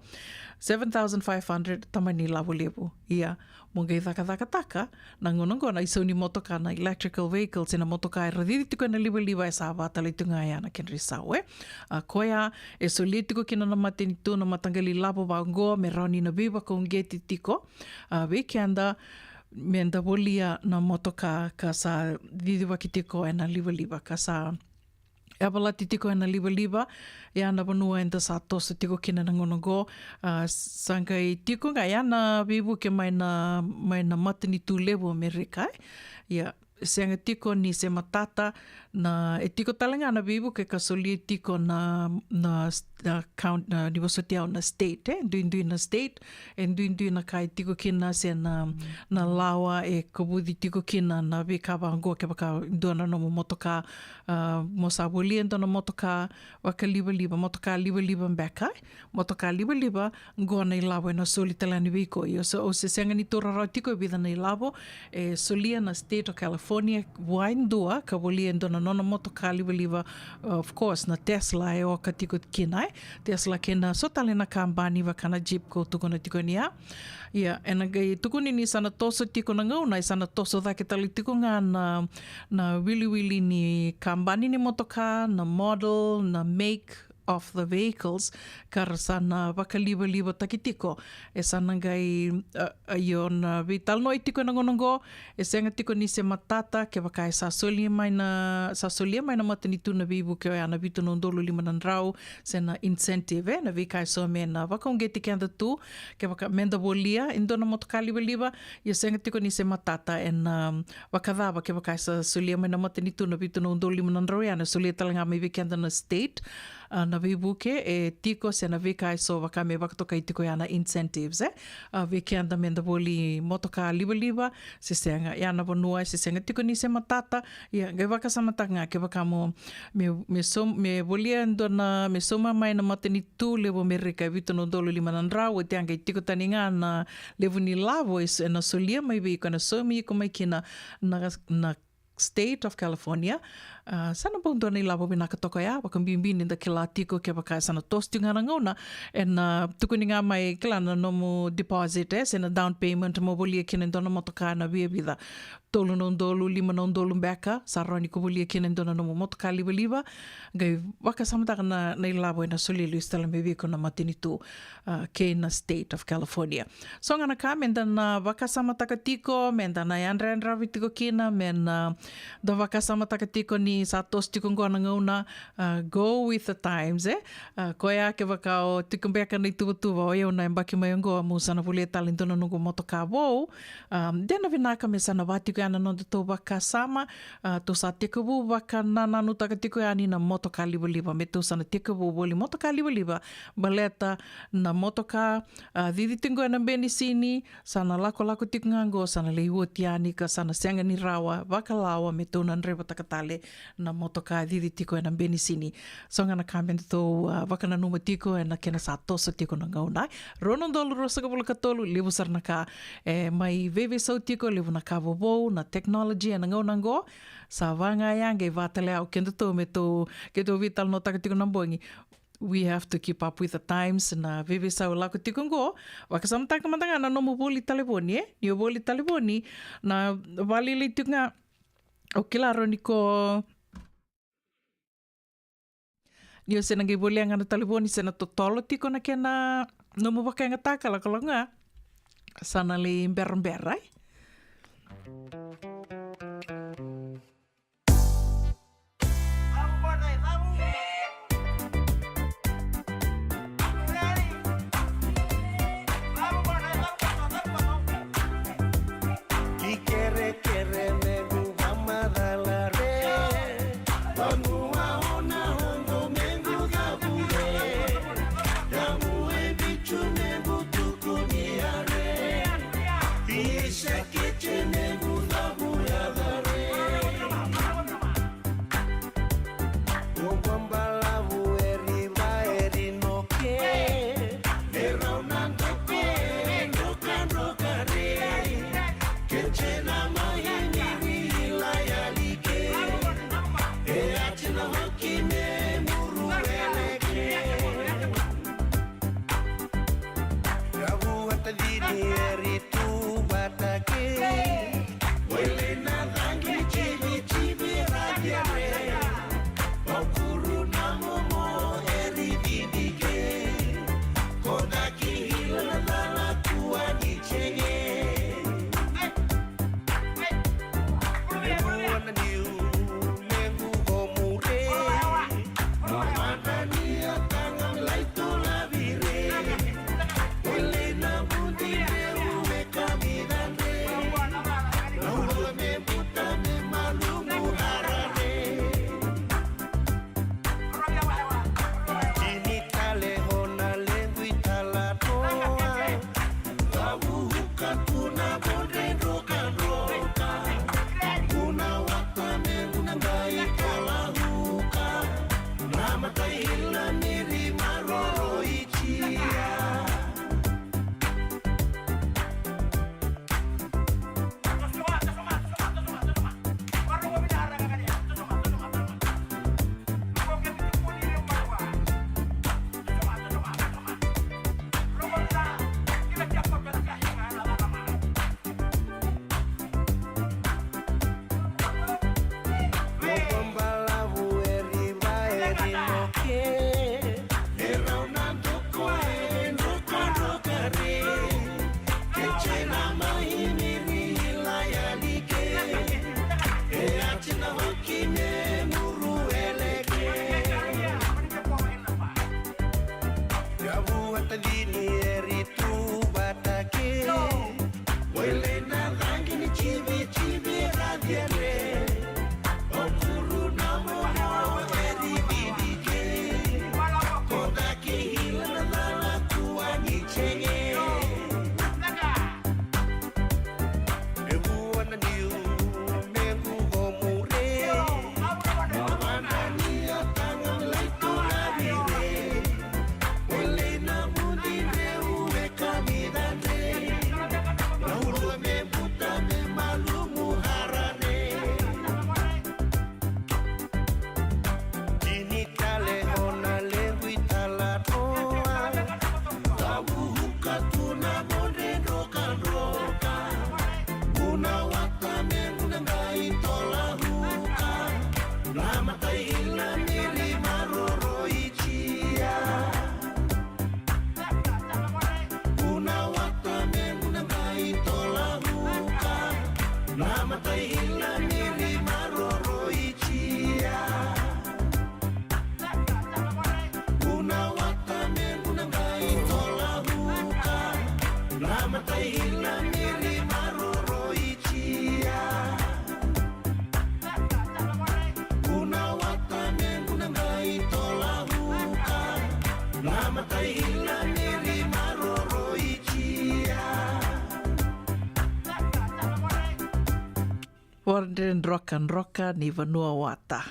seven thousand five hundred, tamani lavo levu. Ia, mo qai cakacakataka na gauna oqo na isau ni motoka na electrical vehicle se na motoka era cici tiko ena livaliva e sa va tale tu ga ya na kedra isau, e. A, koya e solia tiko kina na matanitu na mataqali lavo vaqo me rawa ni na veivakauqeti tiko, a, vei keda meda volia na motoka ka sa cicivaki tiko ena livaliva ka sa yavalati tiko ena livaliva, ya na vanua eda sa toso tiko kina na gauna oqo. A, sa qai tiko ga ya na veivuke mai na, mai na matanitu levu Amerika, e. Ia, sega tiko ni se matata, na, e tiko tale ga na veivuke ka solia tiko na, na, na count, na, ni vosoti au na state, e, duidui na state, e duidui na ka e tiko kina se na, na lawa e kovuci tiko kina na veika vaqo, kevaka dua na nomu motoka, a, mo sa volia e dua na motoka vakalivaliva, motoka livaliva beka, e, motoka livaliva, qo na ilavo ena soli tale yani vei iko. Io, so, o se sega ni taura rawa tiko e vica na ilavo, e solia na State of California vua e dua ka volia e dua na nona motoka livaliva, of course, na Tesla e oka tiko kina, e. Tesla kei na so tale na kabani vaka na Jeep ko tukuna tiko ni ya. Ia, ena qai tukuni ni sa na toso tiko na gauna, e sa na toso cake tale tiko ga na, na wiliwili ni kabani ni motoka, na model, na make of the vehicles, ka ra sa na vakalivalivataki tiko. E sa na qai, a, a, io, na veitalanoa e tiko ena gauna oqo, e sega tiko ni se matata kevaka e sa solia mai na, sa solia mai na matanitu na veivuke oya na vitu na udolu lima na drau, se na incentive, e, na veika e so me na vakauqeti keda tu, kevaka meda volia e dua na motoka livaliva, ia sega tiko ni se matata ena, um, vakacava kevaka e sa solia mai na matanitu na vitu na udolu lima na drau ya, na solia tale ga mai vei keda na state, a, na veivuke e tiko se na veika e so vaka me vakatokai tiko ya na incentives, e. A, vei keda meda voli motoka livaliva, se sega, ya na vanua, se sega tiko ni se matata, ia, qai vakasamataka ga kevaka mo, me, me som-, me volia e dua na, me sauma mai na matanitu levu Amerika e vitu na udolu lima na drau, oti ya qai tiko tani ga na levu ni lavo e s-, ena solia mai vei iko, ena saumi iko mai kina na, na State of California. A, sa na bau dua na ilavo vinaka toka ya, vakabibi ni da kila tiko kevaka e sa na toso tiko ga na gauna, ena, a, tukuni ga mai, kila, na nomu deposit, e, se na down payment mo volia kina e dua na motoka na viavica. Tolu na udolu, lima na udolu beka, sa rawa ni ko volia kina e dua na nomu motoka livaliva, qai vakasamataka na, na ilavo ena solia lesu tale mai vei iko na matanitu, a, kei na State of California. So ga na ka meda na vakasamataka tiko, meda na yadrayadravi tiko kina, me na da vakasamataka tiko ni sa toso tiko qo na gauna, a, go with the times, e? A, koya kevaka o tiko beka na ituvatuva, o yau na yabaki mai oqo, meu sa na volia tale e dua na noqu motoka vou, a, de na vinaka me sa na va tiko ya na nodatou vakasama, a, tou sa tekivu vakanananutaka tiko yani na motoka livaliva, me tou sa na tekivu voli motoka livaliva, baleta na motoka, a, cici tiko ena benisini, sa na lakolako tiko ga qo, sa na lai oti yani ka sa na sega ni rawa vakalawa me tou na draivataka tale na motoka cici tiko ena benisini. So ga na ka me datou, a, vakananuma tiko ena kena sa toso tiko na gauna. Rua na udolu ruasagavulu ka tolu, levu sara na ka e mai veiveisau tiko, levu na ka vovou, na technology ena gauna qo. Sa va ga ya qai va tale o kedatou me tou, keitou veitalanoataka tiko na bogi. We have to keep up with the times, na veiveisau lako tiko qo. Vakasamataka mada ga na nomu voli talevoni, e? Ni o voli talevoni, na vakalailai tiko ga. O kila rawa ni ko, ni o se na qai volia ga na talevoni se na totolo tiko na kena nomu vakayagataka, lakolako ga. Sa na lai berabera, e? Ki kerekere mequ vakamacala re, vanua o na oqo mequ cavu re, damu e vitu mequ tukuni a re, isa kece mequ cavu yaca re. Oqo balavu e riva e rinoke, e rau na doke, e drokadroka re, kece na mai ni ri ila yali ke, e ati na hoki me muru eleke. Ravu vata dini e ri tu vata ke, wele na cagi civi civi ra kere, o kuru Vorde droka droka ni vanua wata.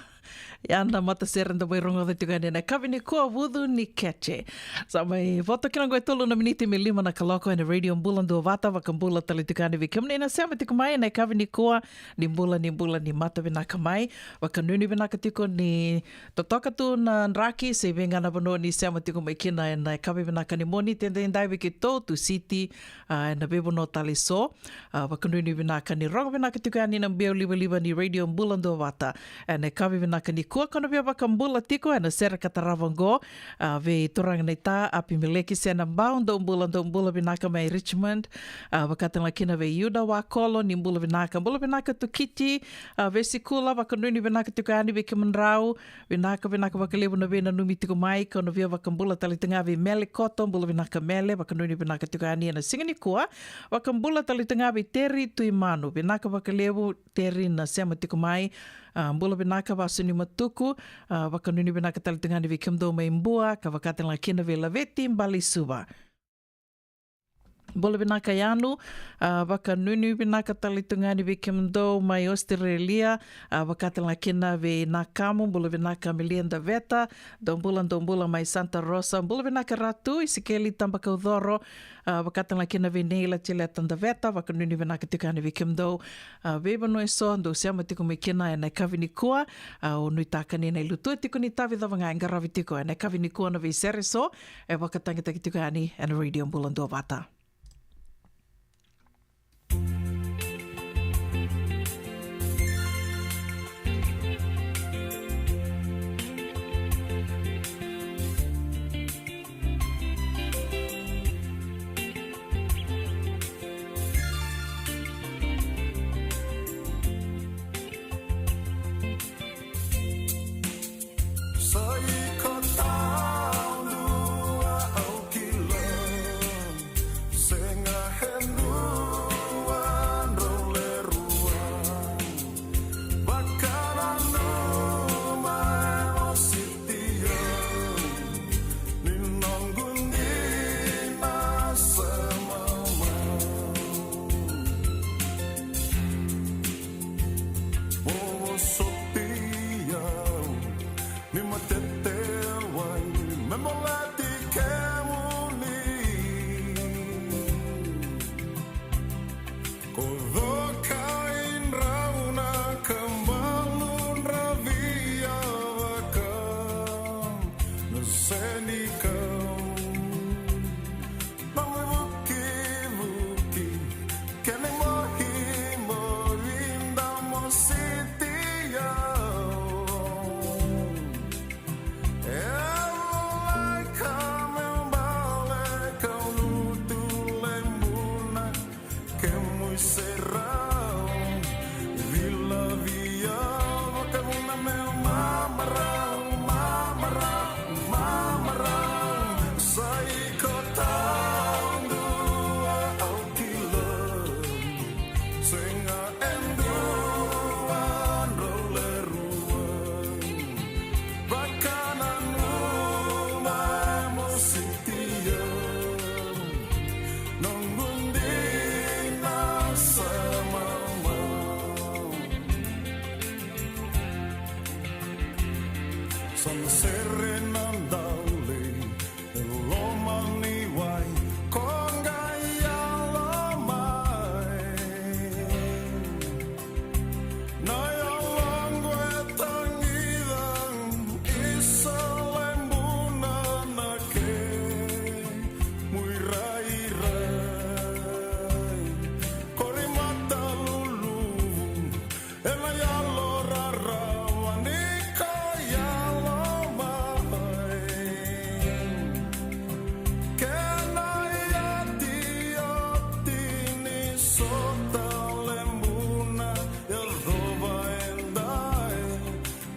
Ya na matasere da mai rogoca tiko yani ena yakavi nikua, Vucu ni Keche. Sa mai voto kina qo e tolu na miniti me lima na kaloko ena Radio Bula Duavata. Vakabula tale tiko yani vei kemuni na sema tiko mai ena yakavi nikua. Ni bula, ni bula, ni mata vinaka mai. Vakanuinui vinaka tiko ni totoka tu na draki se vei ga na vanua ni sema tiko mai kina ena yakavi vinaka ni Moniti edaidai vei keitou tu City, a, ena veivanua tale eso. A, vakanuinui vinaka ni rogo vinaka tiko yani na biau livaliva ni Radio Bula Duavata ena yakavi vinaka nikua, ko na via vakabula tiko ena sere ka tarava qo. A, vei turaga naita Apimeleki Senabau, dou bula, dou bula vinaka mai Richmond. A, vaka tale ga kina vei Iuda Wakolo, ni bula vinaka, bula vinaka Tukiti. A, vei Sikula, vakanuinui vinaka tiko yani vei kemudrau. Vinaka, vinaka vakalevu na veinanumi tiko mai, ko na via vakabula tale tu ga vei Mele Koto, bula vinaka Mele, vakanuinui vinaka tiko yani ena siga nikua. Vakabula tale tu ga vei Teri Tuimanu, vinaka vakalevu Teri na sema tiko mai. A, bula vinaka Vasu ni Matuku. A, vakanuinui vinaka tale tu ga yani vei kemudou mai Bua, ka vaka tale ga kina vei Laveti Balesuva. Bula vinaka Yanu, a, vakanuinui vinaka tale tu ga yani vei kemudou mai Australia, a, vaka tale ga kina vei Nakamu, bula vinaka Melia Daveta, dou bula, dou bula mai Santa Rosa, bula vinaka Ratu Isikeli Tabakaucoro, a, vaka tale ga kina vei Neila Tileta Daveta, vakanuinui vinaka tiko yani vei kemudou, a, veivanua eso dou sema tiko mai kina ena yakavi nikua. A, au nuitaka ni na ilutu e tiko ni tavi cava ga e qaravi tiko ena yakavi nikua na veisere eso e vakatagitaki tiko yani ena Radio Bula Duavata. Sa iko taudua au kila, sega e dua drau lewe rua. Vakananuma e mositi au, ni noqu dina sa mamau. Mo vosoti au, ni matete wai, me baleti kemuni. Ko coka i drau na kabalu dra via vaka na senikau. Na vukivuki kei na imoimoi da mositi au. E volai ka me bale kau lutu lebuna. Kemui serau, vila via, vakavuna meu mamarau, mamarau, mamarau. Sa iko taudua au kila, sega e dua drau lewe rua. Vakananuma e mositi au, noqu dina sa mamau. Sa na sere na dau lei e loma ni wai, ko qai yalo mai. Na yaloqu e tagica, isa lebuna na kemui rairai. Kori mata luluvu, ena yalo rarawa ni ko yalo mai. Kena iotioti ni sota lebuna, yacova edai.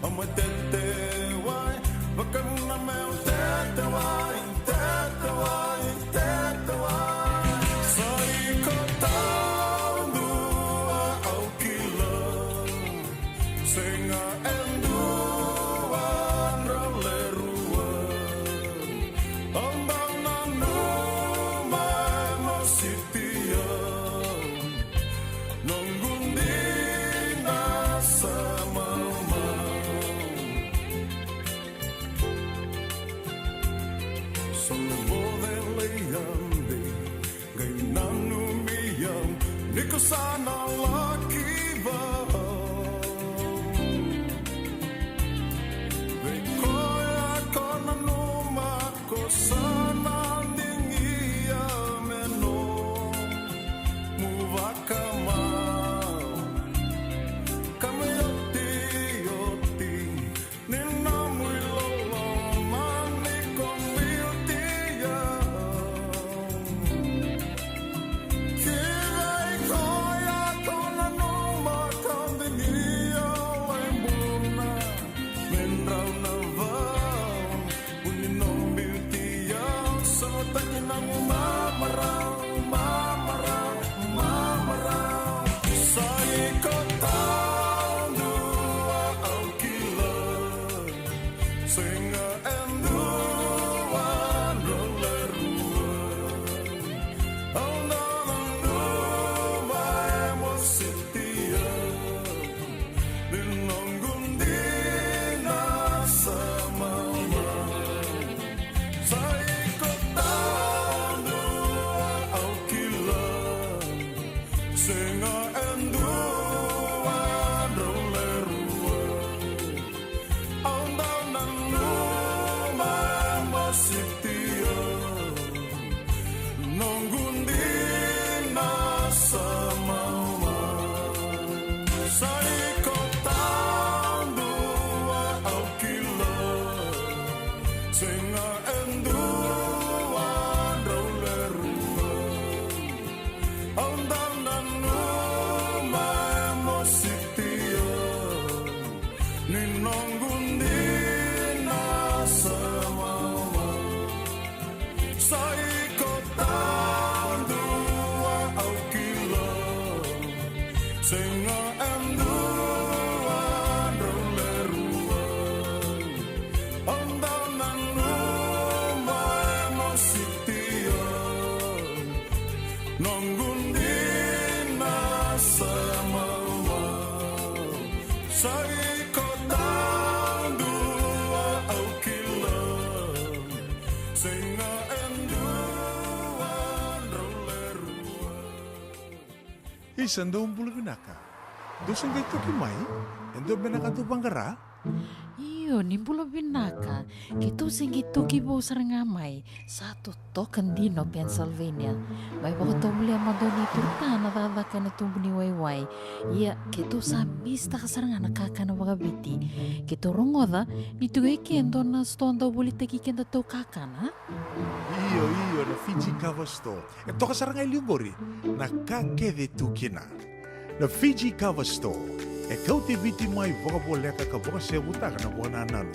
Au mai tete wai, vakavuna meu tete wai, tete wai, tete wai. Sa iko taudua au kila, sega e dua drau lewe rua. Au dau nanuma e mositi au, noqu dina Sa na laki vou. Vei koya ko nanuma ko sa na digia me nomu vakamau. Ka me otioti ni nomu iloloma ni ko biuti au. Ki vei koya ko nanuma ka digia lai buna me drau na vau. Uni nomu biuti au, sa mataki nomu mamarau, mamarau, mamarau. Sa iko taudua au kila. Sega e dua drau le rua. Au na nanuma e mositi au ni noqu dina sa maumau. Sa iko taudua au kila. Sega e dua drau le rua. Au dau nanuma e mositi au, noqu dina sa maumau. Sa iko taudua au kila. Sega e dua drau le rua. Au dau nanuma e mositi au, ni noqu dina sa maumau. Sa iko taudua au kila. Sega e dua drau le rua. Au dau nanuma e mositi au, noqu dina sa maumau. Sa iko taudua au kila. Sega e dua drau le rua. Isa, dou bula vinaka. Dou se qai toki mai? E dua beka na ka dou vaqara? Io, ni bula vinaka. Keitou se qai toki vou sara ga mai. Sa totoka dina o Pennsylvania. Mai vakatovolea mada o Neitou Tana cakacaka ena tubu ni waiwai. Ia, keitou sa misitaka sara ga na kakana vakaviti. Keitou rogoca ni tu e ke e dua na sitoa dau volitaki kedatou kakana. Io, io, na Fiji Cover Store. E toka sara ga e liu qori na ka kece e tu kina. Na Fiji Cover Store e kauti Viti mai vakavoleka ka vakasevutaka na vakanananu.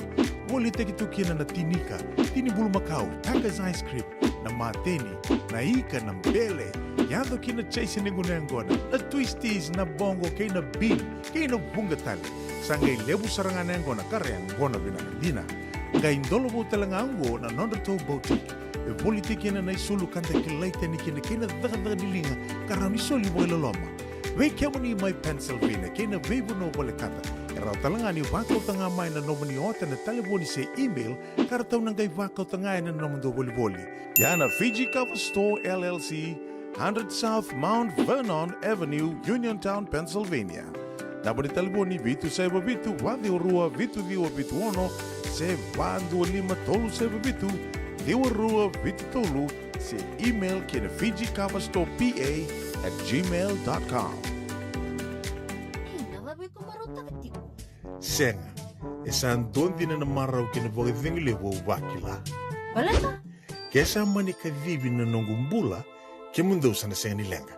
Volitaki tu kina na tinika, tini bulumakau, Taka's ice cream, na mateni, na ika, na bele, yaco kina Jason e gunu yaqona, na twisties, na boqo kei na bean, kei na vuqa tale. Sa qai levu sara ga na yaqona ka ra yaqona vinaka dina. Qai dola vou tale ga oqo na nodratou boutique. E volitaki kina na isulu ka da kilai tani kina kei na cakacaka ni liga ka rawa ni soli vakailoloma. Vei kemuni mai Pennsylvania kei na veivanua volekata, e rawa tale ga ni vakauta ga mai na nomuni ota ena talevoni se email ka ratou na qai vakauta ga ena nomudou volivoli. Ia na Fiji Cover Store L L C, hundred South Mount Vernon Avenue, Uniontown, Pennsylvania. Naba ni talevoni vitu saiva vitu, va ciwa rua, vitu ciwa vitu ono, se va dua lima tolu saiva vitu, ciwa rua vitu tolu, se email ki na Fiji Cover Store P A at gmail dot com. Ina, cava iko marautaka tiko? Sega, e sa dua dina na marau kei na vakacegu levu au vakila. Baleta? Ke sa mani kacivi na noqu bula, kemudou sa na sega ni leqa.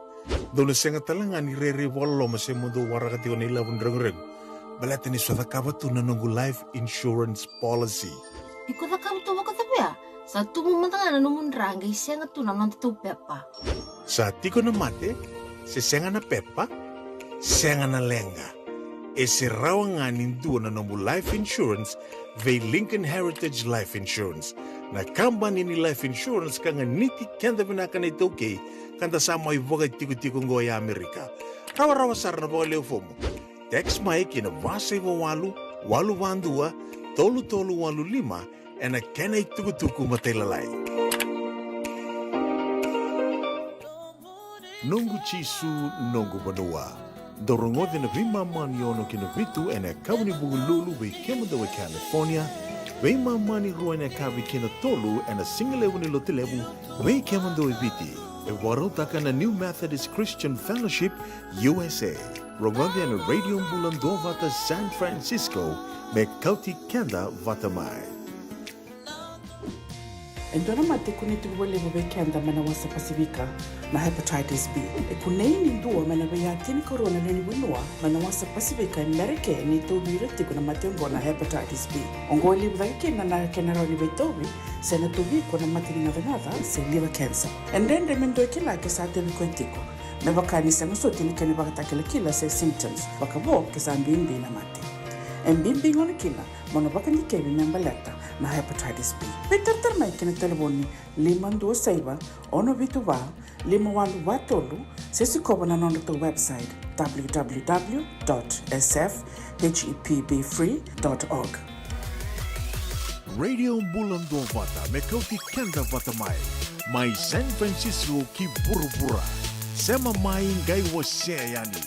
Dou na sega tale ga ni rairai vakaloloma se mo dou waraka tiko na ilavo ni reguregu. Baleta niu sa cakava tu na noqu life insurance policy. Iko cakava tu vakacava ya? Sa tubu mada ga na nomu dra qai sega tu na nodatou pepa. Sa tiko na mate, se sega na pepa, sega na leqa. E se rawa ga ni dua na nomu life insurance vei Lincoln Heritage Life Insurance, na kabani ni life insurance ka ganiti keda vinaka na iTaukei, ka da sa mai vakaitikotiko oqo e Amerika. Rawarawa sara na vakalewe fomu. Text mai ki na va saiva walu, walu va dua, tolu tolu walu lima, ena kena itukutuku matailalai. Noqu Jisu, noqu vanua. Dou rogoci na veimama ni ono ki na vitu ena yakavi ni Vukelulu vei kemudou e California, veimama ni rua ena yakavi ki na tolu ena sigalevu ni Lotulevu vei kemudou e Viti. E vakarautaka na New Methodist Christian Fellowship U S A. Rogoci ena Radio Bula Duavata San Francisco, me kauti keda vata mai. E dua na mate e kunei tiko vakalevu vei keda mai na wasa Pasifika, na hepatitis B. E kunei ni dua mai na vei tinikarua na lewe ni vanua mai na wasa Pasifika e Merika ni tauvi ira tiko na mate oqo na hepatitis B. Oqo e levu cake kina na kena rawa ni veitauvi, se na tauvi iko na mate ni gacagaca se liver cancer. E dredre me dua e kila ke sa tauvi koya tiko, me vaka ni sega soti ni kena ivakatakilakila se symptoms, vakavo ke sa bibi na mate. E bibi gona kina mo na vakadikevi me baleta na hepatitis B. Veitaratara mai ki na talevoni lima dua saiva, ono vitu va, lima walu va tolu, se sikova na nodratou website, w w w dot s f h e p b free dot org. Radio Bula Duavata, me kauti keda vata mai, mai San Francisco ki vuravura. Sema mai, qai wasea yani.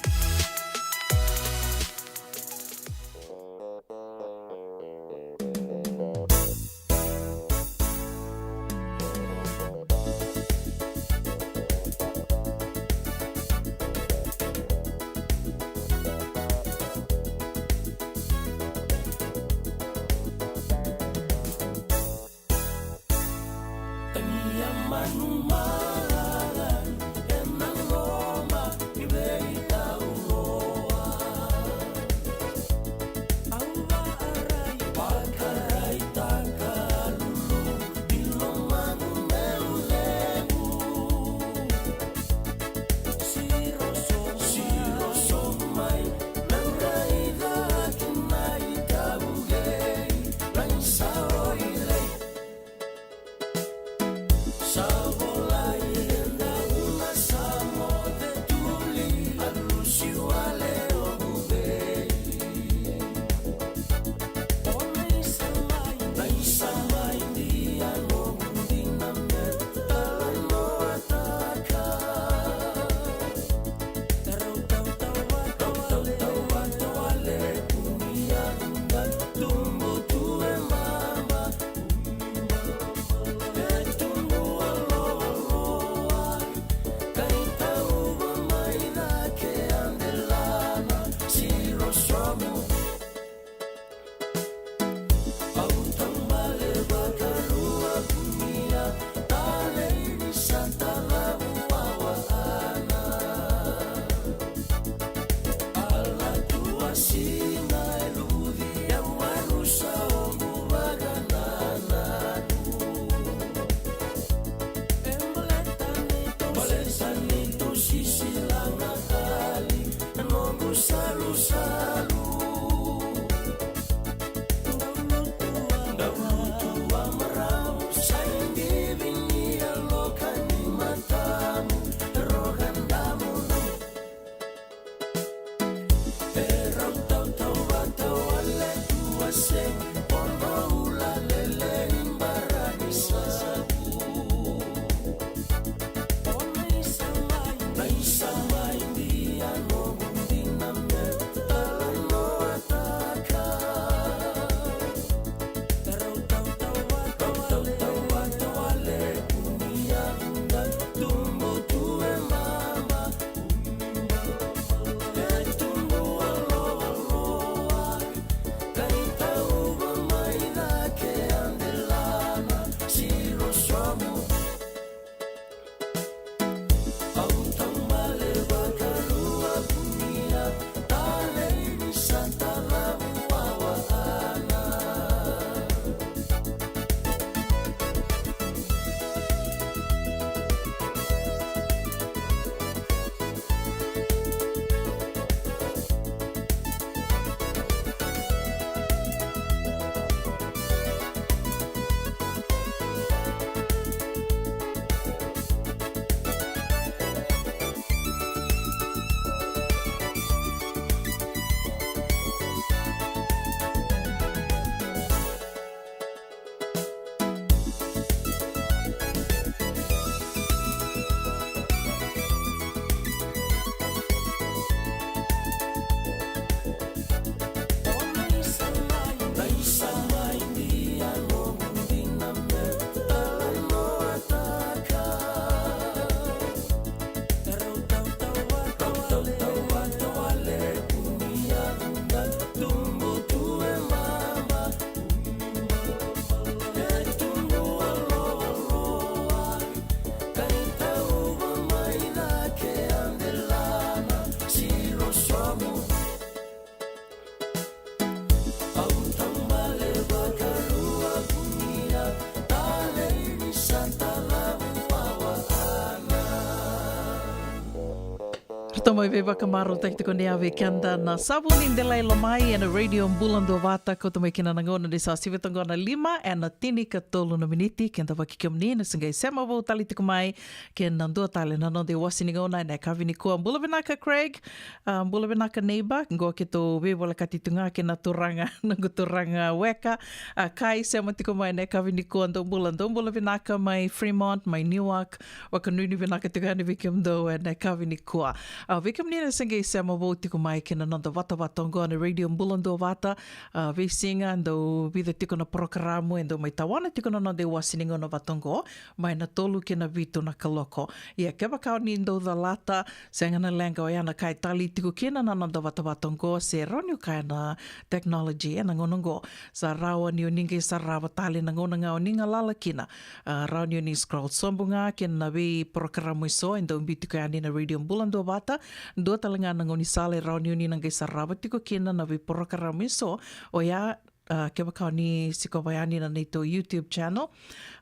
Tou mai veivakamarautaki tiko ni a vei keda na Savu ni Delai Lomai ena Radio Bula Duavata, kauta mai kina na gauna ni sa sivi toka na lima ena tinikatolu na miniti. Keda vaki kemuni na se qai sema vou tale tiko mai kei na dua tale na noda iwasi ni gauna ena yakavi nikua. Bula vinaka Craig, a, bula vinaka neighbor, qo keitou veivolekati tu ga kei na turaga, noqu turaga weka, a, ka e sema tiko mai ena yakavi nikua. Dou bula, dou bula vinaka mai Fremont, mai Newark, vakanuinui vinaka tiko yani vei kemudou ena yakavi nikua. A, vei kemuni na se qai sema vou tiko mai kei na noda vatavata oqo na Radio Bula Duavata, a, veisiga dau vica tiko na porokaramu e dau mai tawana tiko na noda iwasi ni gauna vata oqo, mai na tolu ki na vitu na kaloko. Ia kevaka o ni dau calata, sega na leqa, oya na ka e talei tiko kina na noda vatavata oqo, se rawa niu kaya na technology ena gauna oqo. Sa rawa ni o ni qai sarava tale na gauna ga o ni galala kina. A, rawa ni o ni scroll sobu ga kei na veiporokaramu eso e dau biu tiko yani na Radio Bula Duavata. Dua tale ga na gaunisala e rawa ni o ni na qai sarava tiko kina na veiporokaramu eso, oya, a, kevaka o ni sikova yani na neitou YouTube channel,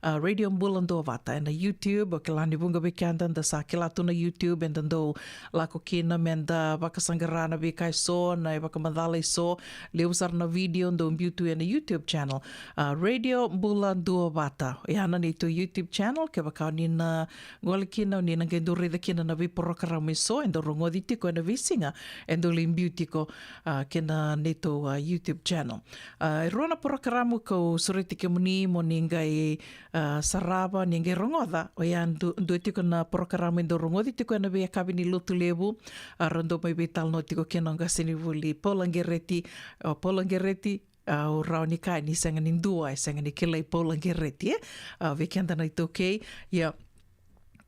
a, Radio Bula Duavata ena YouTube. O kila ni vuqa vei keda da sa kila tu na YouTube, eda dau lako kina meda vakasaqara na veika eso, na ivakamacala eso, levu sara na video dau biu tu ena YouTube channel, a, Radio Bula Duavata. Oya na neitou YouTube channel, kevaka o ni na gole kina, o ni na qai dau raica kina na veiporokaramu eso e dau rogoci tiko ena veisiga e dau lai biu tiko, a, kei na neitou, a, YouTube channel. A, e rua na porokaramu kau sureti kemuni mo ni qai, a, sarava, ni qai rogoca. Oya du-, dua tiko na porokaramu e dau rogoci tiko ena veiyakavi ni Lotulevu, a, ra dau mai veitalanoa tiko kina o qasenivuli Paula Qereti. O Paula Qereti, a, au rawa ni kaya ni sega ni dua e sega ni kilai Paula Qereti, e? A, vei keda na iTaukei, ia,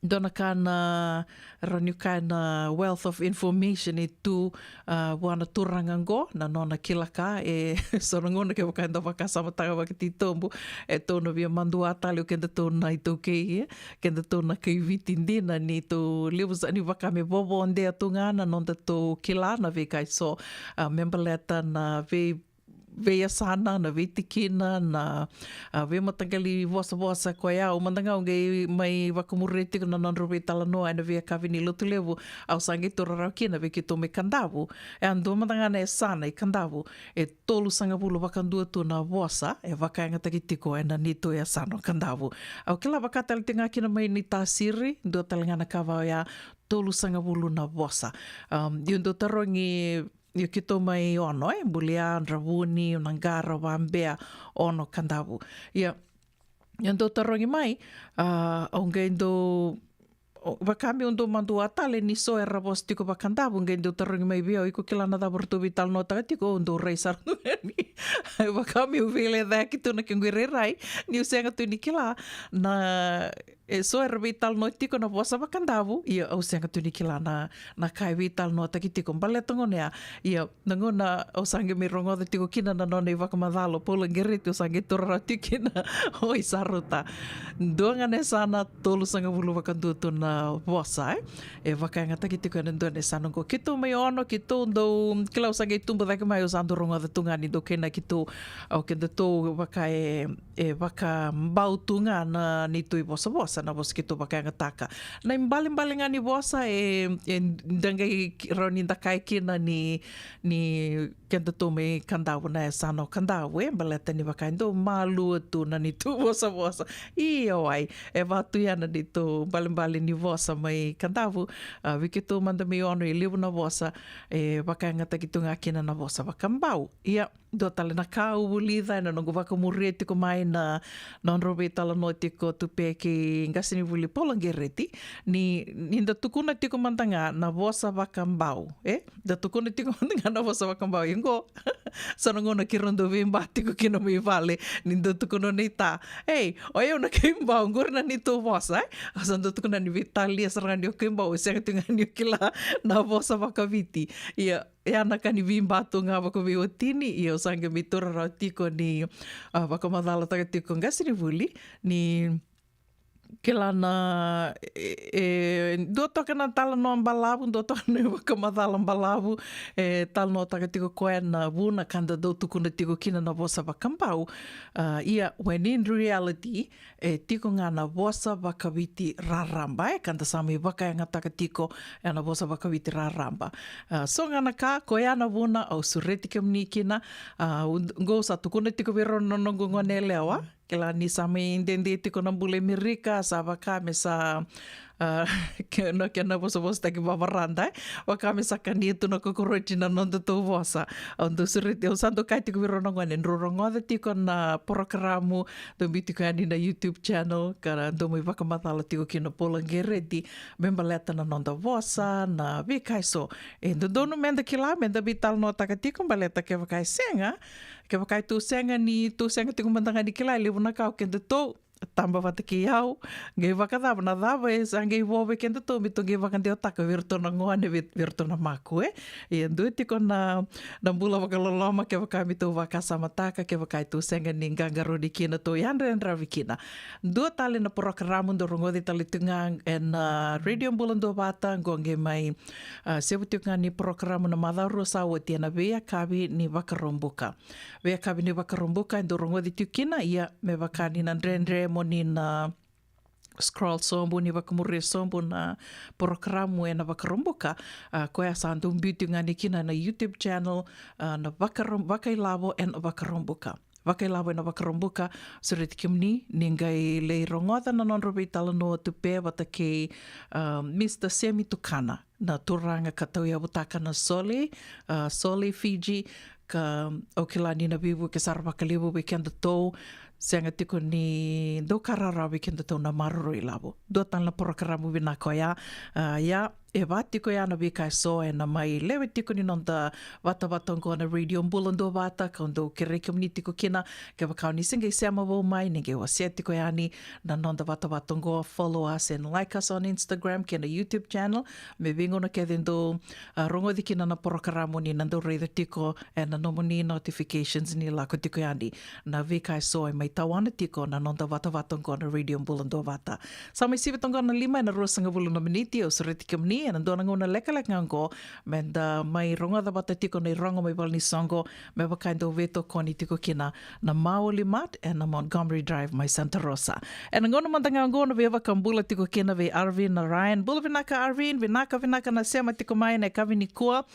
dua na ka na rawa niu kaya na wealth of information e tu, a, vua na turaga oqo, na nona kila ka. E so na gauna kevaka eda vakasamataka vakatitobu, e tou na via madua tale o kedatou na iTaukei, e, kedatou na kai Viti dina, ni tou levu sara ni vaka me vovodea tu ga na nodatou kila na veika eso, a, me baleta na vei veiyasana, na veitikina, na, a, veimataqali vosavosa. Koya au mada ga au qai mai vakamuria tiko na nodrau veitalanoa ena veiyakavi ni Lotulevu, au sa qai taura rawa kina vei keitou mai Kadavu. E a dua mada ga na yasana i Kadavu, e tolusagavulu vakadua tu na vosa e vakayagataki tiko ena neitou yasana o Kadavu. Au kila vaka tale tiko ga kina mai Naitasiri, dua tale ga na ka va oya, tolusagavulu na vosa. Um, io dau tarogi, io keitou mai Ono, e, Bulia, Dravuni, Naqara, Vabea, Ono, Kadavu. Ia, io dau tarogi mai, a, au qai dau, o, vaka meu dau madua tale ni so era vosa tiko vaKadavu, qai dau tarogi mai vei au, iko kila na cava ratou veitalanoataka tiko, au dau rai sara tu yani. Vaka meu veilecayaki tu na kequ irairai, niu sega tu ni kila na E so era veitalanoa tiko na vosa vaKadavu, ia au sega tu ni kila na, na ka e veitalanoataki tiko. Baleta gona ya, ia na gauna au sa qai mai rogoca tiko kina na nona ivakamacala o Paula Qereti, au sa qai taura rawa tiko kina o Isa Ruta. Dua ga na yasana, tolusagavulu vakadua tu na vosa, e, e vakayagataki tiko ena dua na yasana oqo. Keitou mai Ono, keitou dau, kila au sa qai tubu cake mai, au sa dau rogoca tu ga ni dau kena keitou, au kedatou vaka e e vakabau tu ga na neitou ivosavosa, na vosa keitou vakayagataka. Na ibalebale ga ni vosa e, e da qai rawa ni da kaya kina ni, ni kedatou mai Kadavu, na yasana o Kadavu, e baleta ni vaka e dau malua tu na neitou vosavosa. Ia wai, e va tu ya na neitou balebale ni vosa mai Kadavu. A, vei keitou mada mai Ono e levu na vosa e vakayagataki tu ga kina na vosa vakabau. Ia, dua tale na ka au vulica ena noqu vakamuria tiko mai na nodrau veitalanoa tiko Tupe kei qasenivuli Paula Qereti, ni, ni da tukuna tiko mada ga na vosa vakabau, e? Da tukuna tiko mada ga na vosa vakabau. Ia qo, so na gauna keirau dau veiba tiko kina mai vale, ni dau tukuna o Neita, "Ei, o yau na kai Bau, qori na neitou vosa, e?" Au sa dau tukuna ni veitalia sara ga niu kai Bau, e sega tiko ga niu kila na vosa vakaviti. Ia, ia na ka ni veiba tu ga vakaveiwatini, ia au sa qai mai taura rawa tiko ni, a, vakamacalataka tiko qasenivuli ni Kila na, e, e, dua toka na talanoa balavu, dua toka na ivakamacala balavu, e talanoataka tiko koya na vuna ka da dau tukuna tiko kina na vosa vakabau. A, ia, when in reality, e tiko ga na vosa vakaviti raraba, e ka da sa mai vakayagataka tiko, e na vosa vakaviti raraba. A, so ga na ka, koya na vuna au sureti kemuni kina, a, u-, qo sa tukuna tiko vei rau na noqu gone yalewa, kila ni sa mai dede tiko na bula i Merika, sa vaka me sa, a, ke-, na kena vosavosataki vavarada, e. Vaka me sa kania tu na kokoroti na nodatou vosa. Au dau sureti, au sa dau kaya tiko vei rau na gone, drau rogoca tiko na porokaramu, dau biu tiko yani na YouTube channel, ka dau mai vakamacala tiko kina Paula Gereti, me baleta na noda vosa, na veika eso. E dodonu meda kila, meda veitalanoataka tiko, baleta kevaka e sega, kevaka e tou sega ni, tou sega tiko mada ga ni kila, e levu na ka o kedatou, taba vata kei au, qai vakacava na cava e sa qai vo vei kedatou, me tou qai vakadewataka vei iratou na gone, vei, vei iratou na maku, e. Ia dua tiko na, na bula vakaloloma kevaka me tou vakasamataka, kevaka e tou sega ni qaqarauni kina, tou yadrayadravi kina. Dua tale na porokaramu dau rogoci tale tu ga ena, a, Radio Bula Duavata, qo qai mai, a, sevu tiko ga ni porokaramu na macawa rua sa oti ena veiyakavi ni Vakaraubuka. Veiyakavi ni Vakaraubuka e dau rogoci tiko kina, ia me vaka ni na dredre mo ni na scroll sobu, ni vakamuria sobu na porokaramu ena Vakaraubuka, a, koya sa dau biu tiko ga ni kina na YouTube channel, a, na Vakarau-, Vakailavo ena Vakaraubuka. Vakailavo ena Vakaraubuka, sureti kemuni, ni qai lai rogoca na nodra veitalanoa tu pe vata kei, a, Mister Semi Tukana. Na turaga ka tauyavutaka na Sole, a, Sole Fiji, ka au kila ni na veivuke sara vakalevu vei kedatou, sega tiko ni dau ka rawarawa vei kedatou na maroroi lavo. Dua tale na porokaramu vinaka oya, a, ia, e va tiko ya na veika eso ena mai lewe tiko ni noda vatavata oqo na Radio Bula Duavata, ka au dau kerei kemuni tiko kina, kevaka o ni se qai sema vou mai, ni qai wasea tiko yani na noda vatavata oqo, follow us and like us on Instagram kei na YouTube channel, me veigauna kece dou, a, rogoci kina na porokaramu ni na dau raica tiko ena nomuni notifications ni lako tiko yani na veika eso e mai tawana tiko na noda vatavata oqo na Radio Bula Duavata. Sa mai sivi toka na lima ena ruasagavulu na miniti, au sureti kemuni ena dua na gauna lekaleka ga oqo, meda mai rogoca vata tiko na irogo mai valenisoqo, me vaka e dau veitokoni tiko kina na Maoli Mart ena Montgomery Drive mai Santa Rosa. Ena gauna mada ga oqo na veivakabula tiko kina vei Arvin na Ryan. Bula vinaka Arvin, vinaka, vinaka na sema tiko mai ena yakavi nikua.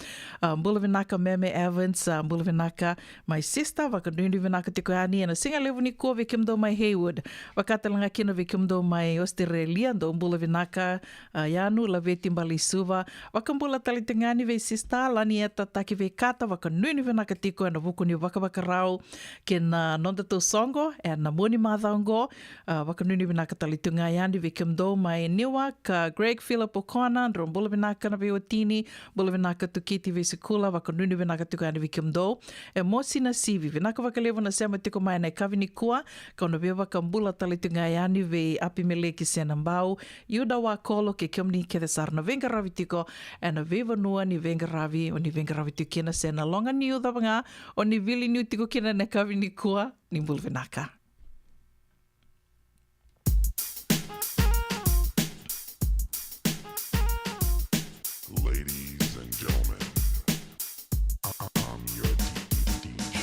A, bula vinaka Meme Evans, a, bula vinaka my sister, vakanuinui vinaka tiko yani ena siga levu nikua vei kemudou mai Haywood. Vaka tale ga kina vei kemudou mai Australia, dou bula vinaka, a, Yanu Laveti Baleisuva. Vakabula tale tiko ga yani vei sister Lanieta Takiveikata, vakanuinui vinaka tiko ena vuku ni vakavakarau kei na nodatou soqo ena mua ni macawa oqo. A, vakanuinui vinaka tale tu ga yani vei kemudou mai Newark, a, Greg Philip O'Connor, drau bula vinaka na veiwatini, bula vinaka Tukiti Veisikula, vakanuinui vinaka tiko yani vei kemudou. E Mosi Nasivi, vinaka vakalevu na sema tiko mai ena yakavi nikua, kau na veivakabula tale tiko ga yani vei Apimeleki Senabau, Iuda Wakolo kei kemuni kece sara na veiqaravi tiko ena veivanua ni veiqaravi, o ni veiqaravi tiko kina se na loga niu cava ga o ni vili niu tiko kina ena yakavi nikua, ni bula vinaka. Ladies and gentlemen, I- I'm your D J.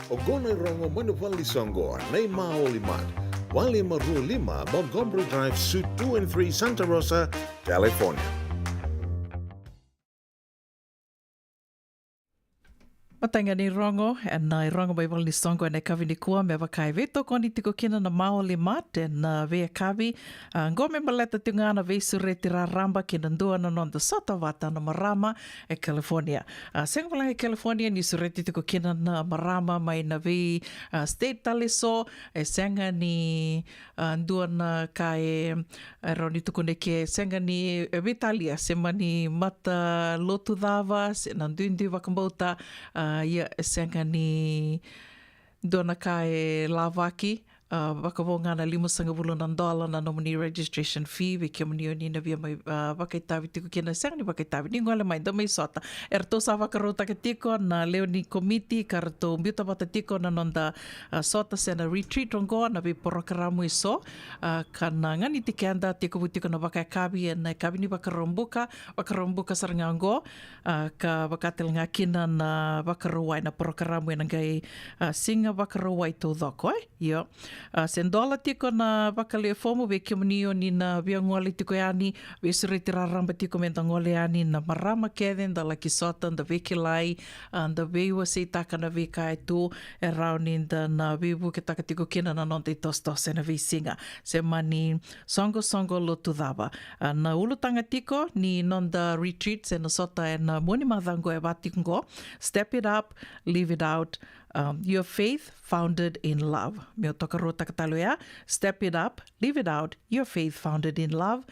Oqo na irogo mai na vale ni soqo, na iMaoli Mart, walu lima rua lima Montgomery Drive, Suite two and three, Santa Rosa, California. Matai ga ni rogo, ena irogo mai vale ni soqo ena yakavi nikua, me vaka e veitokoni tiko kina na Maoli Mart ena veiyakavi. A, qo me baleta tiko ga na veisureti raraba kina dua na noda sota vata na marama e California. A, sega walega e California ni sureti tiko kina na marama mai na vei, a, state tale so, e sega ni, a, dua na ka e, e rawa ni tukuni ke, sega ni, e, veitalia, se mani matalotu cava, se na duidui vakabauta, a, ia, e sega ni dua na ka e lavaki, a, vakavo ga na limasagavulu na dola na nomuni registration fee, vei kemuni o ni na via mai, a, vakaitavi tiko kina, sega ni vakaitavi, ni gole mai, da mai sota. Eratou sa vakarautaka tiko na lewe ni komiti ka ratou biuta vata tiko na noda, a, sota se na retreat oqo, na veiporokaramu eso, a, ka na ganiti keda, tekivu tiko na vakayakavi ena yakavi ni Vakaraubuka, Vakaraubuka sara ga oqo, a, ka vaka tale ga kina na Vakarauwai, na porokaramu ena qai, a, siga Vakarauwai taucoko, e? Io. A, se dola tiko na vakalewefomu, vei kemuni o ni na via gole tiko yani, veisureti raraba tiko me da gole yani na marama kece, da laki sota, da veikilai, a, da veiwaseitaka na veika e tu, e rawa ni da na veivuketaka tiko kina na noda itosotoso ena veisiga. Se mani soqosoqo lotu cava. A, na ulutaga tiko ni noda retreat se na sota ena mua ni macawa qo e va tiko qo. Step it up, live it out. Um, your faith founded in love. Meu tokaruataka tale oya. Step it up, live it out. Your faith founded in love.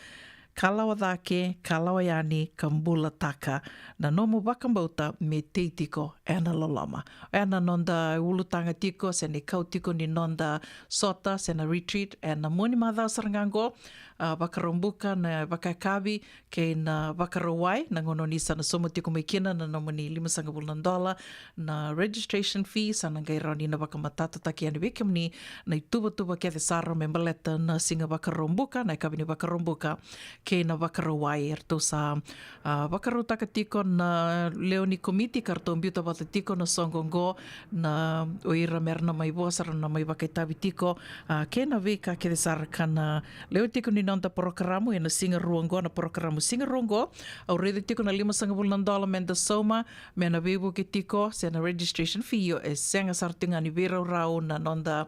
Kalawa cake, kalawa yani, ka bulataka na nomu vakabauta me tei tiko ena loloma. Ena noda ulutaga tiko, se na ikau tiko ni noda sota, se na retreat, ena mua ni macawa sara ga qo, a, Vakaraubuka na vakayakavi, kei na Vakarauwai, na gauna ni sa na sauma tiko mai kina na nomuni limasagavulu na dola na registration fee, sa na qai rawa ni na vakamatatataki yani vei kemuni na ituvatuva kece sara me baleta na siga Vakaraubuka, na yakavi ni Vakaraubuka, kei na Vakarauwai. Eratou sa, a, vakarautaka tiko na lewe ni komiti ka ratou biuta vata tiko na soqo oqo, na o ira mera na mai vosa, ra na mai vakaitavi tiko, a, kei na veika kece sara ka na lewe tiko ni noda porokaramu ena siga rua oqo, na porokaramu siga rua oqo. Au raica tiko na limasagavulu na dola me da sauma, me na veivuke tiko, se na registration fee, io, e sega sara tiko ga ni veiraurau na noda,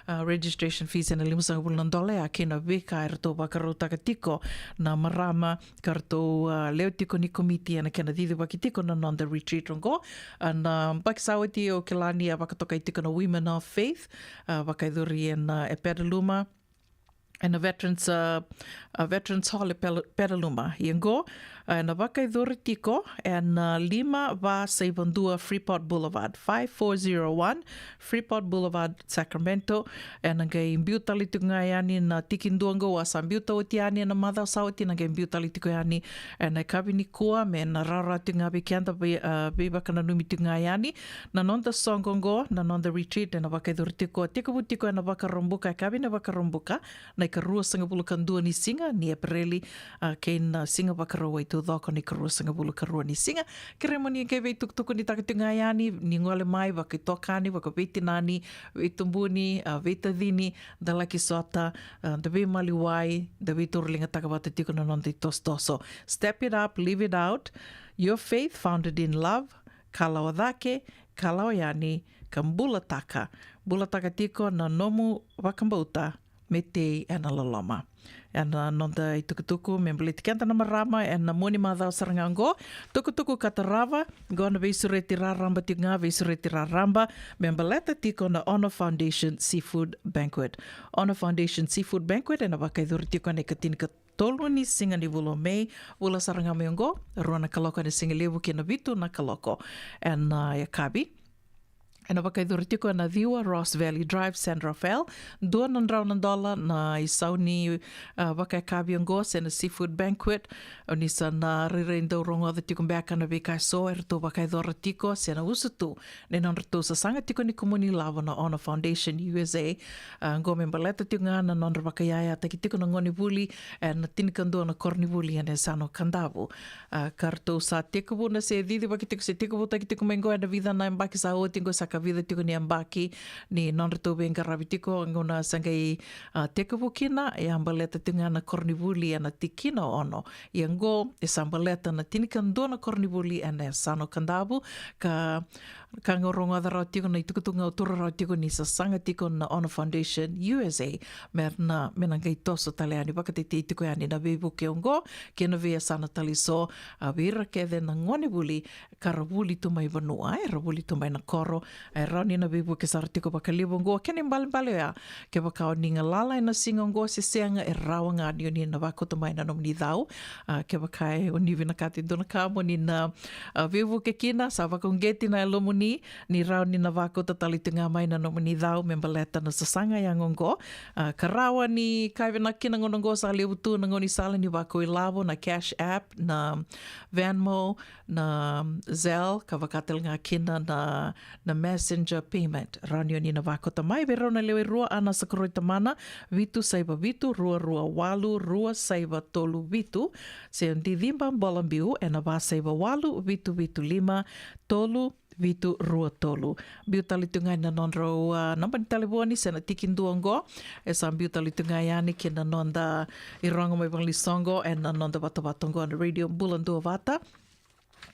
a, registration fee se na limasagavulu na dola ya, kei na veika eratou vakarautaka tiko na marama ka ratou, a, lewe tiko ni komiti ena kena cicivaki tiko na noda retreat oqo. A, na yabaki sa oti au kila ni a vakatokai tiko na Women of Faith, a, vakayacori ena, e Petaluma, ena Veterans, a, a Veterans Hall e Pel-, Petaluma. Ia qo, a, ena vakayacori tiko ena, a, lima va saiva dua Freeport Boulevard, five four zero one Freeport Boulevard, Sacramento. Ena qai biu tale tiko ga yani na tiki dua qo, a sa biuta oti yani ena macawa sa oti, na qai biu tale tiko yani ena yakavi nikua, me na rawarawa tiko ga vei keda vei, a, veivakananumi tiko ga yani na noda soqo qo, na noda retreat ena vakayacori tiko, tekivu tiko ena Vakaraubuka, yakavi ni Vakaraubuka, na ikaruasagavulu ka dua ni siga ni Epereli, a, kei na siga Vakarauwai taucoko, na ikaruasagavulu ka rua ni siga. Kerei mo ni qai veitukutukunitaka tiko ga yani, ni gole mai, vakaitokani, vakaveitinani, veitubuni, a, veitacini, da laki sota, a, da veimaliwai, da veitauriligataka vata tiko na noda itosotoso. Step it up, live it out. Your faith founded in love. Kalawa cake, kalawa yani, ka bulataka. Bulataka tiko na nomu vakabauta me tei ena loloma. Ena noda itukutuku me baleti keda na marama ena mua ni macawa sara ga qo. Tukutuku ka tarava, qo na veisureti raraba tiko ga, veisureti raraba me baleta tiko na Honor Foundation Seafood Banquet. Honor Foundation Seafood Banquet ena vakayacori tiko ena ikatinikatolu ni siga ni vula o Me, vula sara ga mai oqo, rua na kaloko ena sigalevu kei na vitu na kaloko ena, a, yakavi. Ena vakayacori tiko ena ciwa, Ross Valley Drive, San Rafael. Dua na drau na dola na isau ni, a, vakayakavi oqo se na seafood banquet. O ni sa na rairai dau rogoca tiko beka na veika eso eratou vakayacora tiko se na usutu ni nodratou sasaga tiko ni kumuni lavo na Honor Foundation U S A. A, qo me baleta tiko ga na nodra vakayayataki tiko na gonevuli ena tinikadua na koronivuli ena yasana o Kadavu. A, ka ratou sa tekivu na se cicivaki tiko se tekivutaki tiko mai qo ena vica na yabaki sa oti, qo sa vica tiko ni yabaki ni nodratou veiqaravi tiko, gauna sa qai, a, tekivu kina, e a baleta tiko ga na koronivuli ena tikina ono. Ia oqo e sa baleta na tinikadua na koronivuli ena yasana o Kadavu, ka, ka ga rogoca rawa tiko na itukutuku ga o tura rawa tiko ni sasaga tiko na Ono Foundation U S A, me na, me na qai toso tale yani, vakatetei tiko yani na veivuke oqo kei na veiyasana tale eso, a, vei ira kece na gonevuli ka ra vuli tu mai vanua, e ra vuli tu mai na koro, e rawa ni na veivuke sara tiko vakalevu oqo. Kena ibalebale oya, kevaka o ni galala ena siga oqo se sega, e rawa ga ni o ni na vakauta mai na nomuni cau. A, kevaka e o ni vinakata e dua na ka mo ni na, a, veivuke kina, sa vakauqeti na yalomuni, ni rawa ni na vakauta tale tu ga mai na nomuni cau me baleta na sasaga yaga oqo. A, ka rawa ni ka vinaka kina gauna oqo sa levu tu na gaunisala ni vakau ilavo, na Cash App, na Venmo, na Zelle, ka vaka tale ga kina na, na messenger payment. Rawa ni o ni na vakauta mai vei rau na lewe rua, Anasa Koroi Tamana, vitu saiva vitu, rua rua walu, rua saiva tolu vitu, se o Diciba Bolabiu ena va saiva walu, vitu vitu lima, tolu vitu rua tolu. Biu tale tu ga na nodrau, a, naba ni talevoni se na tiki dua oqo. E sa biu tale tu ga yani kei na noda irogo mai valenisoqo ena noda vatavata oqo na Radio Bula Duavata,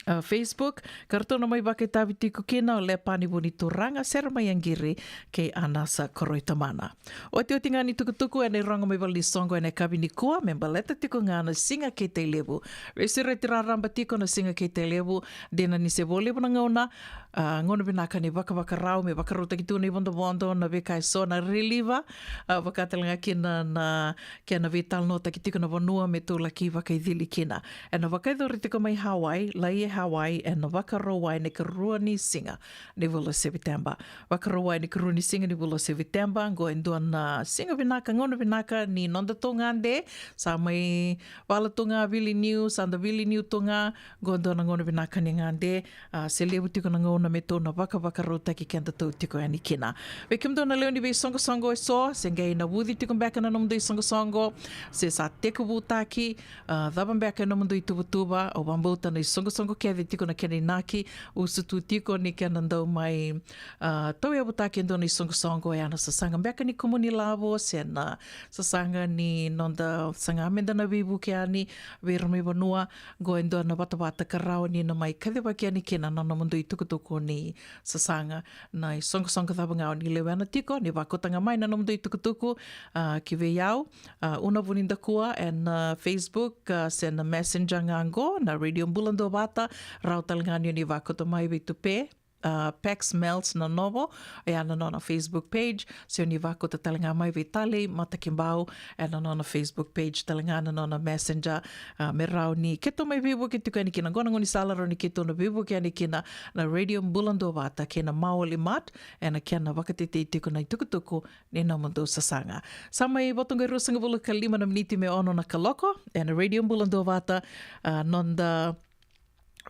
a, Facebook. Ka ratou na mai vakaitavi tiko kina o Lepani Vunituraga, Sere mai Aqiri, kei Anasa Koroi Tamana. Otioti ga ni tukutuku ena irogo mai valenisoqo ena yakavi nikua, me baleta tiko ga na Siga Keitailevu. Veisureti raraba tiko na Siga Keitailevu, dina ni se vo levu na gauna, a, gauna vinaka ni vakavakarau, me vakarautaki tu na ivodovodo, na veika eso, na reliva, a, vaka tale ga kina na kena veitalanoataki tiko na vanua me tou laki vakaicili kina. Ena vakayacori tiko mai Hawaii, Laie Hawaii, ena Vakarauwai na ikarua ni siga ni vula o Seviteba. Vakarauwai na ikarua ni siga ni vula o Seviteba, oqo e dua na siga vinaka, gauna vinaka ni nodatou gade, sa mai vala tu ga vili niu, sa da vili niu tu ga, oqo e dua na gauna vinaka ni gade, a, se levu tiko na gauna me tou na vakavakarautaki kedatou tiko yani kina. Vei kemudou na lewe ni veisoqosoqo eso, se qai navuci tiko beka na nomudou isoqosoqo, se sa tekivutaki, a, cava beka e nomudou ituvatuva, au vakabauta na isoqosoqo kece tiko na kena inaki, usutu tiko ni kena dau mai, a, tauyavutaki e dua na isoqosoqo, oya na sasaga beka ni kumuni lavo, se na sasaga ni noda saga meda na veivuke yani vei ira mai vanua, oqo e dua na vatavata ka rawa ni na mai kacivaki yani kina na nomudou itukutuku ni sasaga. Na isoqosoqo cava ga o ni lewena tiko, ni vakauta ga mai na nomudou itukutuku, a, ki vei au, a, Una Vunidakua ena, a, Facebook, a, se na Messenger ga oqo, na Radio Bula Duavata, rawa tale ga ni o ni vakauta mai vei Tupe, a, Pax Melts na Novo, oya na nona Facebook page, se o ni vakauta tale ga mai vei Talei Matakibau, ena nona Facebook page tale ga, na nona Messenger, a, me rawa ni keitou mai veivuke tiko yani kina, oqo na gaunisala rawa ni keitou na veivuke yani kina na Radio Bula Duavata kei na Maoli Mart, ena kena vakatetei tiko na itukutuku ni nomudou sasaga. Sa mai voto qo e ruasagavulu ka lima na miniti me ono na kaloko, ena Radio Bula Duavata, a, noda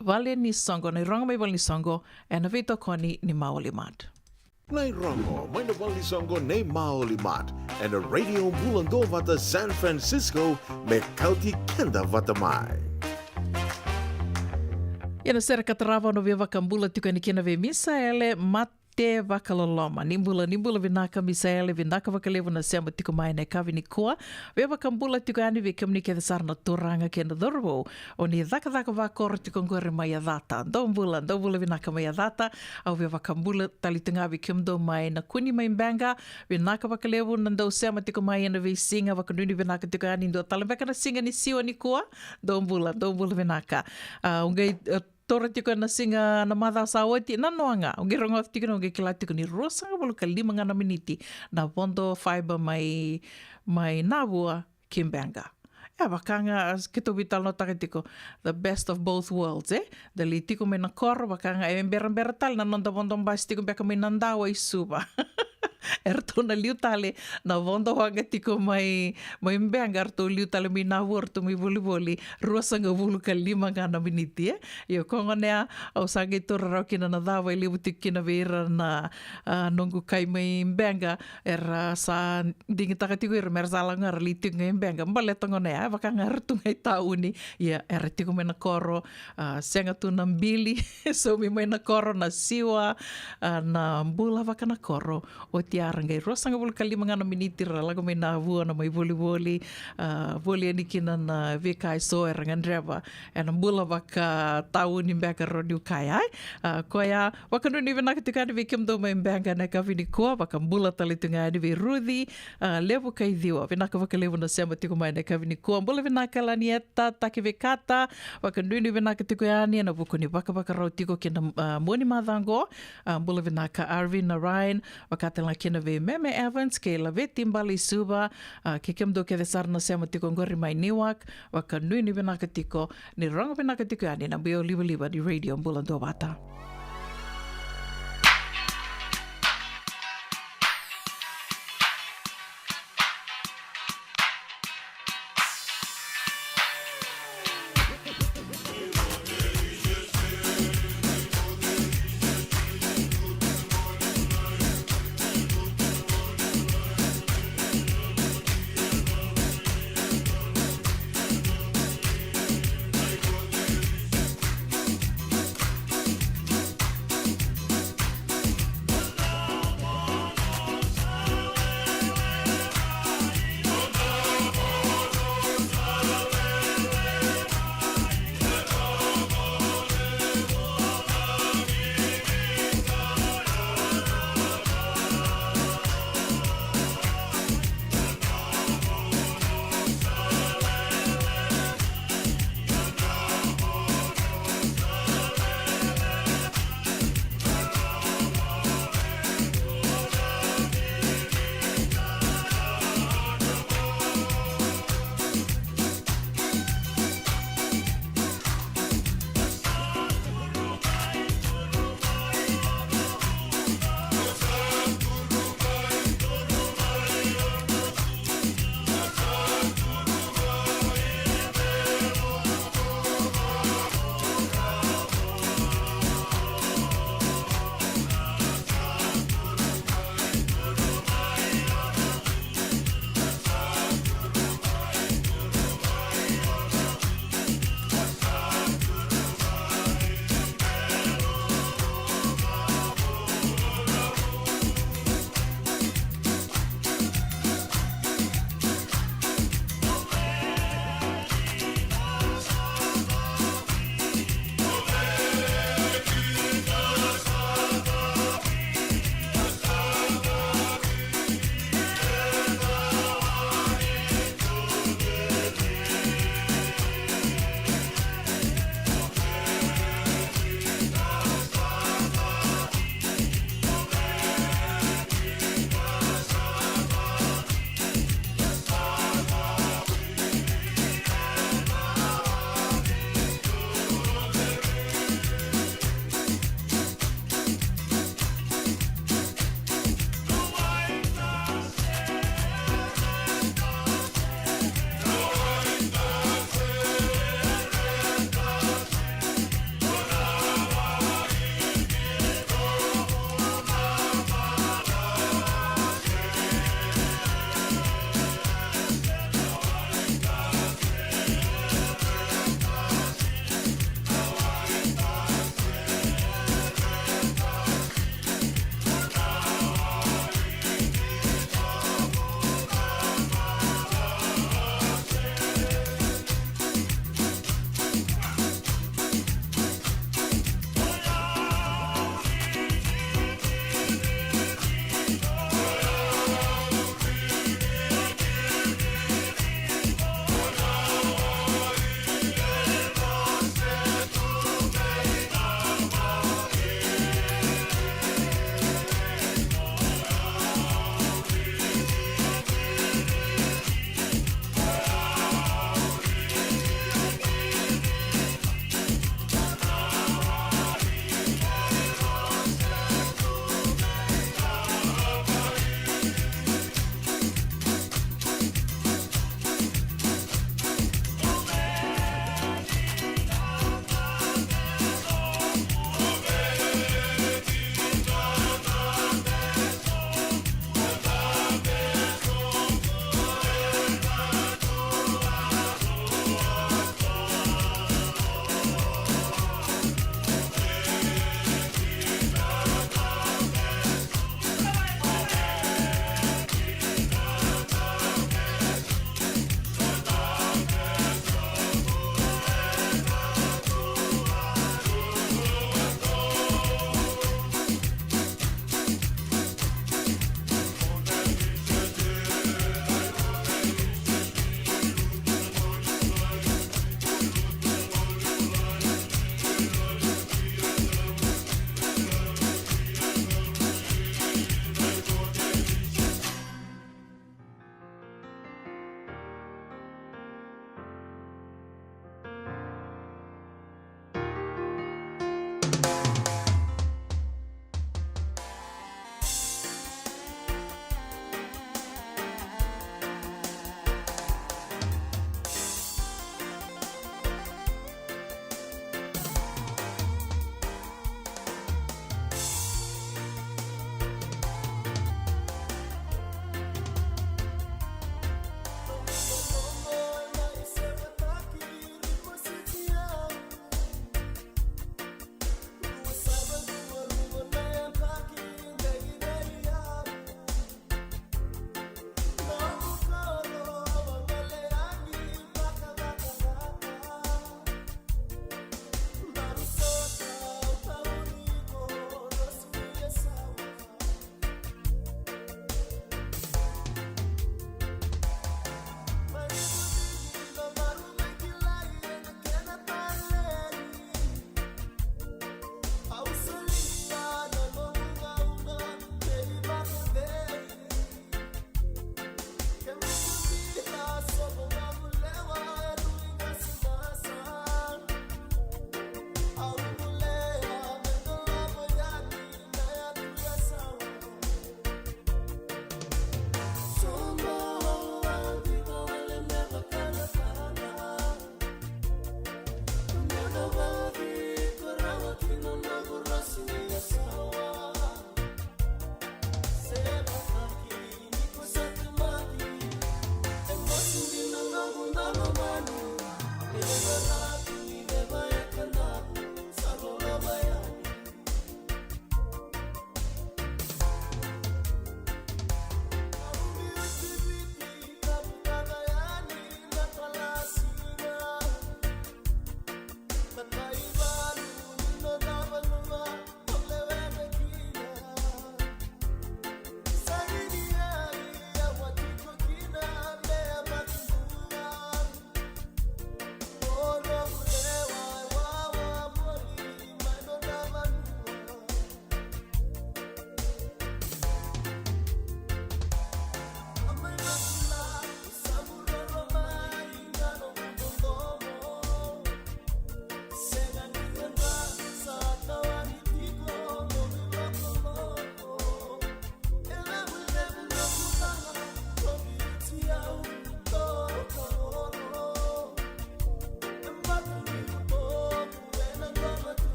valenisoqo, na irogo mai valenisoqo, ena veitokoni ni Maoli Mart. Na irogo mai na valenisoqo nei Maoli Mart, ena Radio Bula Duavata San Francisco, me kauti keda vata mai. Ia na sere ka tarava, au na via vakabula tiko yani kina vei Misaele Mate Vakaloloma. Ni bula, ni bula vinaka Misaele, vinaka vakalevu na sema tiko mai ena yakavi nikua. Via vakabula tiko yani vei kemuni kece sara na turaga kei na cauravou o ni cakacaka vakoro tiko qori mai Yacata. Dou bula, dou bula vinaka mai Yacata. Au via vakabula tale tu ga vei kemudou mai Nakuni mai Beqa. Vinaka vakalevu na dau sema tiko mai ena veisiga, vakanuinui vinaka tiko yani, dua tale beka na siga ni siwa nikua. Dou bula, dou bula vinaka. A, au qai, e, taura tiko ena siga, na macawa sa oti, nanoa ga, au qai rogoca tiko, au qai kila tiko ni ruasagavulu ka lima ga na miniti na vodo fiber mai, mai Navua ki Beqa. E vaka ga, a, keitou veitalanoataka tiko, the best of both worlds, e? Da lai tiko mai na koro, vaka ga e berabera tale na noda vodo basi tiko beka mai Nadawa i Suva. Eratou na liu tale na vodo waqa tiko mai, mai Beqa, eratou liu tale mai Navu, eratou mai volivoli, ruasagavulu ka lima ga na miniti, e. Io, ko gona ya, au sa qai taura rawa kina na cava e levu tiko kina vei ira na, a, noqu kai mai Beqa, era sa digitaka tiko ira, me ra sa lako ga ra lai tiko ga i Beqa. Baleta gona ya, e vaka ga era tu ga i tauni, ia era tiko mai na koro, a, sega tu na bili, saumi mai na koro, na siwa, a, na bula vaka na koro. Oti ya ra qai ruasagavulu ka lima ga na miniti ra lako mai Navu na mai volivoli, a, voli yani kina na veika eso era gadreva ena bula vaka tauni Beqa, rawa niu kaya, e. A, koya, vakanuinui vinaka tiko yani vei kemudou mai Beqa ena yakavi nikua, vakabula tale tu ga yani vei Ruci, a, Levu kai Ciwa. Vinaka vakalevu na sema tiko mai ena yakavi nikua. Bula vinaka Lanieta Takivikata, vakanuinui vinaka tiko yani ena vuku ni vakavakarau tiko kina, a, mua ni macawa qo. A, bula vinaka Arvin Narayan, vaka tale ga kina vei Meme Evans kei Laveti Baleisuva, a, kei kemudou kece sara na sema tiko qori mai Newark, vakanuinui vinaka tiko, ni rogo vinaka tiko yani na biau livaliva ni Radio Bula Duavata.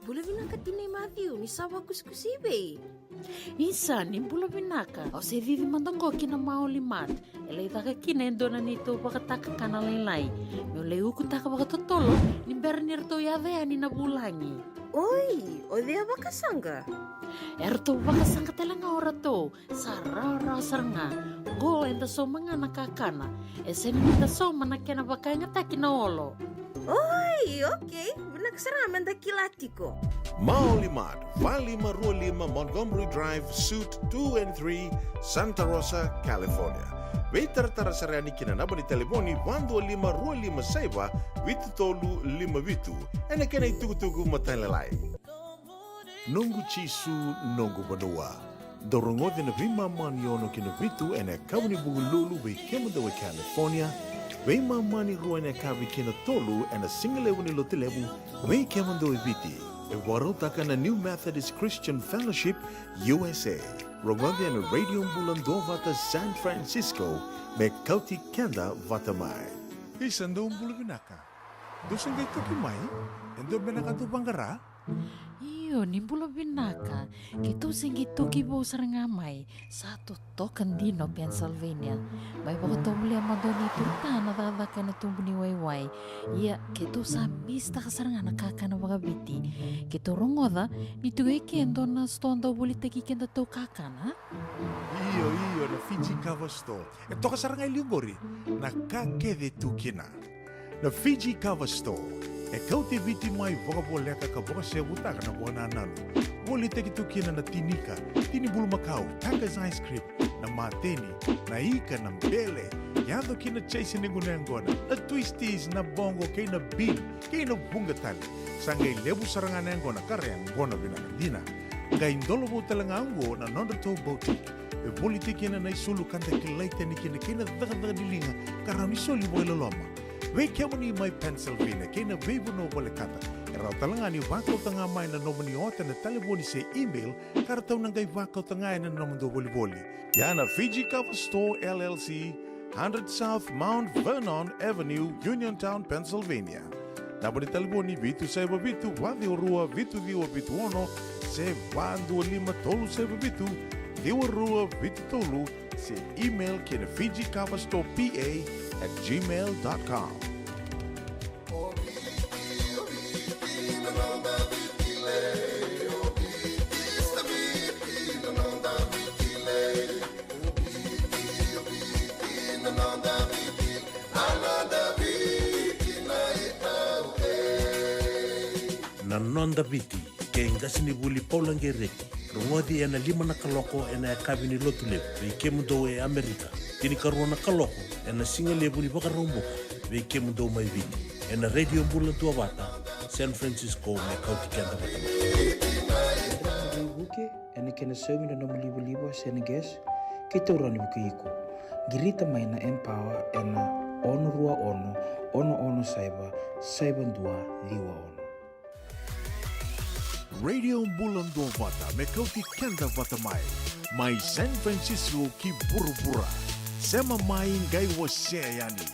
Bula vinaka tinai Matthew, ni sa vakusikusi i vei? Isa, ni bula vinaka. Au se cici mada qo ki na Maoli Mart. E lai caka kina e dua na neitou vakatakakana lailai. Meu lai ukutaka vakatotolo ni bera ni ratou yaco yani na vulagi. Oi, o cei a vakasaqa? E ratou vakasaqa tale ga o ratou. Sa rawarawa sara ga. Qo eda sauma ga na kakana. E sega ni da sauma na kena vakayagataki na olo. Oi, okay. Vinaka sara ga meda kila tiko. Maoli Mart, va lima rua lima Montgomery Drive, Suite two and three, Santa Rosa, California. Veitaratara sara yani ki na naba ni talevoni va dua lima rua lima saiva vitu tolu lima vitu. Ena kena itukutuku matailalai. Noqu Jisu, noqu vanua. Dou rogoci na veimama ni ono ki na vitu ena yakavi ni Vukelulu vei kemudou e California, veimama ni rua ena yakavi ki na tolu ena sigalevu ni Lotulevu vei kemudou e Viti. E vakarautaka na New Methodist Christian Fellowship U S A. Rogoci ena Radio Bula Duavata San Francisco me kauti keda vata mai. Isa, dou bula vinaka. Dou se qai toki mai? E dua beka na ka dou vaqara? Io, ni bula vinaka. Keitou se qai toki vou sara ga mai. Sa totoka dina o Pennsylvania. Mai vakatovolea mada o neitou ta na cakacaka ena tubu ni waiwai. Ia, keitou sa misitaka sara ga na kakana vakaviti. Keitou rogoca ni tu e ke e dua na sitoa dau volitaki kedatou kakana. Io, io, na Fiji Cover Store. E toka sara ga e liu qori na ka kece tu kina. Na Fiji Cover Store e kauti Viti mai vakavoleka ka vakasevutaka na vakanananu. Volitaki tu kina na tinika, tini bulumakau, Tucker's ice cream, na mateni, na ika, na bele, yaco ki na chase ni gunu yaqona, na twisties, na boqo kei na bean, kei na vuqa tale. Sa qai levu sara ga na yaqona ka ra yaqona vinaka dina. Qai dolovou tale ga oqo na nodratou boutique. E volitaki kina na isulu ka da kilai tani kina kei na cakacaka ni liga ka rawa ni soli vakailoloma. Vei kemuni mai Pennsylvania kei na veivanua volekata, e rawa tale ga ni vakauta ga mai na nomuni ota ena talevoni se email ka ratou na qai vakauta ga ena nomudou volivoli. Ia na Fiji Cover Store L L C, hundred South Mount Vernon Avenue, Uniontown, Pennsylvania. Naba ni talevoni: vitu saiva vitu, va ciwa rua, vitu ciwa vitu ono, se va dua lima tolu saiva vitu, ciwa rua vitu tolu, se email ki na Fiji Cover Store P A at gmail dot com. Na Noda Viti, kei qasenivuli Paula Qereti. Rogoci ena lima na kaloko ena yakavi ni Lotulevu vei kemudou e Amerika, tinikarua na kaloko ena sigalevu ni Vakaraubuka vei kemudou mai Viti, ena Radio Bula Duavata, San Francisco, me kauti keda vata mai. Veivuke ena kena saumi na nomu livaliva se na gas, keitou rawa ni vukei iko. Qirita mai na Empower ena ono rua ono, ono ono saiva, saiva dua ciwa ono. Radio Bula Duavata, me kauti keda vata mai, mai San Francisco ki vuravura. Sema mai, qai wasea yani.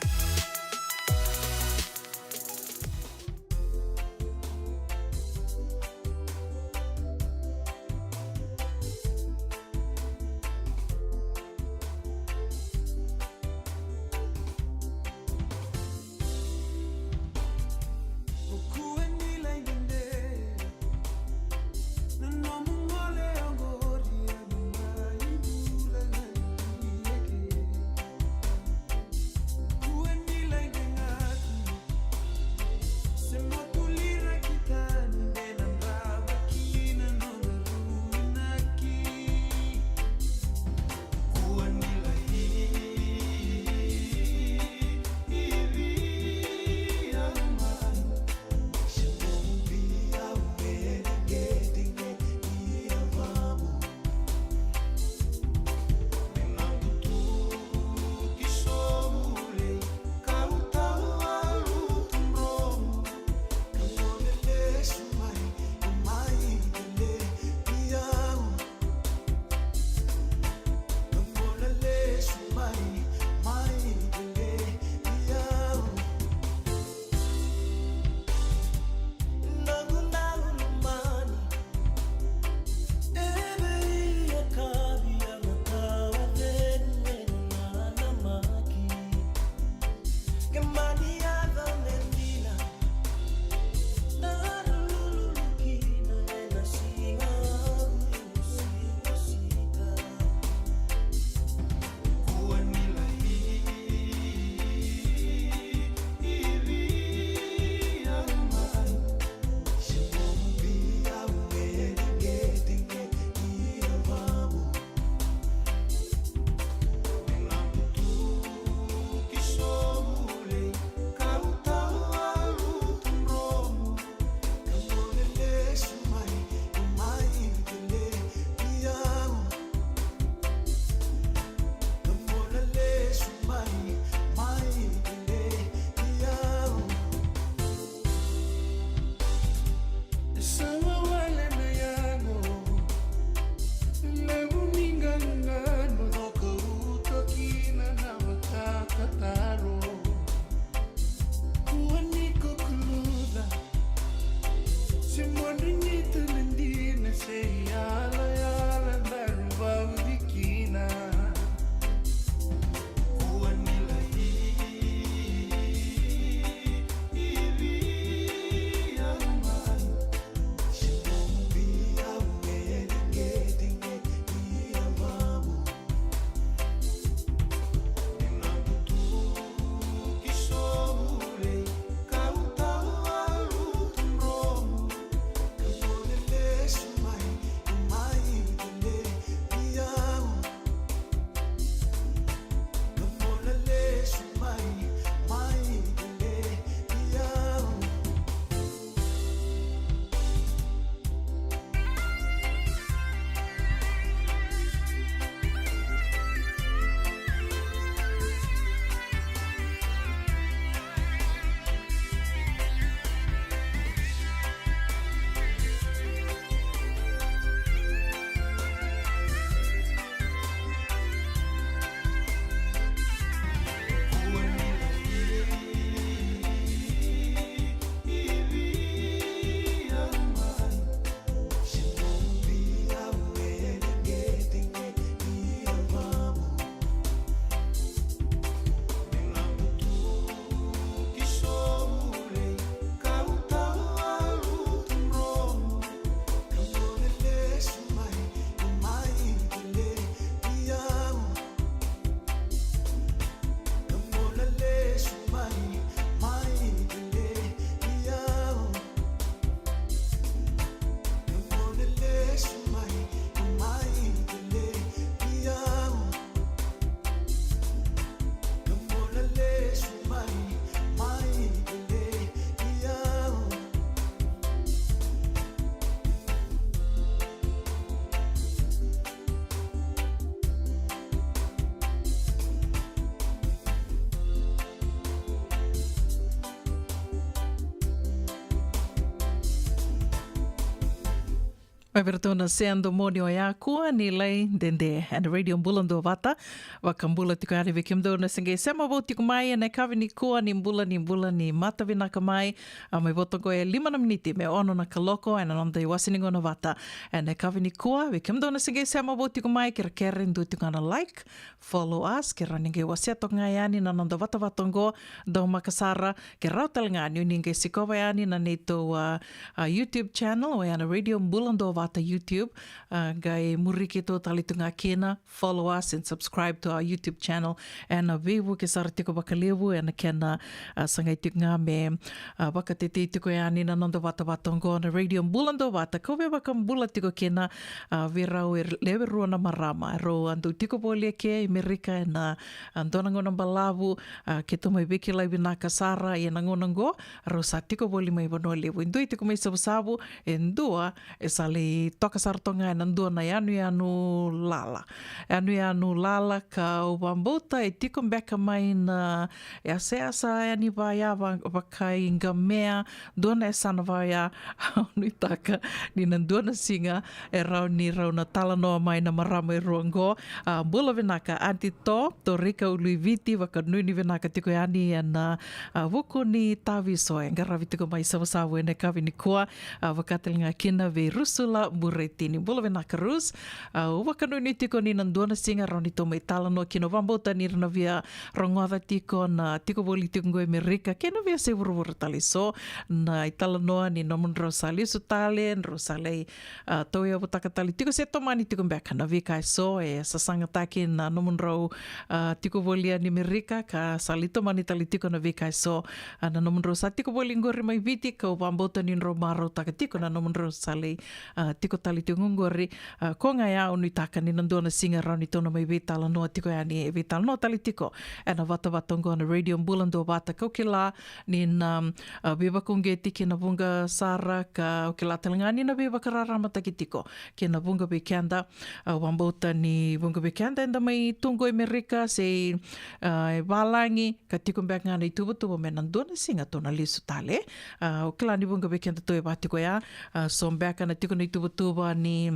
Mai vei ratou na Sea Domoni, o ya kua ni lai dede ena Radio Bula Duavata. Vakabula tiko yani vei kemudou na se qai sema vou tiko mai ena yakavi nikua, ni bula, ni bula ni mata vinaka mai. A, mai vota qo e lima na miniti me ono na kaloko ena noda iwase ni gauna vata ena yakavi nikua. Vei kemudou na se qai sema vou tiko mai, kerekere dua tiko ga na like, follow us, ke rawa ni qai wasea toka ga yani na noda vatavata oqo, daumaka sara. Ke rawa tale ga ni o ni qai sikova yani na neitou, a, a, YouTube channel, oya na Radio Bula Duavata YouTube, a, qai muri keitou tale tu ga kina, follow us and subscribe to our YouTube channel. Ena veivuke sara tiko vakalevu, ena kena, a, sagai tiko ga me, a, vakatetei tiko yani na noda vatavata oqo na Radio Bula Duavata. Kau via vakabula tiko kina, a, vei rau e lewe rua na marama, rau a dau tiko voli eke i Merika ena, a, dua na gauna balavu, a, keitou mai veikilai vinaka sara, ia na gauna oqo rau sa tiko voli mai Vanua Levu. E dua e tiko mai Savusavu, e dua e sa lai toka sara toka ga ena dua na yanuyanu lala. Yanuyanu lala, kau vakabauta e tiko beka mai na yasayasa yani vaya, va-, vaka i Qamea, dua na yasana vaya. Au nuitaka ni na dua na siga e rawa ni rau na talanoa mai na marama e rua oqo. A, bula vinaka Aunty To, Torika Uluiviti, vakanuinui vinaka tiko yani ena, a, vuku ni Taviso e qaravi tiko mai Savusavu ena yakavi nikua. A, vaka tale ga kina vei Rusula Buretini. Bula vinaka Rus. A, au vakanuinui tiko ni na dua na siga rawa ni tou mai talanoa kina. Au vakabauta ni ra na via rogoca tiko na tiko voli tiko qo i Merika kei na veiyasai vuravura tale eso, na italanoa ni nomudrau sa lesu tale, drau sa lai, a, tauyavutaka tale tiko se tomani tiko beka na veika eso e sasagataki na nomudrau, a, tiko voli yani Merika, ka sa lai tomani tale tiko na veika eso, a, na nomudrau sa tiko voli qori mai Viti, kau vakabauta ni drau marautaka tiko na nomudrau sa lai, a, tiko tale tiko qori. A, ko ga ya au nuitaka ni na dua na siga rawa ni tou na mai veitalanoa tiko yani, e veitalanoa tale tiko ena vatavata oqo na Radio Bula Duavata. Kau kila ni na, a, veivakauqeti kei na vuqa sara, kau kila tale ga ni na veivakararamataki tiko kei na vuqa vei keda. A, au vakabauta ni vuqa vei keda eda mai tu qo i Merika se, a, e valagi, ka tiko beka ga na ituvatuva me na dua na siga tou na lesu tale. A, au kila ni vuqa vei keda tou e va tiko ya. A, so beka na tiko na ituvatuva ni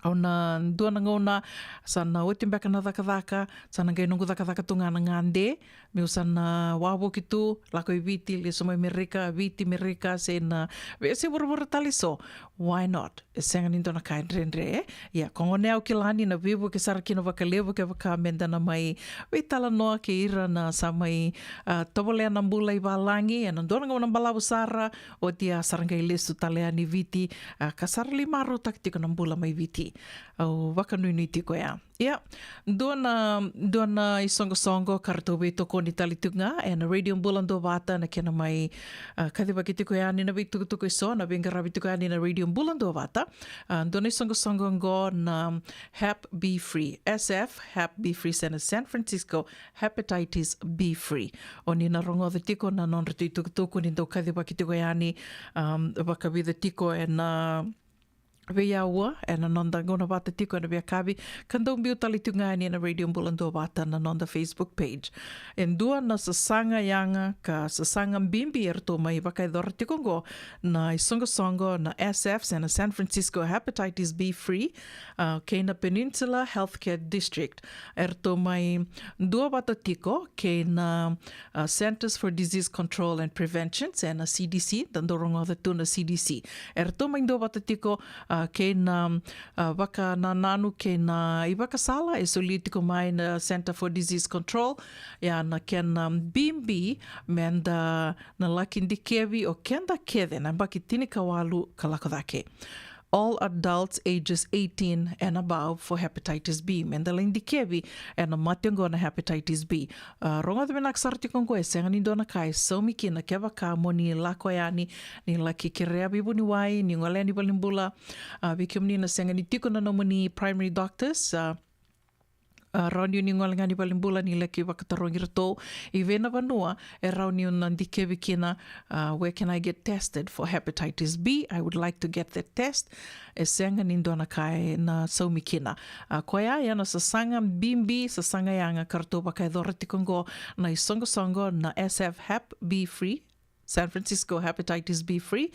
au na dua na gauna sa na oti beka na cakacaka, sa na qai noqu cakacaka tu ga na gade, meu sa na wavoki tu, lako i Viti, lesu mai Merika, Viti, Merika, se na veiyasai vuravura tale eso. Why not? E sega ni dua na ka e dredre, e? Ia, ko gona au kila ni na veivuke sara kina vakalevu kevaka meda na mai veitalanoa kei ira na sa mai, a, tovolea na bula i valagi ena dua na gauna balavu sara, oti a sa ra qai lesu tale yani Viti, a, ka sa ra lai marautaka tiko na bula mai Viti. Au vakanuinui tiko ya. Ia, dua na, dua na isoqosoqo ka ratou veitokoni tale tiko ga ena Radio Bula Duavata na kena mai, a, kacivaki tiko yani na veitukutuku eso, na veiqaravi tiko yani na Radio Bula Duavata. A, dua na isoqosoqo oqo na Hep B Free, S F Hep B Free, se na San Francisco Hepatitis B Free. O ni na rogoca tiko na nodratou itukutuku ni dau kacivaki tiko yani, um, vakavica tiko ena veiyaua ena noda gauna vata tiko ena veiyakavi, ka dau biu tale tiko ga yani ena Radio Bula Duavata na noda Facebook page. E dua na sasaga yaga ka sasaga bibi eratou mai vakayacora tiko oqo na isoqosoqo na S F, se na San Francisco Hepatitis B Free, a, kei na Peninsula Healthcare District. Eratou mai duavata tiko kei na, a, Centers for Disease Control and Prevention, se na C D C, da dau rogoca tu na C D C. Eratou mai duavata tiko, a, kei na, a, vakanananu kei na ivakasala e solia tiko mai na Center for Disease Control, ia na kena bibi meda na laki dikevi o keda kece na yabaki tinikawalu ka lako cake. All adults ages eighteen and above for hepatitis B. Meda lai dikevi ena mate oqo na hepatitis B. A, rogoca vinaka sara tiko oqo, e sega ni dua na ka e saumi kina kevaka mo ni lako yani, ni laki kerea veivuniwai, ni gole yani valenibula. A, vei kemuni na sega ni tiko na nomuni primary doctors, a, a, rawa ni o ni gole ga ni valenibula ni laki vakatarogi iratou i vei na vanua e rawa ni o na dikevi kina. A, where can I get tested for hepatitis B? I would like to get that test. E sega ni dua na ka e na saumi kina. A, koya ya na sasaga bibi, sasaga yaga ka ratou vakayacora tiko oqo na isoqosoqo na S F Hep B Free, San Francisco Hepatitis B Free,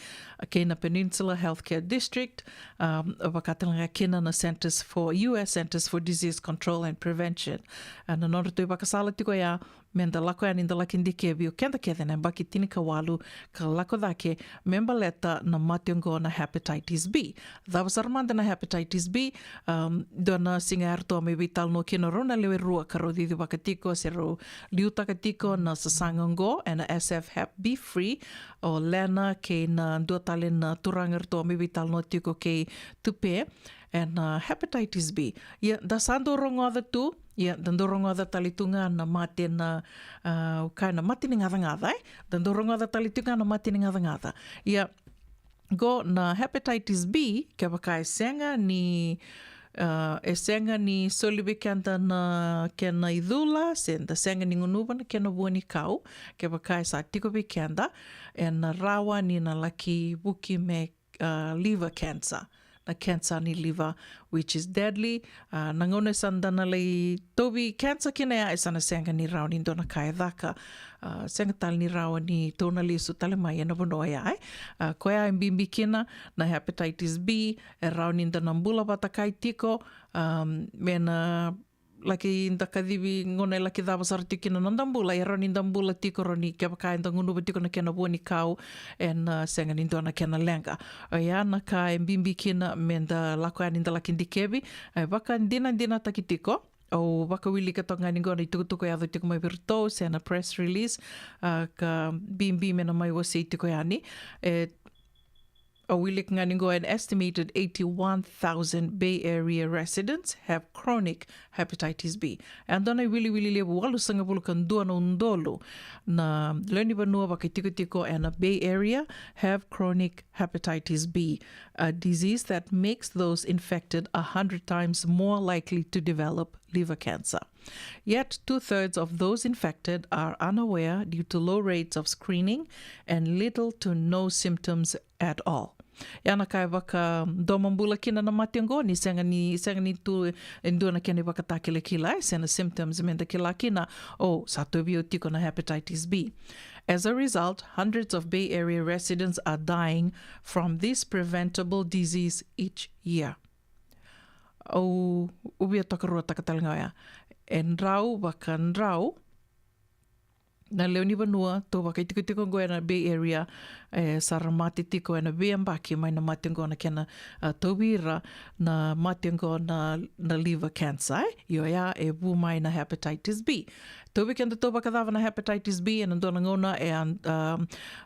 kei na Peninsula Healthcare District, um, vaka talega kina na Centers for, U S Centers for Disease Control and Prevention. A, na nodratou ivakasala tiko ya, me da lako yani da laki dikevi o keda kece na yabaki tinikawalu ka lako cake, me baleta na mate oqo na hepatitis B. Cava sara mada na hepatitis B? Um, dua na siga eratou a mai veitalanoa kina rau na lewe rua ka rau cicivaka tiko se rau liutaka tiko na sasaga oqo, ena S F Hep B Free, o Lena kei na dua tale na turaga eratou a mai veitalanoa tiko kei Tupe, ena hepatitis B. Ia, da sa dau rogoca tu, ia, da dau rogoca tale tu ga na mate na, a, au kaya na mate ni gacagaca, e? Da dau rogoca tale tu ga na mate ni gacagaca. Ia, qo na hepatitis B, kevaka e sega ni, a, e sega ni soli vei keda na kena icula, se da sega ni gunuva na kena vuanikau, kevaka e sa tiko vei keda, ena rawa ni na laki vuki me, a, liver cancer, na cancer ni liver, which is deadly. A, na gauna e sa da na lai tauvi cancer kina ya, e sa na sega ni rawa ni dua na ka e caka. A, sega tale ni rawa ni tou na lesu tale mai ena vanua ya, e. A, koya e bibi kina na hepatitis B, e rawa ni da na bula vata kaya tiko, um, me na laki da kacivi gauna e laki cava sara tiko kina na noda bula, e rawa ni da bula tiko, rawa ni kevaka eda gunuva tiko na kena vuanikau, ena, a, sega ni dua na kena leqa. Oya na ka e bibi kina me da lako yani da laki dikevi, e vakadinadinataki tiko. Au vakawilika toka ga ni qo na itukutuku e yaco tiko mai vei iratou, se na press release, a, ka bibi me na mai wasei tiko yani. E, au wilika ga ni qo, an estimated eighty-one thousand Bay Area residents have chronic hepatitis B. E dua na iwiliwili levu, walusagavulu ka dua na udolu na lewe ni vanua vakaitikotiko ena Bay Area have chronic hepatitis B, a disease that makes those infected a hundred times more likely to develop liver cancer. Yet, two-thirds of those infected are unaware due to low rates of screening and little to no symptoms at all. Ya na ka e vakadomobula kina na mate oqo, ni sega ni, sega ni tu e dua na kena ivakatakilakila, e, se na symptoms me da kila kina, o, sa tauvi au tiko na hepatitis B. As a result, hundreds of Bay Area residents are dying from this preventable disease each year. Au, au via tokaruataka tale ga oya. E drau vakadrau na lewe ni vanua tou vakaitikotiko oqo ena Bay Area, e, sa ra mate tiko ena veiyabaki mai na mate oqo na kena, a, tauvi ira na mate oqo na, na liver cancer, e? Io, oya e vu mai na hepatitis B. Tauvi kedatou vakacava na hepatitis B? Ena dua na gauna e a, a,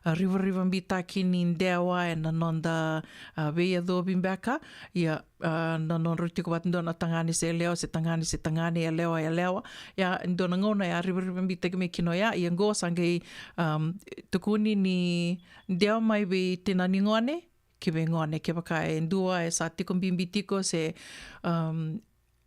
a rivarivabitaki ni dewa ena noda, a, veiyacovi beka. Ia, a, na nodrau tiko vata dua na tagane se yalewa, se tagane se tagane, yalewa, yalewa. Ia, dua na gauna e a rivarivabitaki mai kina oya, ia qo sa qai, um, tukuni ni dewa mai vei tina ni gone ki vei gone, kevaka e dua e sa tiko bibi tiko se, um,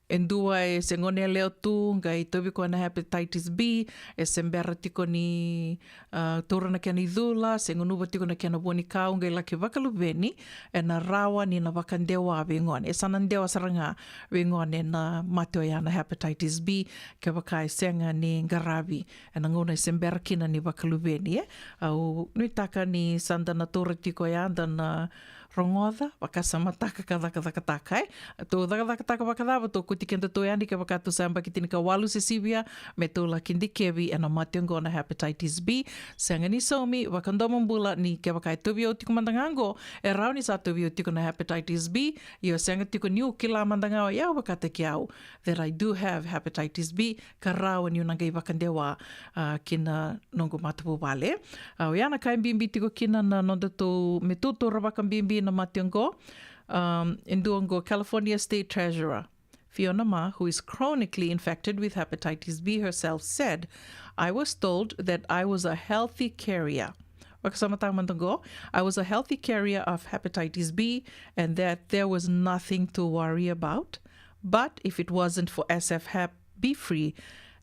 e dua e se gone yalewa tu, qai tauvi koya na hepatitis B, e se bera tiko ni, a, taura na kena icula, se gunuva tiko na kena vuanikau, qai laki vakaluveni, ena rawa ni na vakadewa vei gone. E sa na dewa sara ga vei gone na mate oya na hepatitis B, kevaka e sega ni qaravi ena gauna e se bera kina ni vakaluveni, e. Au nuitaka ni sa da na taura tiko oya, da na rogoca, vakasamataka ka cakacakataka, e. Tou cakacakataka vakacava, tou kuti kedatou yani kevaka tou sa yabaki tinikawalu se sivia, me tou laki dikevi ena mate oqo na hepatitis B. Sega ni saumi, vakadomobula ni kevaka e tauvi au tiko mada ga oqo, e rawa ni sa tauvi au tiko na hepatitis B, ia sega tiko niu kila mada ga o yau vakataki au that I do have hepatitis B, ka rawa niu na qai vakadewa, a, ki na noqu matavuvale. A, oya na ka e bibi tiko kina na nodatou, me tou taura vakabibi na mate oqo. Um, e dua oqo, California State Treasurer Fiona Ma, who is chronically infected with hepatitis B herself, said, "I was told that I was a healthy carrier." Vakasamataka mada oqo, "I was a healthy carrier of hepatitis B and that there was nothing to worry about. But if it wasn't for S F Hep B Free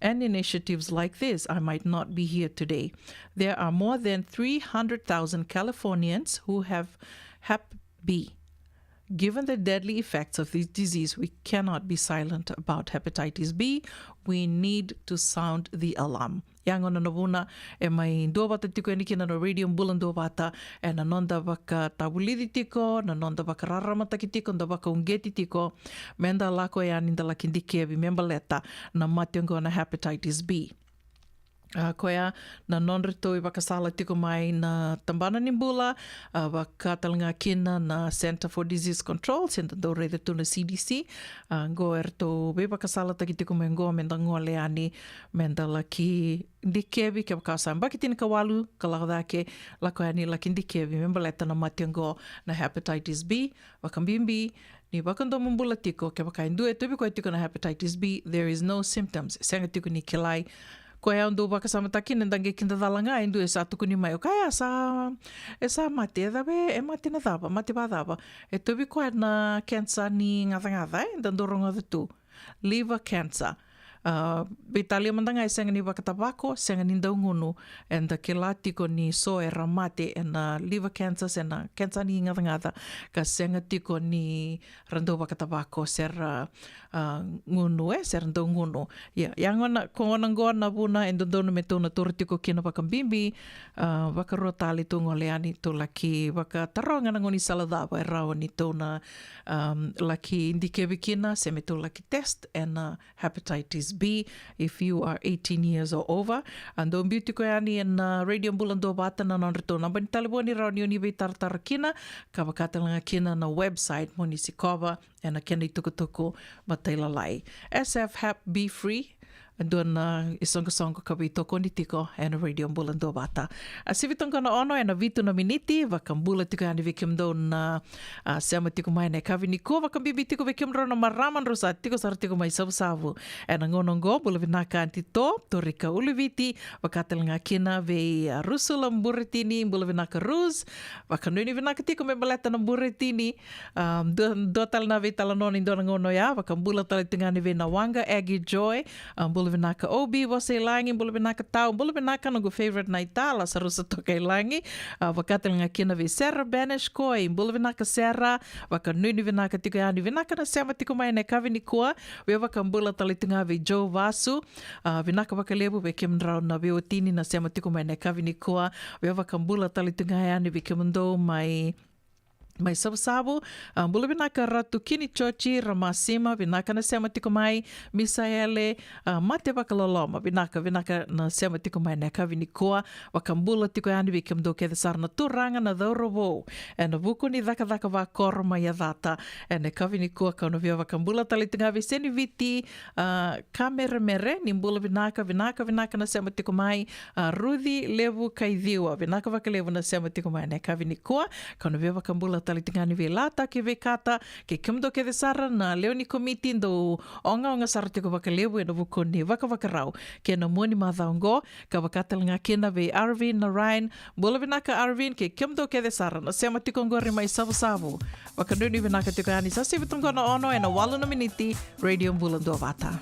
and initiatives like this, I might not be here today. There are more than three hundred thousand Californians who have Hep B. Given the deadly effects of this disease, we cannot be silent about hepatitis B. We need to sound the alarm." Ia gona na vuna e mai duavata tiko yani kina na Radio Bula Duavata ena noda vakatavulici tiko, na noda vakararamataki tiko, da vakauqeti tiko, meda lako yani da laki dikevi me baleta na mate oqo na hepatitis B. A, koya na nodratou ivakasala tiko mai na tabana ni bula, a, vaka tale ga kina na Center for Disease Control, se da dau raica tu na C D C. A, qo eratou veivakasalataki tiko mai qo meda gole yani, meda laki dikevi, kevaka sa yabaki tinikawalu ka lako cake, lako yani laki dikevi me baleta na mate oqo na hepatitis B. Vakabibi ni vakadomobula tiko, kevaka e dua e tauvi koya tiko na hepatitis B, there is no symptoms, sega tiko ni kilai. Koya au dau vakasamataka kina, da qai kidacala ga e dua e sa tukuni mai, o kaya sa, e sa mate, e cava, e mate na cava, mate vacava. E tauvi koya na cancer ni gacagaca, e, da dau rogoca tu. Liver cancer. A, veitalia mada ga e sega ni vakatavako, sega ni dau gunu, eda kila tiko ni so era mate ena liver cancer se na cancer ni gacagaca, ka sega tiko ni ra dau vakatavako se ra, a, gunu, e, se ra dau gunu. Ia, ia gona, ko gona qo na vuna e dodonu me tou na taura tiko kina vakabibi, a, vakarua tale tou gole yani tou laki vakataroga na gaunisala cava e rawa ni tou na, um, laki dikevi kina, se me tou laki test ena hepatitis B if you are eighteen years or over. A, dou biu tiko yani ena Radio Bula Duavata na nodratou naba ni talevoni rawa ni o ni veitaratara kina, ka vaka tale ga kina na website mo ni sikova ena kena itukutuku matailalai. S F Hep B Free, e dua na isoqosoqo ka veitokoni tiko ena Radio Bula Duavata. A, sivi toqo na ono ena vitu na miniti, vakabula tiko yani vei kemudou na, a, sema tiko mai na yakavi nikua, vakabibi tiko vei kemudrau na marama drau sa tiko sara tiko mai Savusavu ena gauna oqo. Bula vinaka Aunty To, Torika Uluviti, vaka tale ga kina vei, a, Rusula Buretini, bula vinaka Rus, vakanuinui vinaka tiko me baleta na buretini. A, dua, dua tale na veitalanoa ni dua na gauna oya, vakabula tale tu ga yani vei Nawaqa Aggie Joy, a, bula vinaka O B Vosa i Lagi, bula vinaka Tau, bula vinaka noqu favorite naita Lasarusa Tokailagi, a, vaka tale ga kina vei Sera Banish Koi, bula vinaka Sera, vakanuinui vinaka tiko yani, vinaka na sema tiko mai na yakavi nikua. Via vakabula tale tu ga vei Joe Vasu, a, vinaka vakalevu vei kemudrau na veiwatini na sema tiko mai na yakavi nikua. Via vakabula tale tu ga yani vei kemudou mai mai Savusavu, a, bula vinaka Ratu Kini Chochi, Ramasima, vinaka na sema tiko mai, Misaele, a, Mate Vakaloloma, vinaka, vinaka na sema tiko mai na yakavi nikua, vakabula tiko yani vei kemudou kece sara na turaga na cauravou ena vuku ni cakacaka vakoro mai Yacata ena yakavi nikua, kau na via vakabula tale tu ga vei Seniviti, a, Kameremere, ni bula vinaka, vinaka, vinaka na sema tiko mai, a, Ruci Levu Kaiciwa, vinaka vakalevu na sema tiko mai na yakavi nikua, kau na via vakabula tale tu ga yani vei Lataki Veikata, kei kemudou kece sara na lewe ni komiti dou ogaoga sara tiko vakalevu ena vuku ni vakavakarau kei na mua ni macawa oqo, ka vaka tale ga kina vei Arvin na Ryan, bula vinaka Arvin, kei kemudou kece sara na sema tiko oqori mai Savusavu. Vakanuinui vinaka tiko yani, sa sivi toqo na ono ena walu na miniti, Radio Bula Duavata.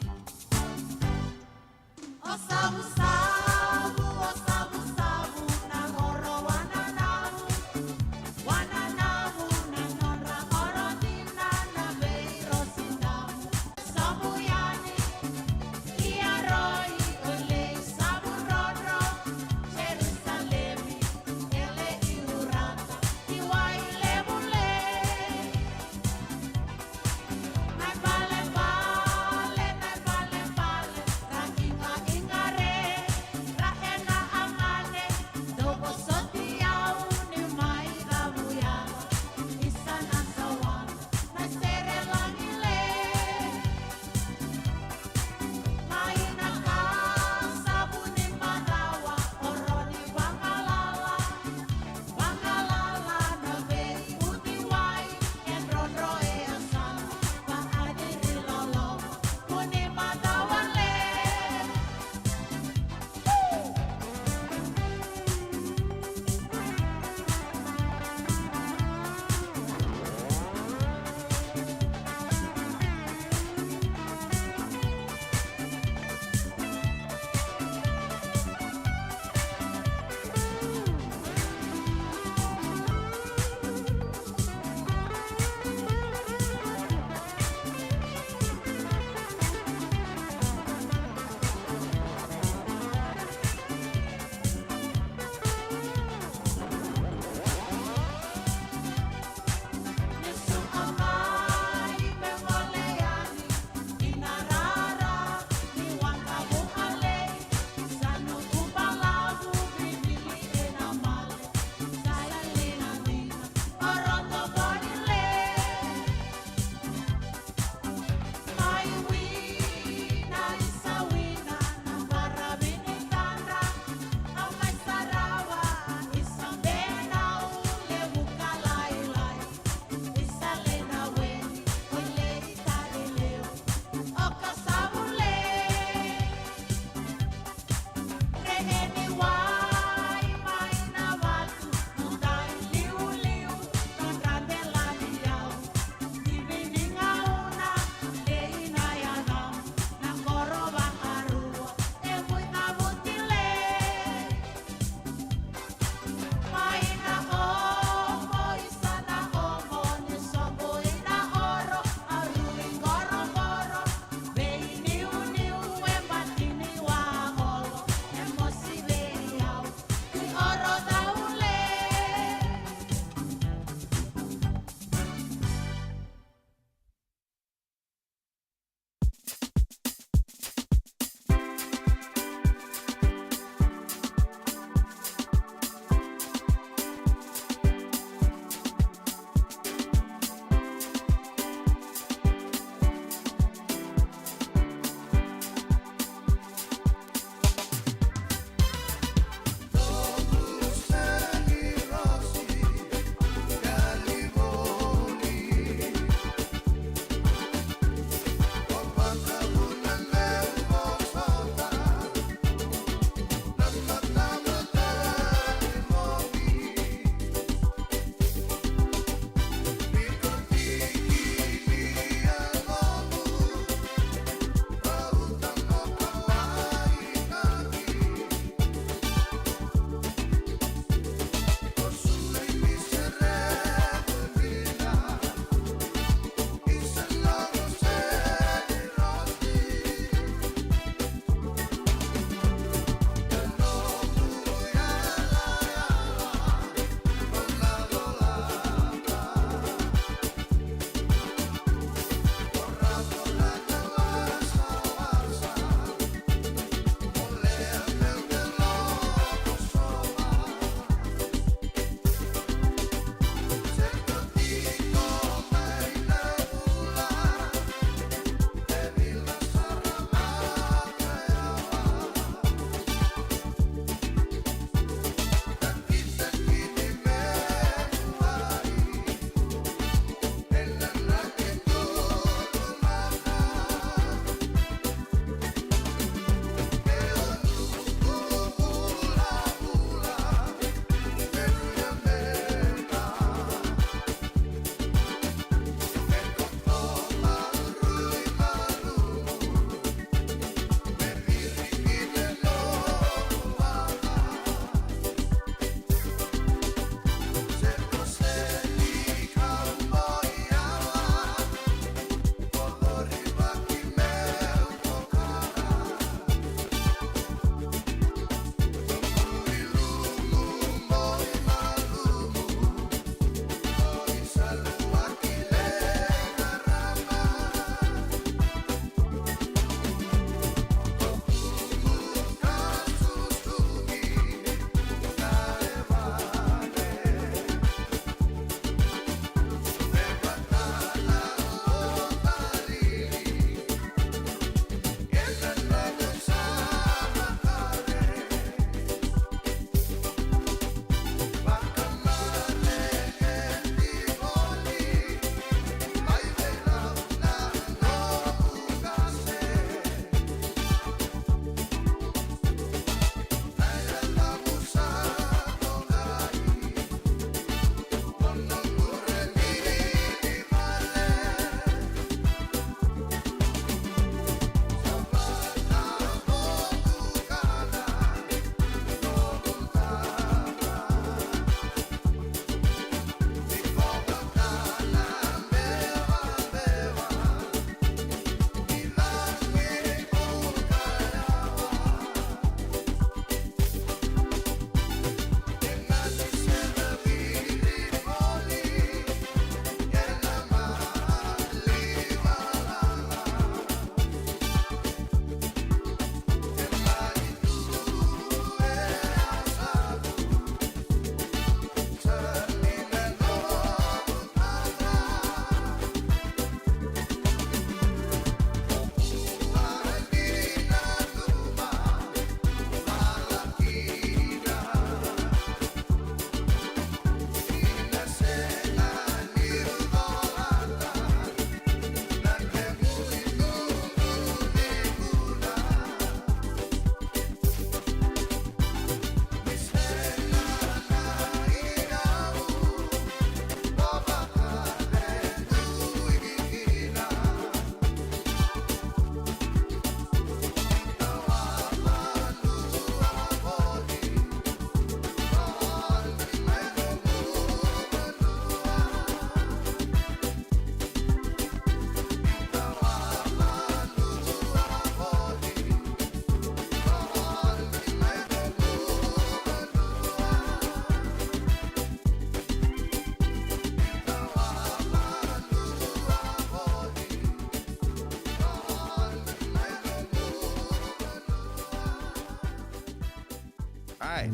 Ai,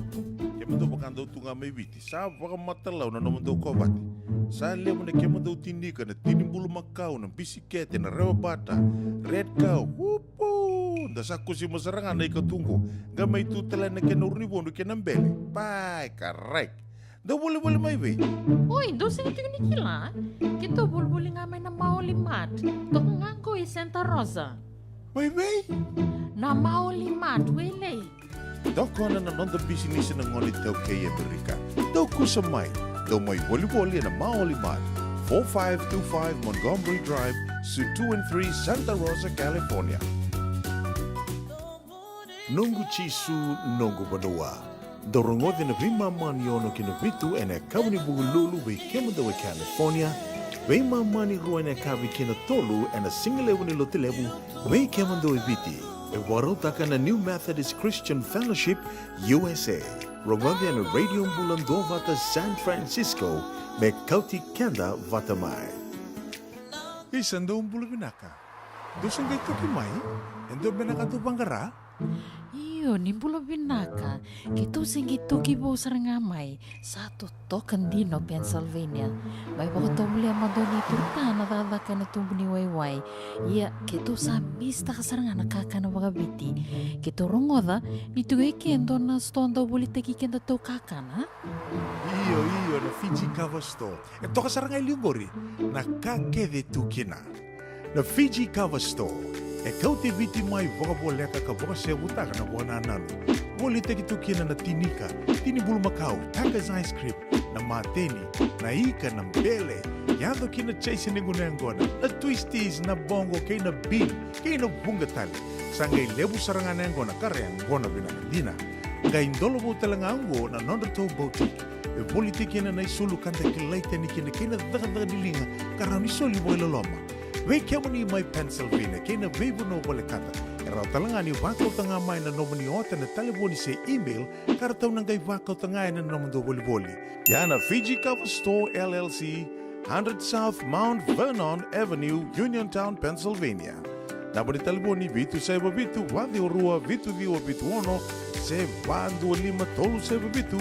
kemudou vakadau tu ga mai Viti, sa vakamatau na nomudou kovate. Sa levu na kemudou tinika, na tini bulumakau, na bisikete, na rewa bata, red cow, upu. Da sa kusima sara ga na ika tu qo. Qai mai tu tale na kena urunivodu kei na bele. Pai, karai. Dou volivoli mai vei? Oi, dou sega tiko ni kila. Keitou volivoli ga mai na Maoli Mart. Toka ga qo i Santa Rosa. Mai vei? Na Maoli Mart, Wailei. Toka na noda bisinisi na gone iTaukei e Amerika. Dou kusa mai. Dou mai volivoli ena Maoli Mart, four five two five Montgomery Drive, Suite two and three, Santa Rosa, California. Noqu Jisu, noqu vanua. Dou rogoci na veimama ni ono ki na vitu ena yakavi ni Vukelulu vei kemudou e California, veimama ni rua ena yakavi ki na tolu ena sigalevu ni Lotulevu vei kemudou e Viti. E vakarautaka na New Methodist Christian Fellowship U S A. Rogoci ena Radio Bula Duavata San Francisco, me kauti keda vata mai. Isa, dou bula vinaka. Dou sa qai toki mai? E dua beka na ka dou vaqara? Io, ni bula vinaka. Keitou sa qai toki vou sara ga mai. Sa totoka dina o Pennsylvania. Mai vakatovolea mada o neitou ta na cakacaka ena tubu ni waiwai. Ia, keitou sa misitaka sara ga na kakana vakaviti. Keitou rogoca ni tu e ke e dua na sitoa dau volitaki kedatou kakana. Io, io, na Fiji Cover Store. E toka sara ga e liu qori na ka kece e tu kina. Na Fiji Cover Store e kauti Viti mai vakavoleka ka vakasevutaka na vakanananu. Volitaki tu kina na tinika, tini bulumakau, Packers ice cream, na mateni, na ika, na bele, yaco ki na chaise ni gunu yaqona, na twisties, na boqo kei na bean, kei na vuqa tale. Sa qai levu sara ga na yaqona ka ra yaqona vinaka dina. Qai dolovou tale ga oqo na nodratou boutique. E volitaki kina na isulu ka da kilai tani kina kei na cakacaka ni liga ka rawa ni soli vakailoloma. Vei kemuni mai Pennsylvania kei na veivanua volekata, e rawa tale ga ni vakauta ga mai na nomuni ota ena talevoni se email ka ratou na qai vakauta ga ena nomudou volivoli. Ia na Fiji Cover Store L L C, hundred South Mount Vernon Avenue, Uniontown, Pennsylvania. Naba ni talevoni vitu saiva vitu, va ciwa rua, vitu ciwa vitu ono, se va dua lima tolu saiva vitu,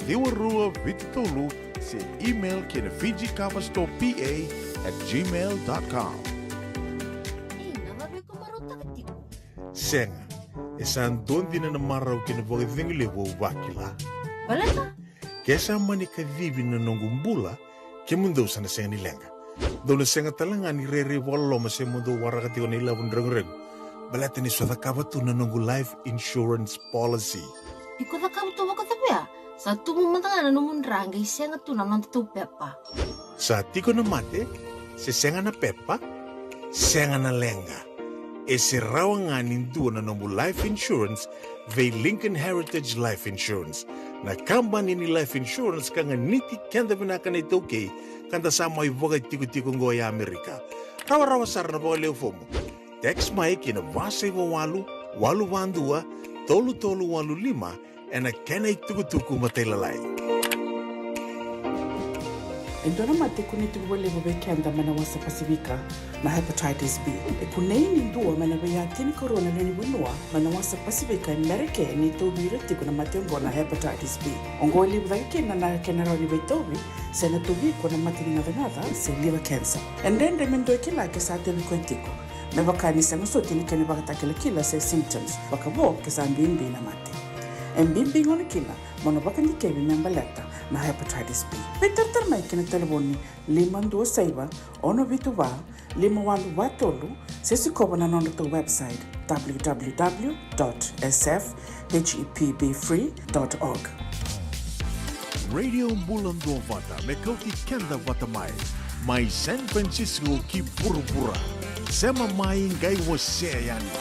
ciwa rua vitu tolu, se email ki na Fiji Cover Store P A at gmail dot com. Ina, vavei ko marautaka tiko? Sega, e sa dua dina na marau kei na vakacegu levu au vakila. Baleta? Ke sa mani kacivi na noqu bula, kemudou sa na sega ni leqa. Dou na sega tale ga ni rairai vakaloloma se mo dou waraka tiko na ilavo ni reguregu. Baleta ni sa cakava tu na noqu life insurance policy. Iko cakava tu vakacava ya? Sa tubu mada ga na nomu dra qai sega tu na nodatou pepa. Sa tiko na mate, se sega na pepa, sega na leqa. E se rawa ga ni dua na nomu life insurance vei Lincoln Heritage Life Insurance, na kabani ni life insurance ka ganiti keda vinaka na iTaukei, ka da sa mai vakaitikotiko oqo e Amerika. Rawarawa sara na vakalewe fomu. Text mai ki na va saiva walu, walu va dua, tolu tolu walu lima, ena kena itukutuku matailalai. E dua na mate e kunei tiko vakalevu vei keda mai na wasa Pasifika, na hepatitis B. E kunei ni dua mai na veiyaya tinikarua na lewe ni vanua mai na wasa Pasifika e Merika e tauvi ira tiko na mate oqo na hepatitis B. Oqo e levu cake kina na kena rawa ni veitauvi se na tauvi iko na mate ni gacagaca se liver cancer. E dredre me dua e kila ke sa tauvi koya tiko, me vaka ni sega soti na kena ivakatakilakila se symptoms, vakavo ke sa bibi na mate. E bibi gona kina mo na vakadikevi me baleta na hepatitis B. Veitaratara mai ki na talevoni lima dua saiva, ono vitu va, lima walu va tolu, se sikova na nodratou website, w w w dot s f h e p b free dot org. Radio Bula Duavata, me kauti keda vata mai, mai San Francisco ki vuravura. Sema mai, qai wasea yani.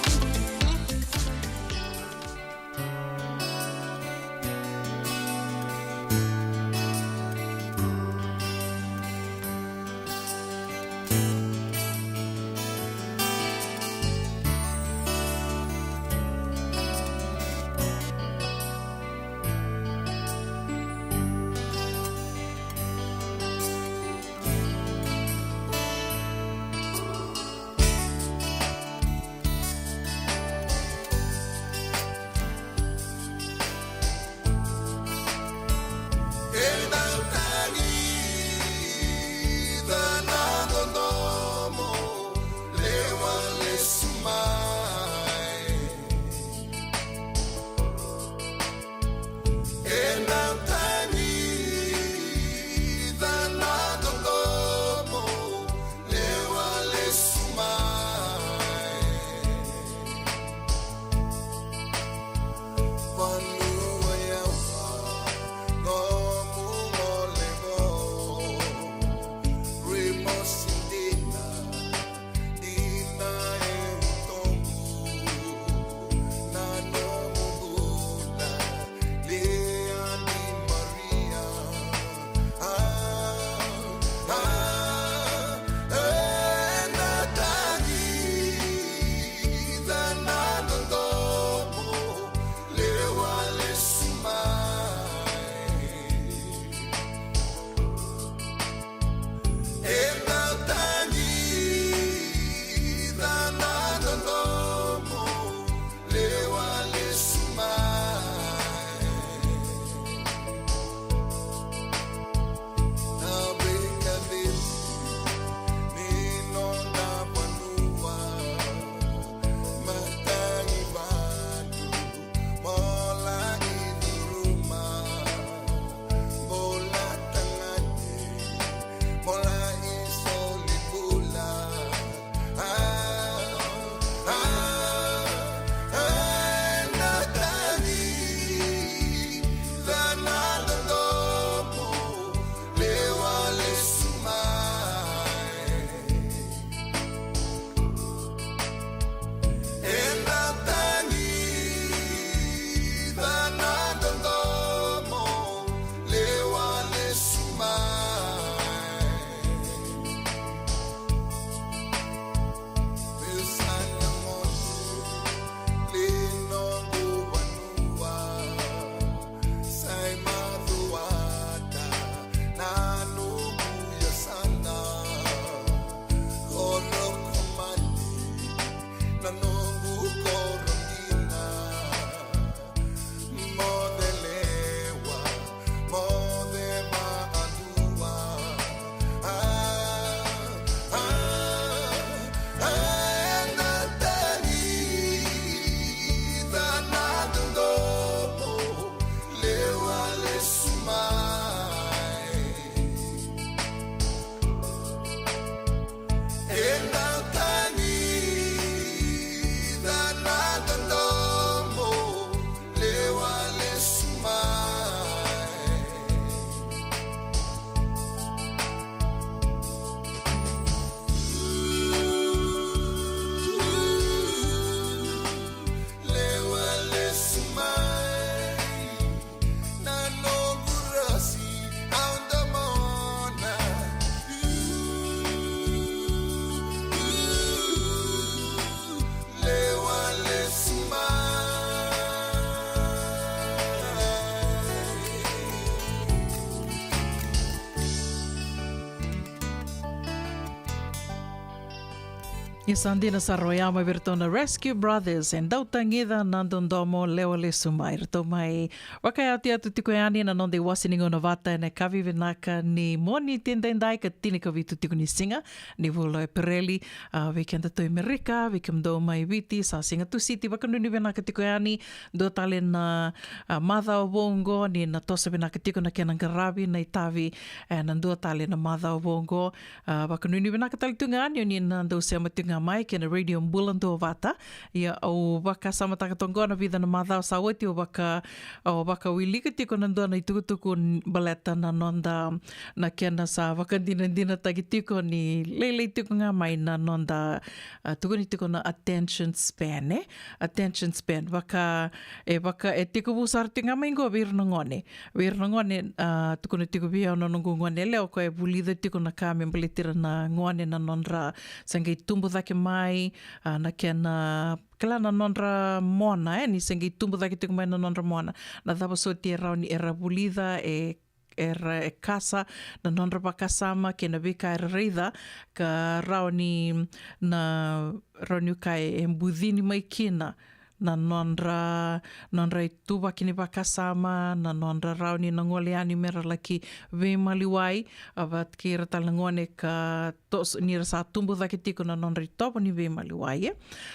Ia sa dina sara oya mai vei iratou na Rescue Brothers, e dau tagica na dodomo lewa lesu mai. Iratou mai vakayato tiko yani na noda iwase ni gauna vata ena kavi vinaka ni Moniti edaidai ka tinikavitu tiko ni siga ni vula o Epereli. A, vei kedatou i Merika, vei kemudou mai Viti, sa siga Tusiti, vakanuinui vinaka tiko yani. Dua tale na, a, macawa vou oqo ni na toso vinaka tiko na kena qaravi na itavi, e, na dua tale na macawa vou oqo. A, vakanuinui vinaka tale tu ga ni o ni na dau sema tu ga mai kei na Radio Bula Duavata. Ia au vakasamataka toqo na vica na macawa sa oti au vaka, au vakawilika tiko na dua na itukutuku n-, baleta na noda, na kena sa vakadinadinataki tiko ni lailai tiko ga mai na noda, a, tukuni tiko na attention span, e? Attention span. Vaka, e vaka, e tekivu sara tiko ga mai qo vei ira na gone. Vei ira na gone, a, tukuna tiko vei au na noqu gone yalewa, o koya e vulica tiko na ka me baleti ira na gone na nodra se qai tubu cake mai, a, na kena, kila na nodra mona, e, ni se qai tubu cake tiko mai na nodra mona. Na cava soti e rawa ni era vulica, e, era, e kasa na nodra vakasama kei na veika era raica, ka rawa ni na, rawa ni ka e bucini mai kina na nodra, nodra ituvaki ni vakasama, na nodra rawa ni na gole yani mera laki veimaliwai, a, vata kei ira tale na gone ka tos-, ni ra sa tubu cake tiko na nodra itovo ni veimaliwai, e?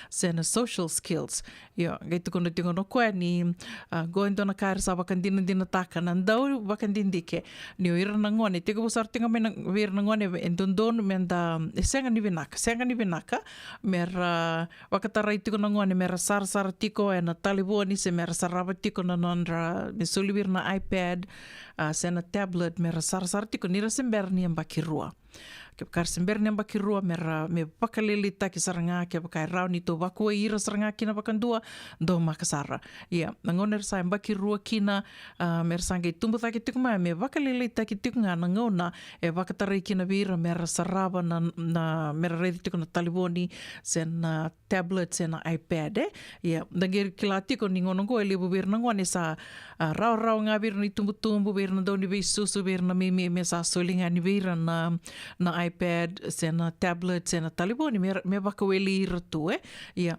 Se na social skills. Io, qai tukuna tiko o koya ni, a, qo e dua na ka era sa vakadinadinataka na dau vakadidike. Ni o ira na gone, tekivu sara tiko mai na, vei ira na gone, e dodonu meda, e sega ni vinaka, sega ni vinaka mera vakatarai tiko na gone mera sarasara tiko ena talevoni se mera sarava tiko na nodra, me soli vei ira na iPad, a, se na tablet mera sarasara tiko ni ra se bera ni yabaki rua. Kevaka ra se bera ni yabaki rua mera, me vakalailaitaki sara ga, kevaka e rawa ni tou vakuai ira sara ga kina vakadua, daumaka sara. Ia, na gauna era sa yabaki rua kina, a, mera sa qai tubu cake tiko mai, me vakalailaitaki tiko ga na gauna e vakatarai kina vei ira mera sarava na, na, mera raica tiko na talevoni se na tablet se na iPad, e. Ia, da qai kila tiko ni gauna oqo e levu vei ira na gone sa, a, rawarawa ga vei ira na itubutubu, vei ira na dauniveisusu, vei ira na meimei, me sa soli ga ni vei ira na, na iPad se na tablet se na talevoni me, me vakawelei ira tu, e. Ia,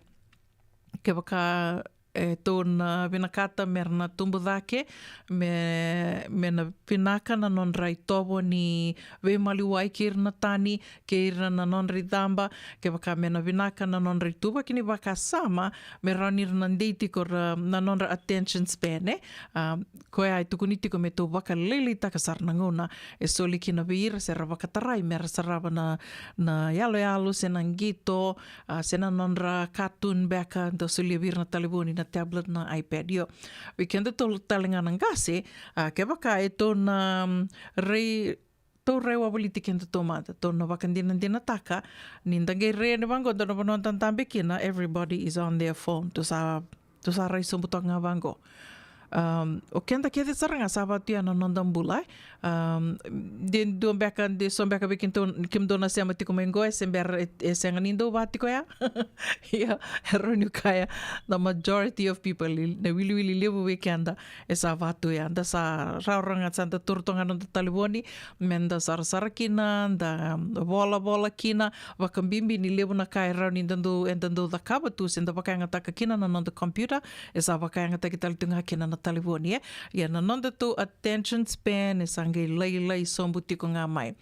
kevaka e tou na vinakata mera na tubu cake, me, me na vinaka na nodra itovo ni veimaliwai kei ira na tani, kei ira na nodra icaba, kevaka me na vinaka na nodra ituvaki ni vakasama, me rawa ni ra na dei tiko ra na nodra attention span, e? A, koya e tukuni tiko me tou vakalailaitaka sara na gauna e soli kina vei ira se ra vakatarai mera sarava na, na yaloyalo se na qito, a, se na nodra cartoon beka, da solia vei ira na talevoni, na tablet, na iPad. Io, vei kedatou tale ga na qase, a, kevaka e tou na, mm, rai, tou rai wavoliti kedatou mada, tou na vakadinadinataka ni da qai rai yani vaqo, dua na vanua da dabe kina, everybody is on their phone. Tou sa, tou sa rai sobu toka ga vaqo. Um, o keda kece sara ga sa vatu ya na noda bula, e. Um, de dua beka, de so beka vei kemudou, kemudou na sema tiko mai qo, e se bera, e, e sega ni dou vatu tiko ya. Ia, e rawa niu kaya, the majority of people, i, na wiliwili levu vei keda, e sa vatu ya. Da sa rawarawa ga sa da toro toka ga noda talevoni, me da sarasara kina, da, um, volavola kina, vakabibi ni levu na ka e rawa ni da dau, eda dau cakava tu, se da vakayagataka kina na noda computer, e sa vakayagataki tale tu ga kina na talevoni, e. Ia na nodatou attention span, e sa qai lailai sobu tiko ga mai.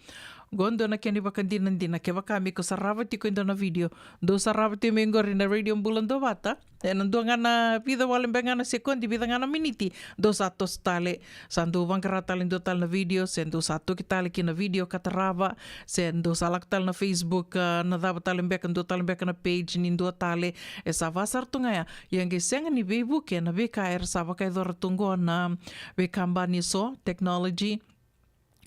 Qo dua na kena ivakadinadina, kevaka me ko sarava tiko e dua na video, dou sarava tiko mai qori na Radio Bula Duavata, ena dua ga na vica wale beka ga na sekodi, vica ga na miniti, dou sa toso tale, sa dou vaqara tale dua tale na video, se dou sa toki tale ki na video ka tarava, se dou sa lako tale na Facebook, a, na cava tale beka, dua tale beka na page ni dua tale, e sa va sara tu ga ya. Ia qai sega ni veivuke na veika era sa vakayacora tu qo na veikabani eso, technology,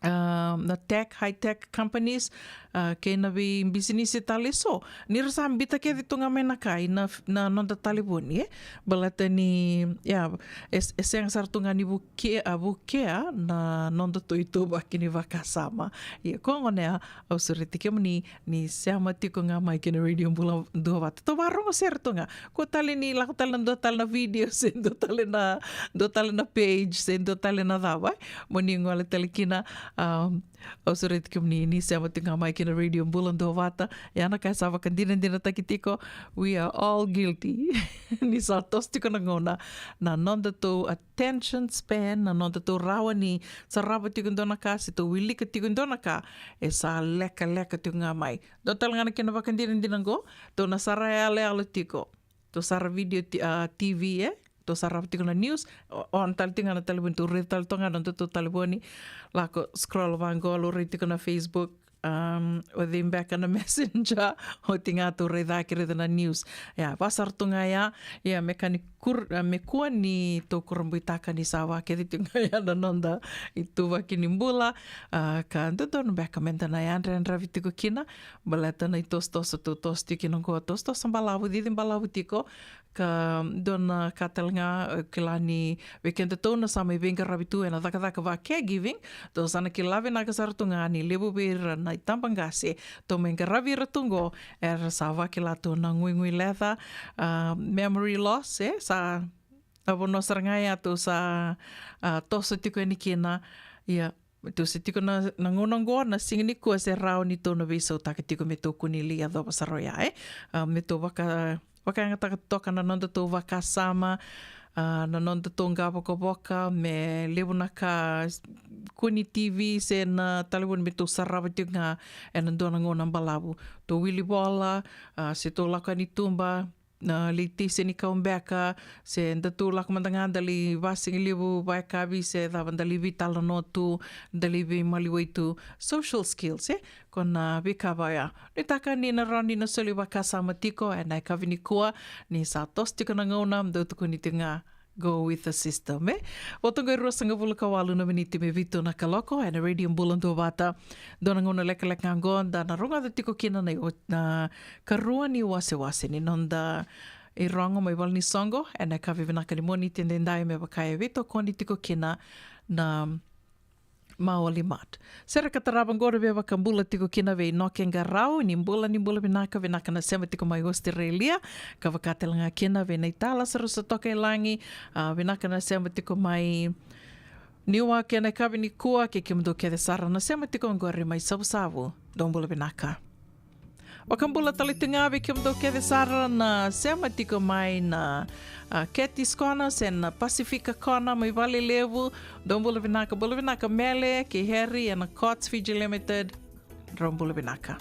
a, na tech, high tech companies, a, kei na veibisinisi tale eso. Ni ra sa biuta kece tu ga mai na ka ina, na noda talevoni, e? Baleta ni, ia, e, e sega sara tu ga ni vukea, a, vukea na nodatou ituvaki ni vakasama. Ia, ko gona ya, au sureti kemuni, ni sema tiko ga mai kina Radio Bula Duavata. Tou vakarorogo sere tu ga. Kua tale ni lako tale na dua tale na video, se dua tale na, dua tale na page, se dua tale na cava, e? Mo ni gole tale kina, Um, au sureti kemuni ni sema tiko ga mai ki na Radio Bula Duavata. Ia na ka e sa vakadinadinataki tiko, we are all guilty. Ni sa toso tiko na gauna, na nodatou attention span, na nodatou rawa ni sarava tiko e dua na ka se tou wilika tiko e dua na ka, e sa lekaleka tiko ga mai. Dua tale ga na kena vakadinadina qo, tou na sara yaloyalo tiko, tou sara video ti- a, T V, e, tou sarava tiko na news, o- on tale tiko ga na talevoni, tou raica tale toka ga na nodatou talevoni, lako scroll vaqo, laurai tiko na Facebook, um, o cei beka na Messenger, oti ga tou raica, ke raica na news. Ia, vaka sara tu ga ya, ia, me ka ni kur- a, me kua ni tou kurabuitaka ni sa vakece tiko ga ya na noda ituvaki ni bula, a, ka dodonu beka meda na yadrayadravi tiko kina, baleta na itosotoso tou toso tiko kina qo, tosotoso balavu, cici balavu tiko, ka dua na ka tale ga, e, kila ni vei kedatou na sa mai veiqaravi tu ena cakacaka va caregiving, tou sa na kila vinaka sara tu ga ni levu vei ira na itabaqase tou mai qaravi ira tu qo, era sa vakila tu na guigui leca, a, memory loss, e, sa na vanua sara ga ya tou sa, a, toso tiko yani kina. Ia, tou se tiko na, na gauna qo, na siga nikua se rawa ni tou na veisautaka tiko me tou kua ni lai yacova sara oya, e? A, me tou vaka- vakayagataka toka na nodatou vakasama, a, na nodatou qavokavoka, me levu na ka, kua ni T V se na talevoni me tou sarava tiko ga ena dua na gauna balavu. Tou wili vola, a, se tou lako yani tuba, na lai tei senikau beka, se da tou lako mada ga da lai vasigalevu, vayakavi, se cava, da lai veitalanoa tu, da lai veimaliwai tu, social skills, e? Ko na veika vaya. Nuitaka ni na rawa ni na soli vakasama tiko ena yakavi nikua, ni sa toso tiko na gauna, dou tukuni tiko ga, go with the system, e? Vo toka e ruasagavulu ka walu na miniti me vitu na kaloko ena Radio Bula Duavata. Dua na gauna lekaleka ga qo da na rogoca tiko kina na, na karua ni wasewase ni noda irogo mai valenisoqo ena yakavi vinaka ni Moniti edaidai, me vaka e veitokoni tiko kina na Maoli Mart. Sere ka tarava qo na veivakabula tiko kina vei Noke Qarau. Ni bula, ni bula vinaka, vinaka na sema tiko mai Australia, ka vaka tale ga kina vei Naitala Sarusa Tokailagi, a, vinaka na sema tiko mai Niuake ena yakavi nikua, kei kemudou kece sara na sema tiko qori mai Savusavu. Dou bula vinaka. Vakabula tale tu ga vei kemudou kece sara na sema tiko mai na, a, Cathy's Corner se na Pacifica Corner mai Valelevu. Dou bula vinaka, bula vinaka Mele kei Harry ena Cots Fiji Limited. Drau bula vinaka.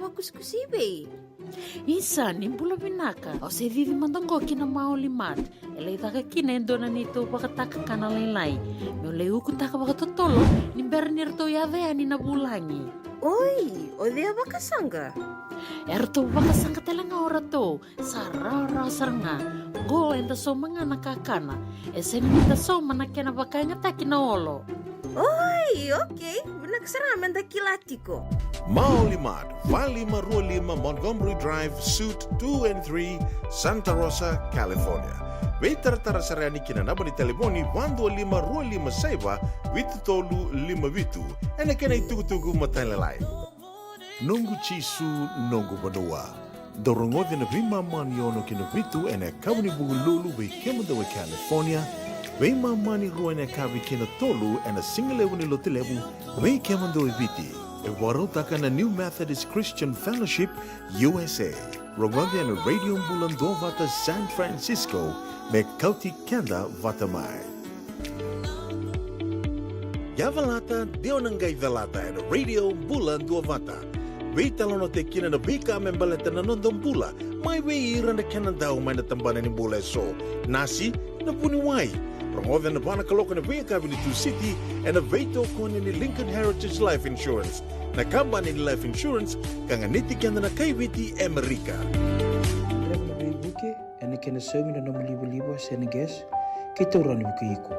Vakusakusa i vei? Isa, ni bula vinaka. Au se cici mada qo ki na Maoli Mart. E lai caka kina e dua na neitou vakatakakana lailai. Meu lai ukutaka vakatotolo ni bera ni ratou yaco yani na vulagi. Oi, o cei a vakasaqa? E ratou vakasaqa tale ga o ratou. Sa rawarawa sara ga. Qo eda sauma ga na kakana. E sega ni da sauma na kena vakayagataki na olo. Oi, okei. Vinaka sara ga me da kila tiko. Maoli Mart, va lima rua lima Montgomery Drive, Suite two and three, Santa Rosa, California. Veitaratara sara yani ki na naba ni talevoni va dua lima rua lima saiva vitu tolu lima vitu. Ena kena itukutuku matailalai. Noqu Jisu, noqu vanua. Dou rogoci na veimama ni ono ki na vitu ena yakavi ni Vukelulu vei kemudou e California, veimama ni rua ena yakavi ki na tolu ena sigalevu ni Lotulevu vei kemudou e Viti. E vakarautaka na New Methodist Christian Fellowship U S A. Rogoci ena Radio Bula Duavata San Francisco me kauti keda vata mai. Yavalata, dua na qai calata ena Radio Bula Duavata. Veitalanoataki kina na veika me baleta na noda bula, mai vei ira na kena dau mai na tabana ni bula eso. Nasi, na vuniwai. Rogoca na va na kaloko ena veiyakavi ni Tusiti ena veitokoni ni Lincoln Heritage Life Insurance, na kabani ni life insurance ka ganiti keda na kai Viti e Amerika. Draiva na veivuke, ena kena saumi na nomu livaliva se na gas, keitou rawa ni vukei iko.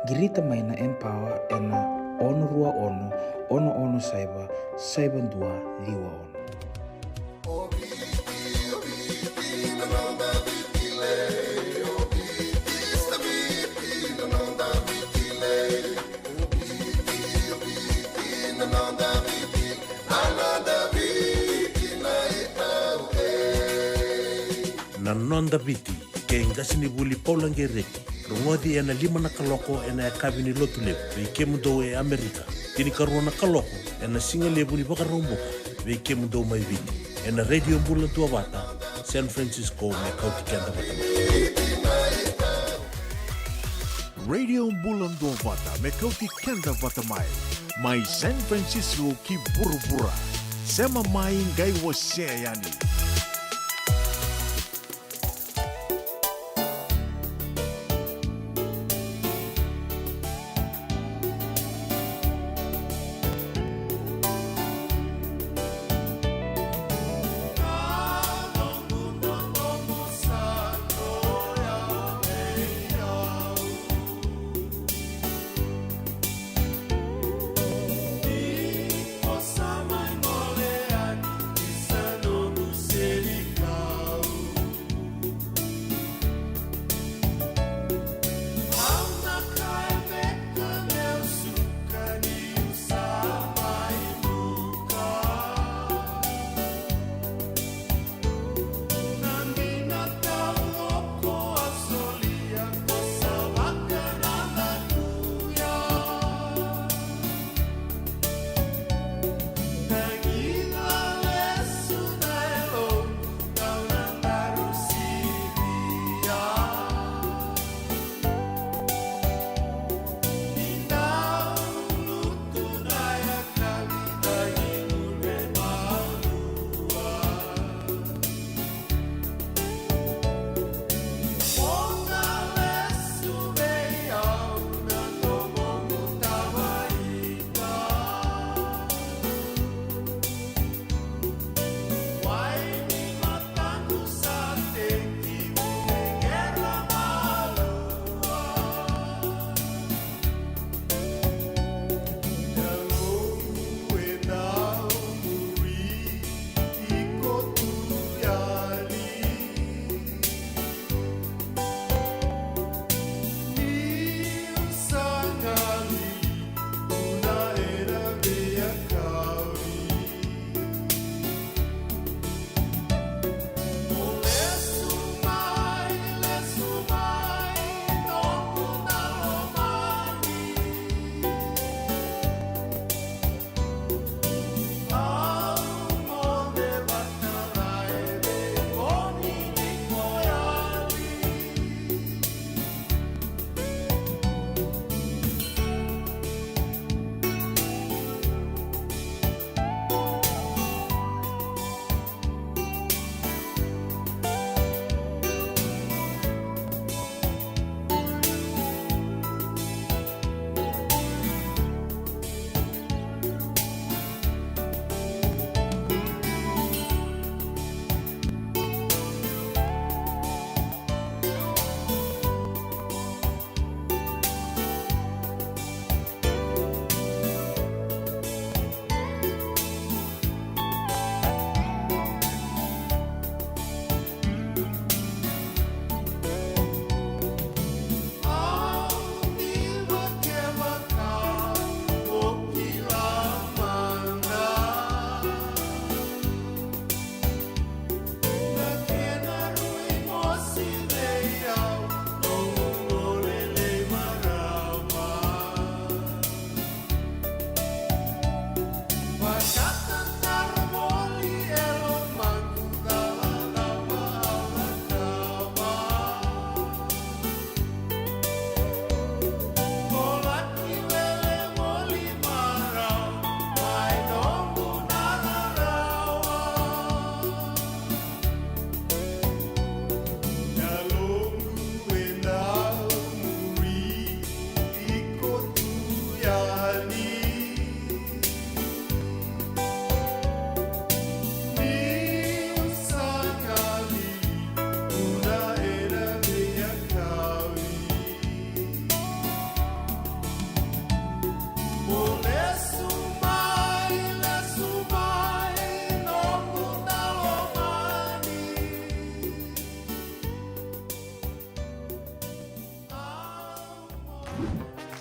Qirita mai na Empower ena ono rua ono, ono ono saiva, saiva dua ciwa ono. Na Noda Viti, kei qasenivuli Paula Gereti. Rogoci ena lima na kaloko ena yakavi ni Lotulevu vei kemudou e Amerika. Tinikarua na kaloko ena sigalevu ni Vakaraubuka vei kemudou mai Viti. Ena Radio Bula Duavata San Francisco me kauti keda vata mai. Radio Bula Duavata me kauti keda vata mai. Mai San Francisco ki vuravura. Sema mai qai wasea yani.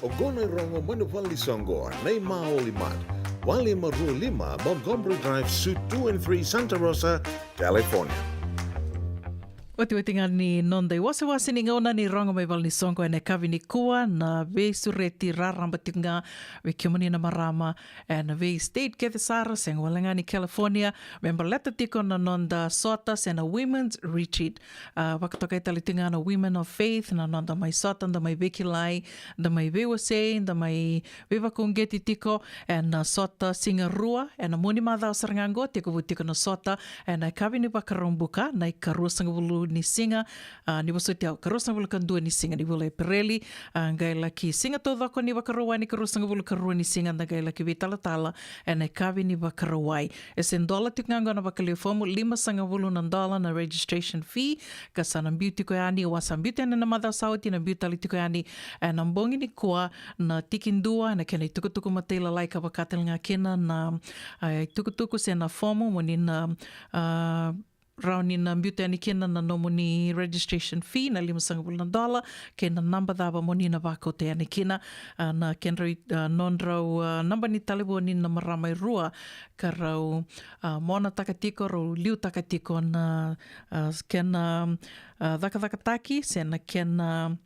Oqo na irogo mai na valenisoqo nei Maoli Mart, walu lima rua lima Montgomery Drive, Suite two and three, Santa Rosa, California. Otioti ga ni noda iwasewase ni gauna ni rogo mai valenisoqo ena yakavi nikua, na veisureti raraba tiko ga vei kemuni na marama ena vei state kece sara, sega wale ga ni California, me baleta tiko na noda sota se na Women's Retreat. A, vakatokai tale tiko ga na Women of Faith, na noda mai sota, da mai veikilai, da mai veiwasei, da mai veivakauqeti tiko ena sota Sigarua ena mua ni macawa sara ga oqo. Tekivu tiko na sota ena yakavi ni Vakaraubuka, na ikaruasagavulu ni siga, a, ni vosoti au, karuasagavulu ka dua ni siga ni vula Epereli, a, qai laki siga taucoko ni Vakarauwai, na ikaruasagavulu ka rua ni siga, da qai laki veitalatala ena yakavi ni Vakarauwai. E se dola tiko ga oqo na vakalewe fomu, limasagavulu na dola na registration fee, ka sa na biu tiko yani, au a sa biuta yani na macawa sa oti, na biu tale tiko yani ena bogi nikua, na tikidua ena kena itukutuku matailalai, ka vaka tale ga kina na, a, itukutuku se na fomu mo ni na, a, rawa ni na biuta yani kina na nomuni registration fee, na limasagavulu na dola, kei na naba cava mo ni na vakauta yani kina. A, na kedrau, a, nodrau, a, naba ni talevoni na marama e rua, ka rau, a, monataka tiko, rau liutaka tiko na, a, kena, a, cakacakataki se na kena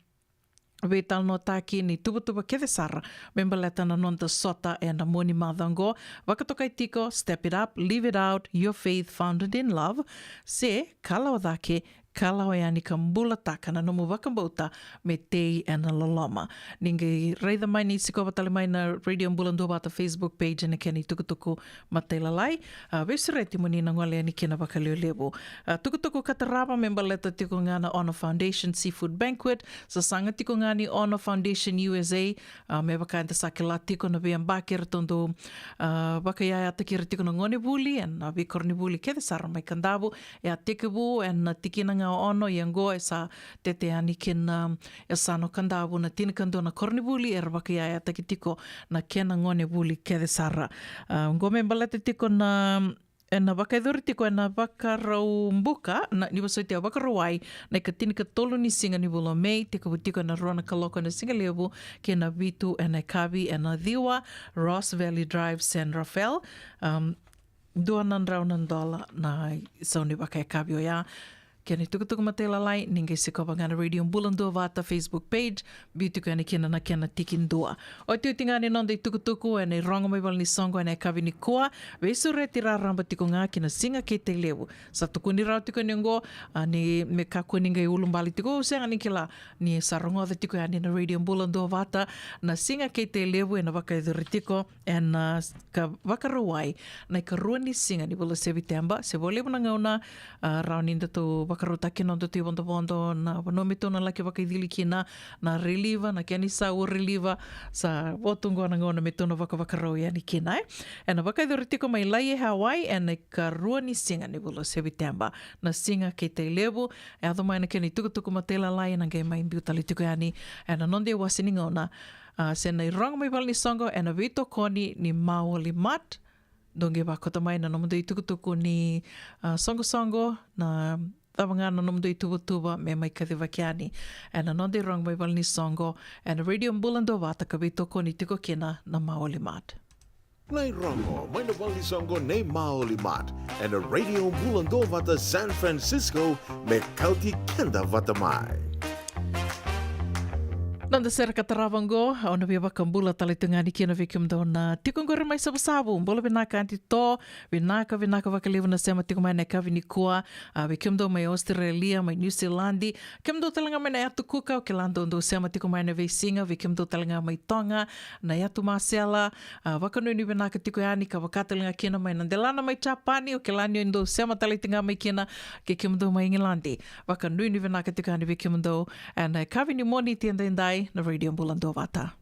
veitalanoataki ni tuvatuva kece sara me baleta na noda sota ena mua ni macawa oqo. Vakatokai tiko Step It Up, Live It Out, Your Faith Founded in Love, se Kalawa Cake, Kalawa Yani ka Bulataka na Nomu Vakabauta me Tei ena Loloma. Ni qai raica mai ni sikova tale mai na Radio Bula Duavata Facebook page ena kena itukutuku matailalai, a, veisureti mo ni na gole yani kina vakalevulevu. A, tukutuku ka tarava me baleta tiko ga na Ono Foundation Seafood Banquet, sasaga tiko ga ni Ono Foundation U S A, a, me vaka eda sa kila tiko na veiyabaki eratou dau, a, vakaiyayataki ira tiko na gonevuli ena veikoronivuli kece sara mai Kadavu. E a tekivu ena tikina ga o Ono, ia oqo e sa tete yani kina, a, e sa na Kadavu na tinikadua na koronivuli era vakaiyayataki tiko na kena gonevuli kece sara. A, oqo me baleta tiko na, ena vakayacori tiko ena Vakaraubuka, na, ni vosoti au, Vakarauwai, na ikatinikatolu ni siga ni vula o Me, tekivu tiko ena rua na kaloko ena sigalevu kei na vitu ena yakavi ena ciwa, Ross Valley Drive, San Rafael. Am, dua na drau na dola na isau ni vakayakavi oya. Kena itukutuku matailalai, ni qai sikova ga na Radio Bula Duavata Facebook page, biu tiko yani kina na kena tikidua. Otioti ga ni noda itukutuku ena irogo mai valenisoqo ena yakavi nikua, veisureti raraba tiko ga ki na Siga kei Tailevu. Sa tukuni rawa tiko ni oqo, a, ni me kakua ni qai ulubale tiko, au sega ni kila, ni sa rogoca tiko yani na Radio Bula Duavata, na Siga kei Tailevu ena vakayacori tiko ena, a, ka Vakarauwai, na ikarua ni siga ni vula Seviteba. Se vo levu na gauna, a, rawa ni datou vakarautaki kina nodatou ivodovodo, na vanua me tou na laki vakaicili kina, na reliva, na kena isau o reliva, sa vo tu oqo na gauna me tou na vakavakarau yani kina, e. Ena vakayacori tiko mai Laie, Hawaii, ena ikarua ni siga ni vula Seviteba, na Siga kei Tailevu. E yaco mai na kena itukutuku matailalai, ena qai mai biu tale tiko yani ena noda iwase ni gauna, a, se na irogo mai valenisoqo ena veitokoni ni Maoli Mart. Dou qai vakauta mai na nomudou itukutuku ni, a, soqosoqo, na cava ga na nomudou ituvatuva me mai kacivaki yani ena noda irogo mai valenisoqo ena Radio Bula Duavata ka veitokoni tiko kina na Maoli Mart. Na irogo mai na valenisoqo nei Maoli Mart ena Radio Bula Duavata San Francisco, me kauti keda vata mai. Noda sere ka tarava oqo, au na via vakabula tale tu ga yani kina vei kemudou na tiko oqori mai Savusavu. Bula vinaka Aunty To, vinaka, vinaka vakalevu na sema tiko mai na yakavi nikua. A, vei kemudou mai Australia, mai New Zealand, kemudou tale ga mai na yatu Kuka, au kila dou dou sema tiko mai na veisiga, vei kemudou tale ga mai Toga, na yatu Masela, a, vakanuinui vinaka tiko yani, ka vaka tale ga kina mai na delana mai Japani, au kila ni dou sema tale tiko ga mai kina, kei kemudou mai Igiladi. Vakanuinui vinaka tiko yani vei kemudou ena yakavi ni Moniti edaidai na Radio Bula Duavata.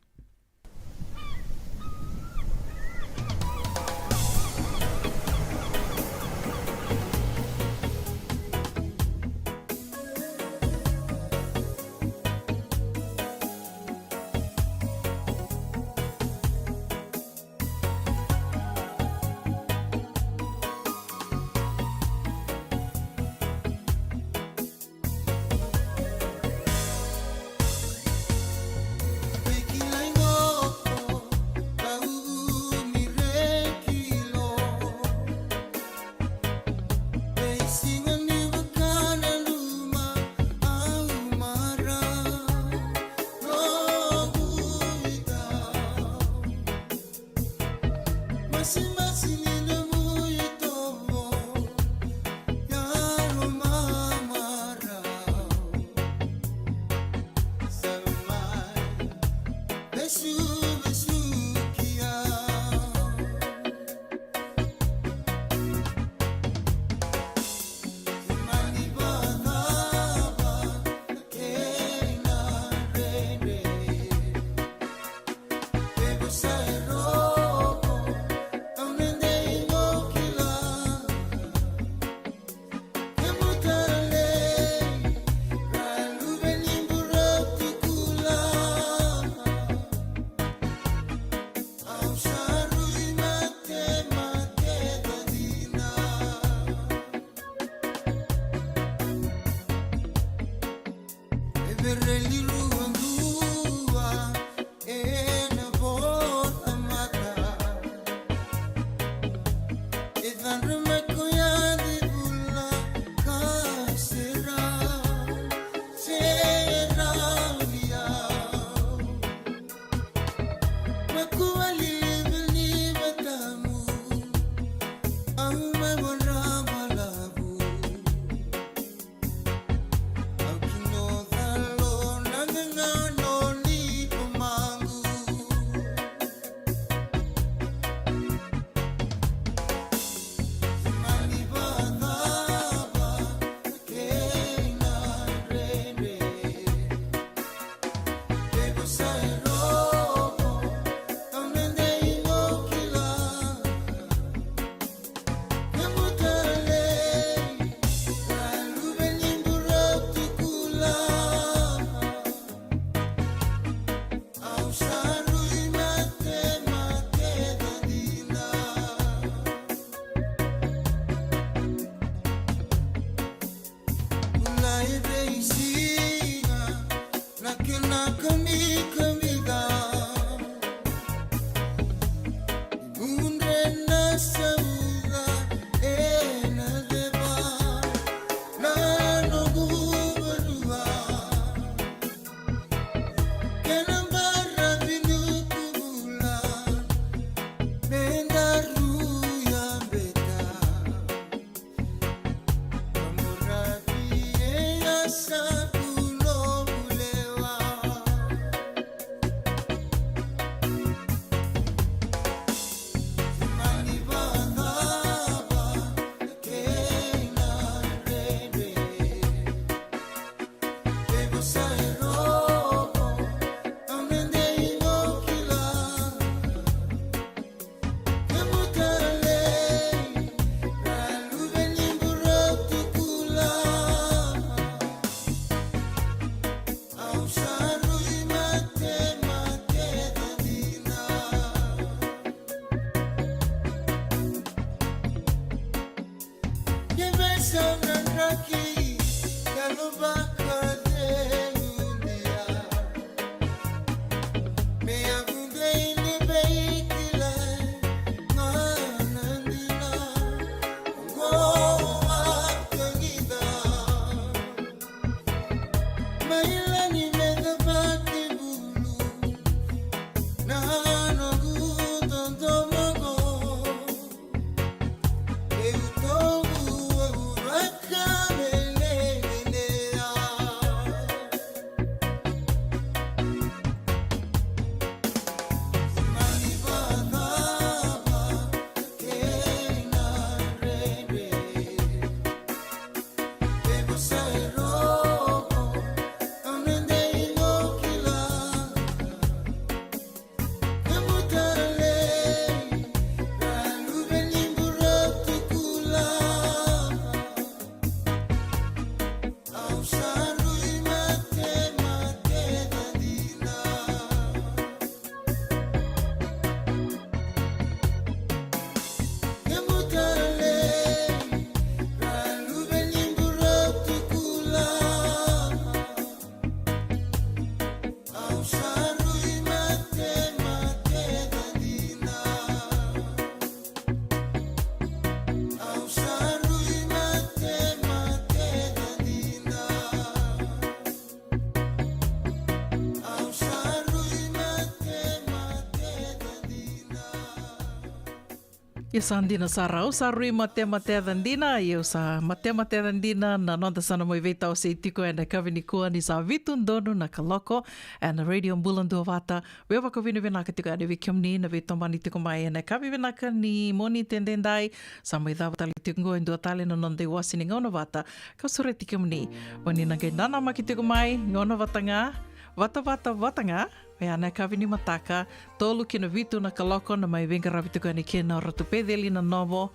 Ia sa dina sara, au sa rui matemateca dina, ia au sa matemateca dina na noda sa na mai veitawasei tiko ena yakavi nikua ni sa vitu donu na kaloko ena Radio Bula Duavata. Via vakavinavinaka tiko yani vei kemuni na veitomani tiko mai ena yakavi vinaka ni Moniti edaidai. Sa mai cava tale tiko qo e dua tale na noda iwase ni gauna vata ka sureti kemuni. Mo ni na qai nanamaki tiko mai, gauna vata ga, vata, vata, vata ga. Oya na yakavi ni mataka, tolu ki na vitu na kaloko na mai veiqaravi tiko yani kei na Ratu Peceli Nanovo.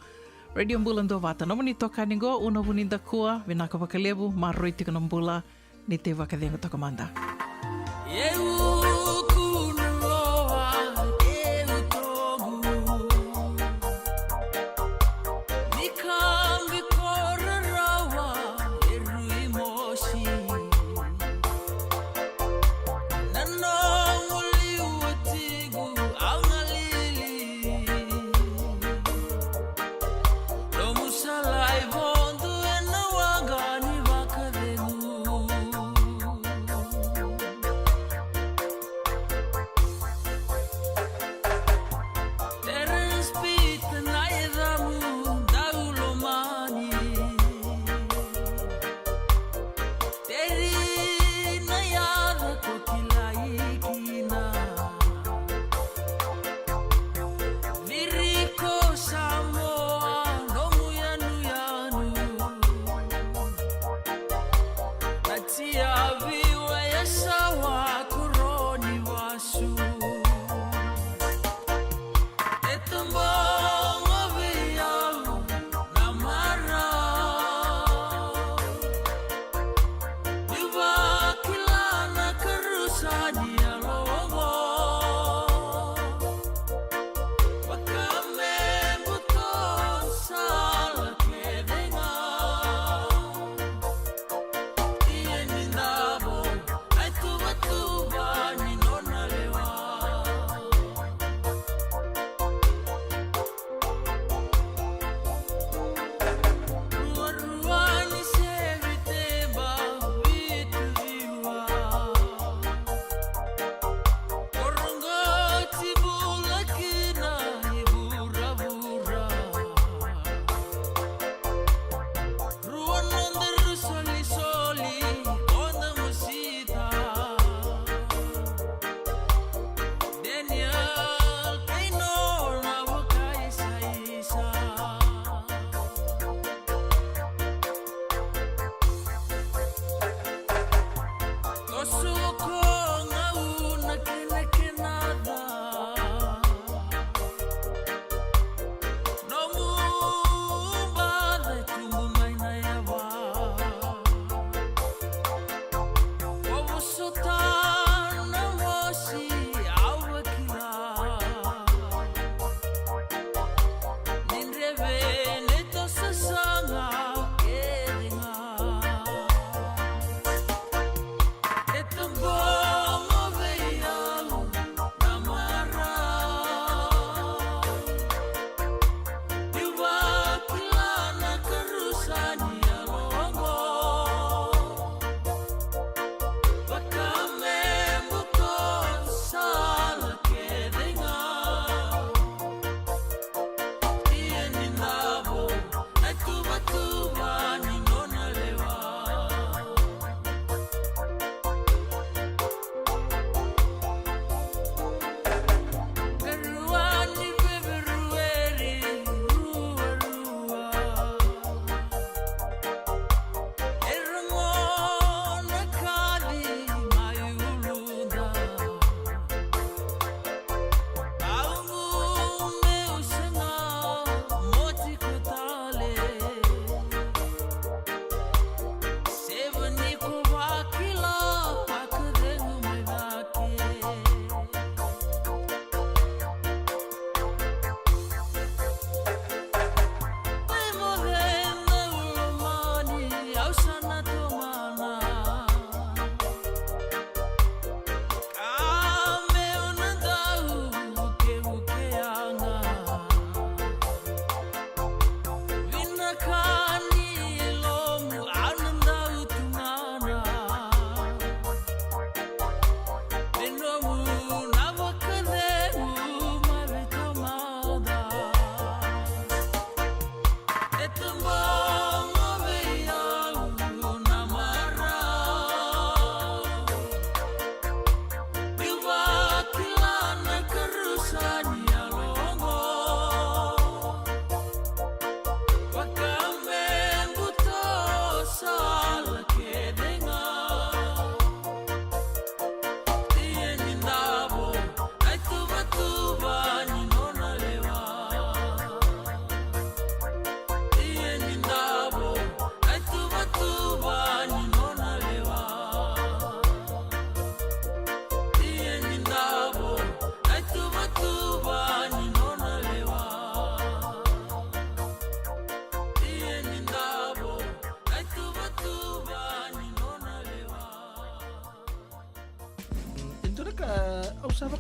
Radio Bula Duavata, nomuni itokani qo, Una Vunidakua, vinaka vakalevu, maroroi tiko na bula, ni tei vakacegu toka mada.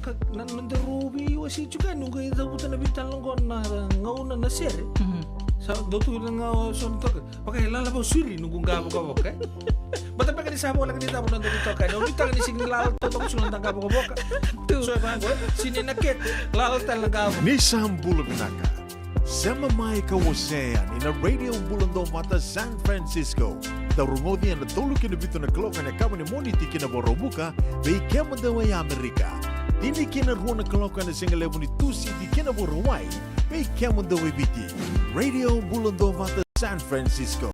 Ka na noda rau veiwasei tiko yani, noqu e cavuta na veitalanoa qo na gauna na sere. Sa dau tu na gauna so na toka. Vaka e lala vau siri noqu qavokavoka, e. Bata beka ni sa voleka ni cava na noda veitoka yani. Au nuitaka ni sega ni lala toka, sega na noda qavokavoka. So e vaqo, e, sini na kete, lala tale na qavo. Ni sa bula vinaka. Sema mai ka wasea yani na Radio Bula Dovata San Francisco. Dau rogoci ena tolu ki na vitu na kaloko ena yakavi ni Moniti ki na Vakaraubuka, vei kemudou e Amerika. Tini ki na rua na kaloko ena sigalevu ni Tusiti ki na Vakarauwai, vei kemudou e Viti. Radio Bula Dovata San Francisco.